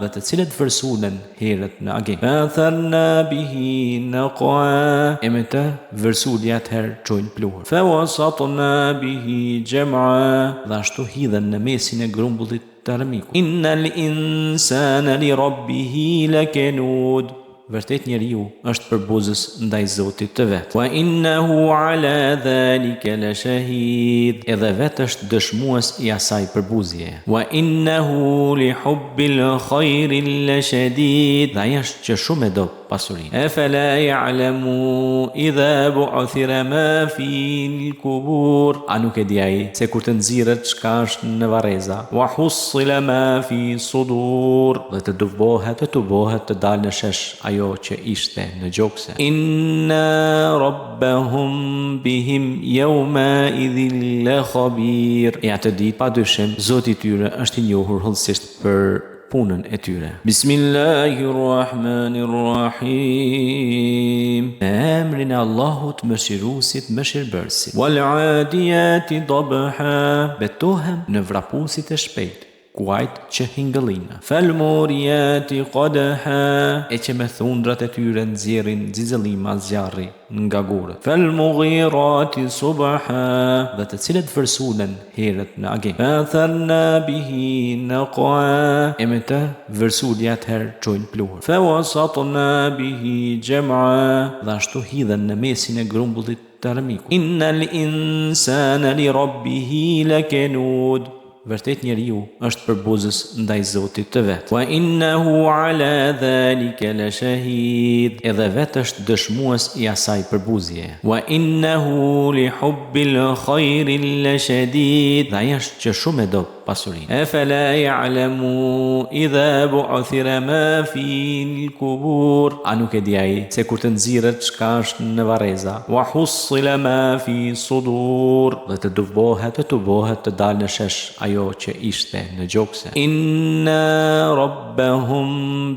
Dhe të cilët vërsulen herët në agim. Fa atharna bihi naqa. E me të vërsulje atëherë çojnë pluhur. Fa wasatna bihi jam'a. Dhe ashtu hidhen në mesin e grumbullit të armikut. Innal insana li rabbihi lakanud. Vërtet njeriu është përbuzës ndaj Zotit të vet. Wa innahu ala dhalika lashahid. Edhe vetë është dëshmues i asaj përbuzjeje. Wa innahu li hubbil khayri lashadid. Dhe ai është që shumë e do pasurinë. Efela ya'lamu idha bu'thira ma fil kubur. A nuk e di ai se kur të nxirret çka është në varreza? Wa hussila ma fi sudur. Dhe të tubohet, të tubohet të dalë në shesh ajo që ishte në gjokse. Inna rabbahum bihim yawma idhin la khabir. E atë ditë, pa dyshim, Zoti i tyre është i njohur hollësisht për punën e tyre. Bismillahirrahmanirrahim. Me emrin e Allahut, Mëshiruesit, Mëshirbërësit. Wal adiyati dabha. Betohem në vrapuesit e shpejtë, kuajt që hingëllijnë. Fal muriyati qadha. E që me thundrat e tyre nxjerrin xixëllima zjarri nga gurët. Fal mughirati subha. Dhe të cilët vërsulen herët në agim. Fa atharna bihi naqa. E me të vërsulje atëherë çojnë pluhur. Fa wasatna bihi jam'a. Dhe ashtu hidhen në mesin e grumbullit të armikut. Innal insana li rabbihi lakanud. Vërtet njeriu është përbuzës ndaj Zotit të vet. Wa innahu ala dhalika lashahid. Edhe vetë është dëshmues i asaj përbuzjeje. Wa innahu li hubbil khayri lashadid. Dhe ai është që shumë e do pasurinë. Efela ya'lamu idha bu'thira ma fil kubur. A nuk e di ai se kur të nxirret çka është në varreza? Wa hussila ma fi sudur. Dhe të tubohet, të tubohet të dalë në shesh ajo që ishte në gjokse. Inna rabbahum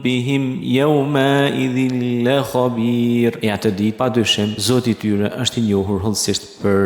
bihim yawma idhin la khabir. E atë ditë, pa dyshim, Zoti i tyre është i njohur hollësisht për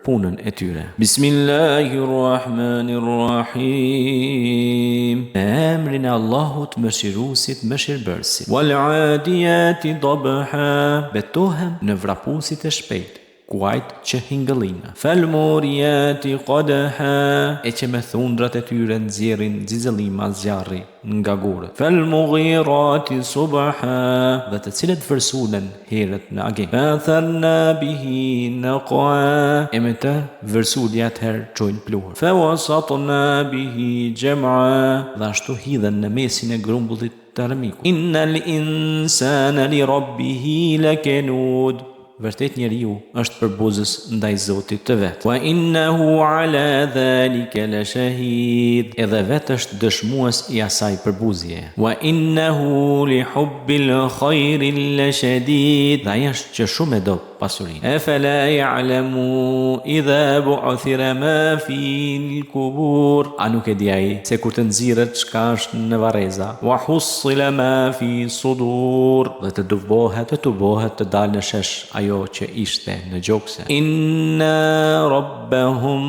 punën e tyre. Bismillahirrahmanirrahim. Me emrin e Allahut, Mëshiruesit, Mëshirbërësit. Wal adiyati dabha. Betohem në vrapuesit e shpejtë, kuajt që hingëllijnë. Fal muriyati qadha. E që me thundrat e tyre nxjerrin xixëllima zjarri nga gurët. Fal mughirati subha. Dhe të cilët vërsulen herët në agim. Fa atharna bihi naqa. E me të vërsulje atëherë çojnë pluhur. Fa wasatna bihi jam'a. Dhe ashtu hidhen në mesin e grumbullit të armikut. Innal insana li rabbihi lakanud. Vërtet njeriu është përbuzës ndaj Zotit të vet. Wa innahu ala dhalika la shahid. Edhe vetë është dëshmues i asaj përbuzjeje. Wa innahu li hubbil khajri la shadid. Dhe ai është që shumë e do pasurinë. Efela ya'lamu idha bu'thira ma fil kubur. A nuk e di ai se kur të nxirret çka është në varreza? Wa hussila ma fi sudur. Dhe të tubohet, të tubohet të dalë në shesh ajo që ishte në gjokse. Inna rabbahum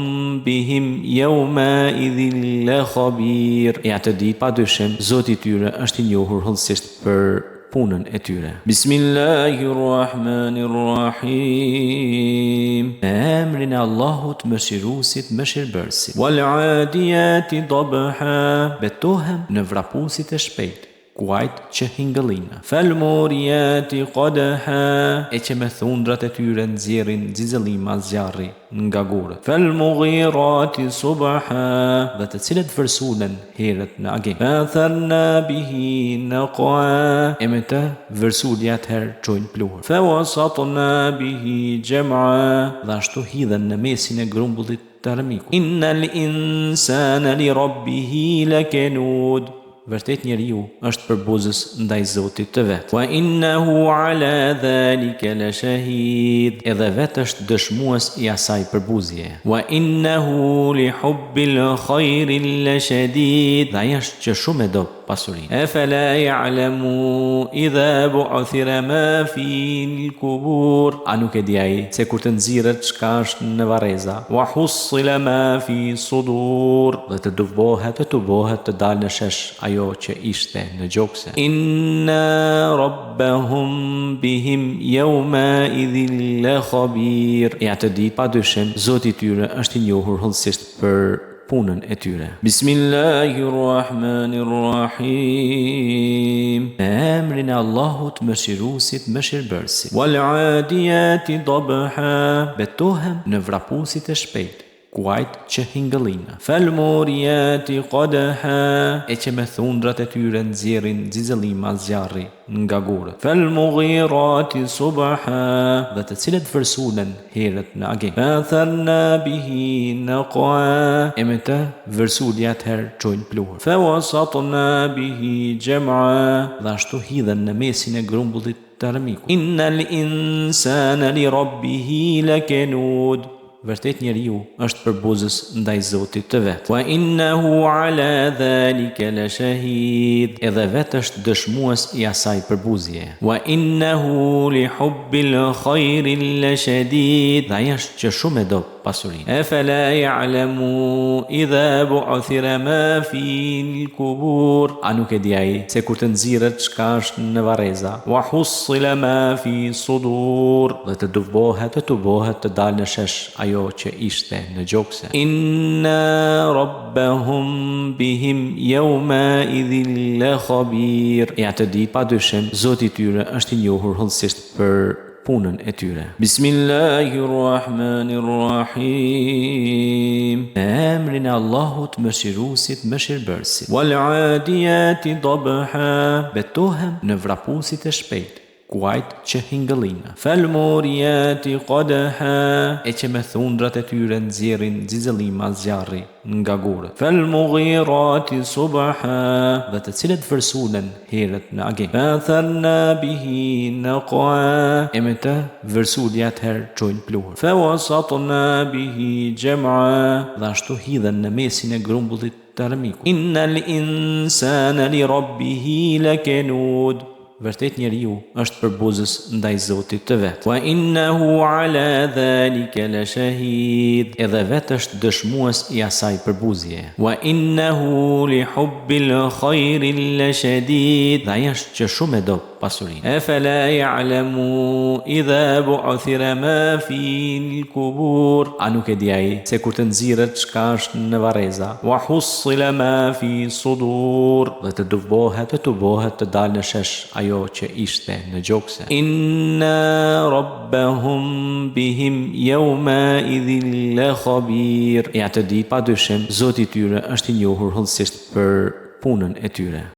bihim yawma idhin la khabir. E atë ditë, pa dyshim, Zoti i tyre është i njohur hollësisht për punën e tyre. Bismillahirrahmanirrahim. Me emrin e Allahut, Mëshiruesit, Mëshirbërësit. Wal adiyati dabha. Betohem në vrapuesit e shpejtë, kuajt që hingëllijnë. Fal muriyati qadha. E që me thundrat e tyre nxjerrin xixëllima zjarri nga gurët. Fal mughirati subha. Dhe të cilët vërsulen herët në agim. Fa atharna bihi naqa. E me të vërsulje atëherë çojnë pluhur. Fa wasatna bihi jam'a. Dhe ashtu hidhen në mesin e grumbullit të armikut. Innal insana li rabbihi lakanud. Vërtet njeriu është përbuzës ndaj Zotit të vet. Wa innahu ala dhalika la shahid. Edhe vetë është dëshmues i asaj përbuzjeje. Wa innahu li hubbil khajri la shadid. Dhe ai është që shumë e do pasurinë. Efela ya'lamu idha bu'thira ma fil kubur. A nuk e di ai se kur të nxirret çka është në varreza? Wa hussila ma fi sudur. Dhe të tubohet, të tubohet të dalë në shesh ajo që ishte në gjokse. Inna rabbahum bihim yawma idhin la khabir. E atë ditë, pa dyshim, Zoti i tyre është i njohur hollësisht për punën e tyre. Bismillahirrahmanirrahim. Me emrin e Allahut, Mëshiruesit, Mëshirbërësit. Wal adiyati dabha. Betohem në vrapuesit e shpejtë, kuajt që hingëllijnë. Fal muriyati qadha. E që me thundrat e tyre nxjerrin xixëllima zjarri nga gurët. Fal mughirati subha. Dhe të cilët vërsulen herët në agim. Fa atharna bihi naqa. E me të vërsulje atëherë çojnë pluhur. Fa wasatna bihi jam'a. Dhe ashtu hidhen në mesin e grumbullit të armikut. Innal insana li rabbihi lakanud. Vërtet njeriu është përbuzës ndaj Zotit të vet. Wa innahu ala dhalika la shahid. Edhe vetë është dëshmues i asaj përbuzjeje. Wa innahu li hubbil khajri la shadid. Dhe ai është që shumë e do pasurinë. Efela ya'lamu idha bu'thira ma fil kubur. A nuk e di ai se kur të nxirret çka është në varreza? Wa hussila ma fi sudur. Dhe të tubohet, të tubohet të dalë në shesh ajo që ishte në gjokse. Inna rabbahum bihim yawma idhin la khabir. E atë ditë, pa dyshim, Zoti i tyre është i njohur hollësisht për punën e tyre. Bismillahirrahmanirrahim. Me emrin e Allahut, Mëshiruesit, Mëshirbërësit. Wal adiyati dabha. Betohem në vrapuesit e shpejtë, kuajt që hingëllijnë. Fal muriyati qadha. E që me thundrat e tyre nxjerrin xixëllima zjarri nga gurët. Fal mughirati subha. Dhe të cilët vërsulen herët në agim. Fa atharna bihi naqa. E me të vërsulje atëherë çojnë pluhur. Fa wasatna bihi jam'a. Dhe ashtu hidhen në mesin e grumbullit të armikut. Innal insana li rabbihi lakanud. Vërtet njeriu është përbuzës ndaj Zotit të vet. Wa innahu ala dhalika la shahid. Edhe vetë është dëshmues i asaj përbuzjeje. Wa innahu li hubbil khajri la shadid. Dhe ai është që shumë e do pasurinë. Efela ya'lamu idha bu'thira ma fil kubur. A nuk e di ai se kur të nxirret çka është në varreza? Wa hussila ma fi sudur. Dhe të tubohet, të tubohet të dalë në shesh ajo që ishte në gjokse. Inna rabbahum bihim yawma idhin la khabir. E atë ditë, pa dyshim, Zoti i tyre është i njohur hollësisht për punën e tyre.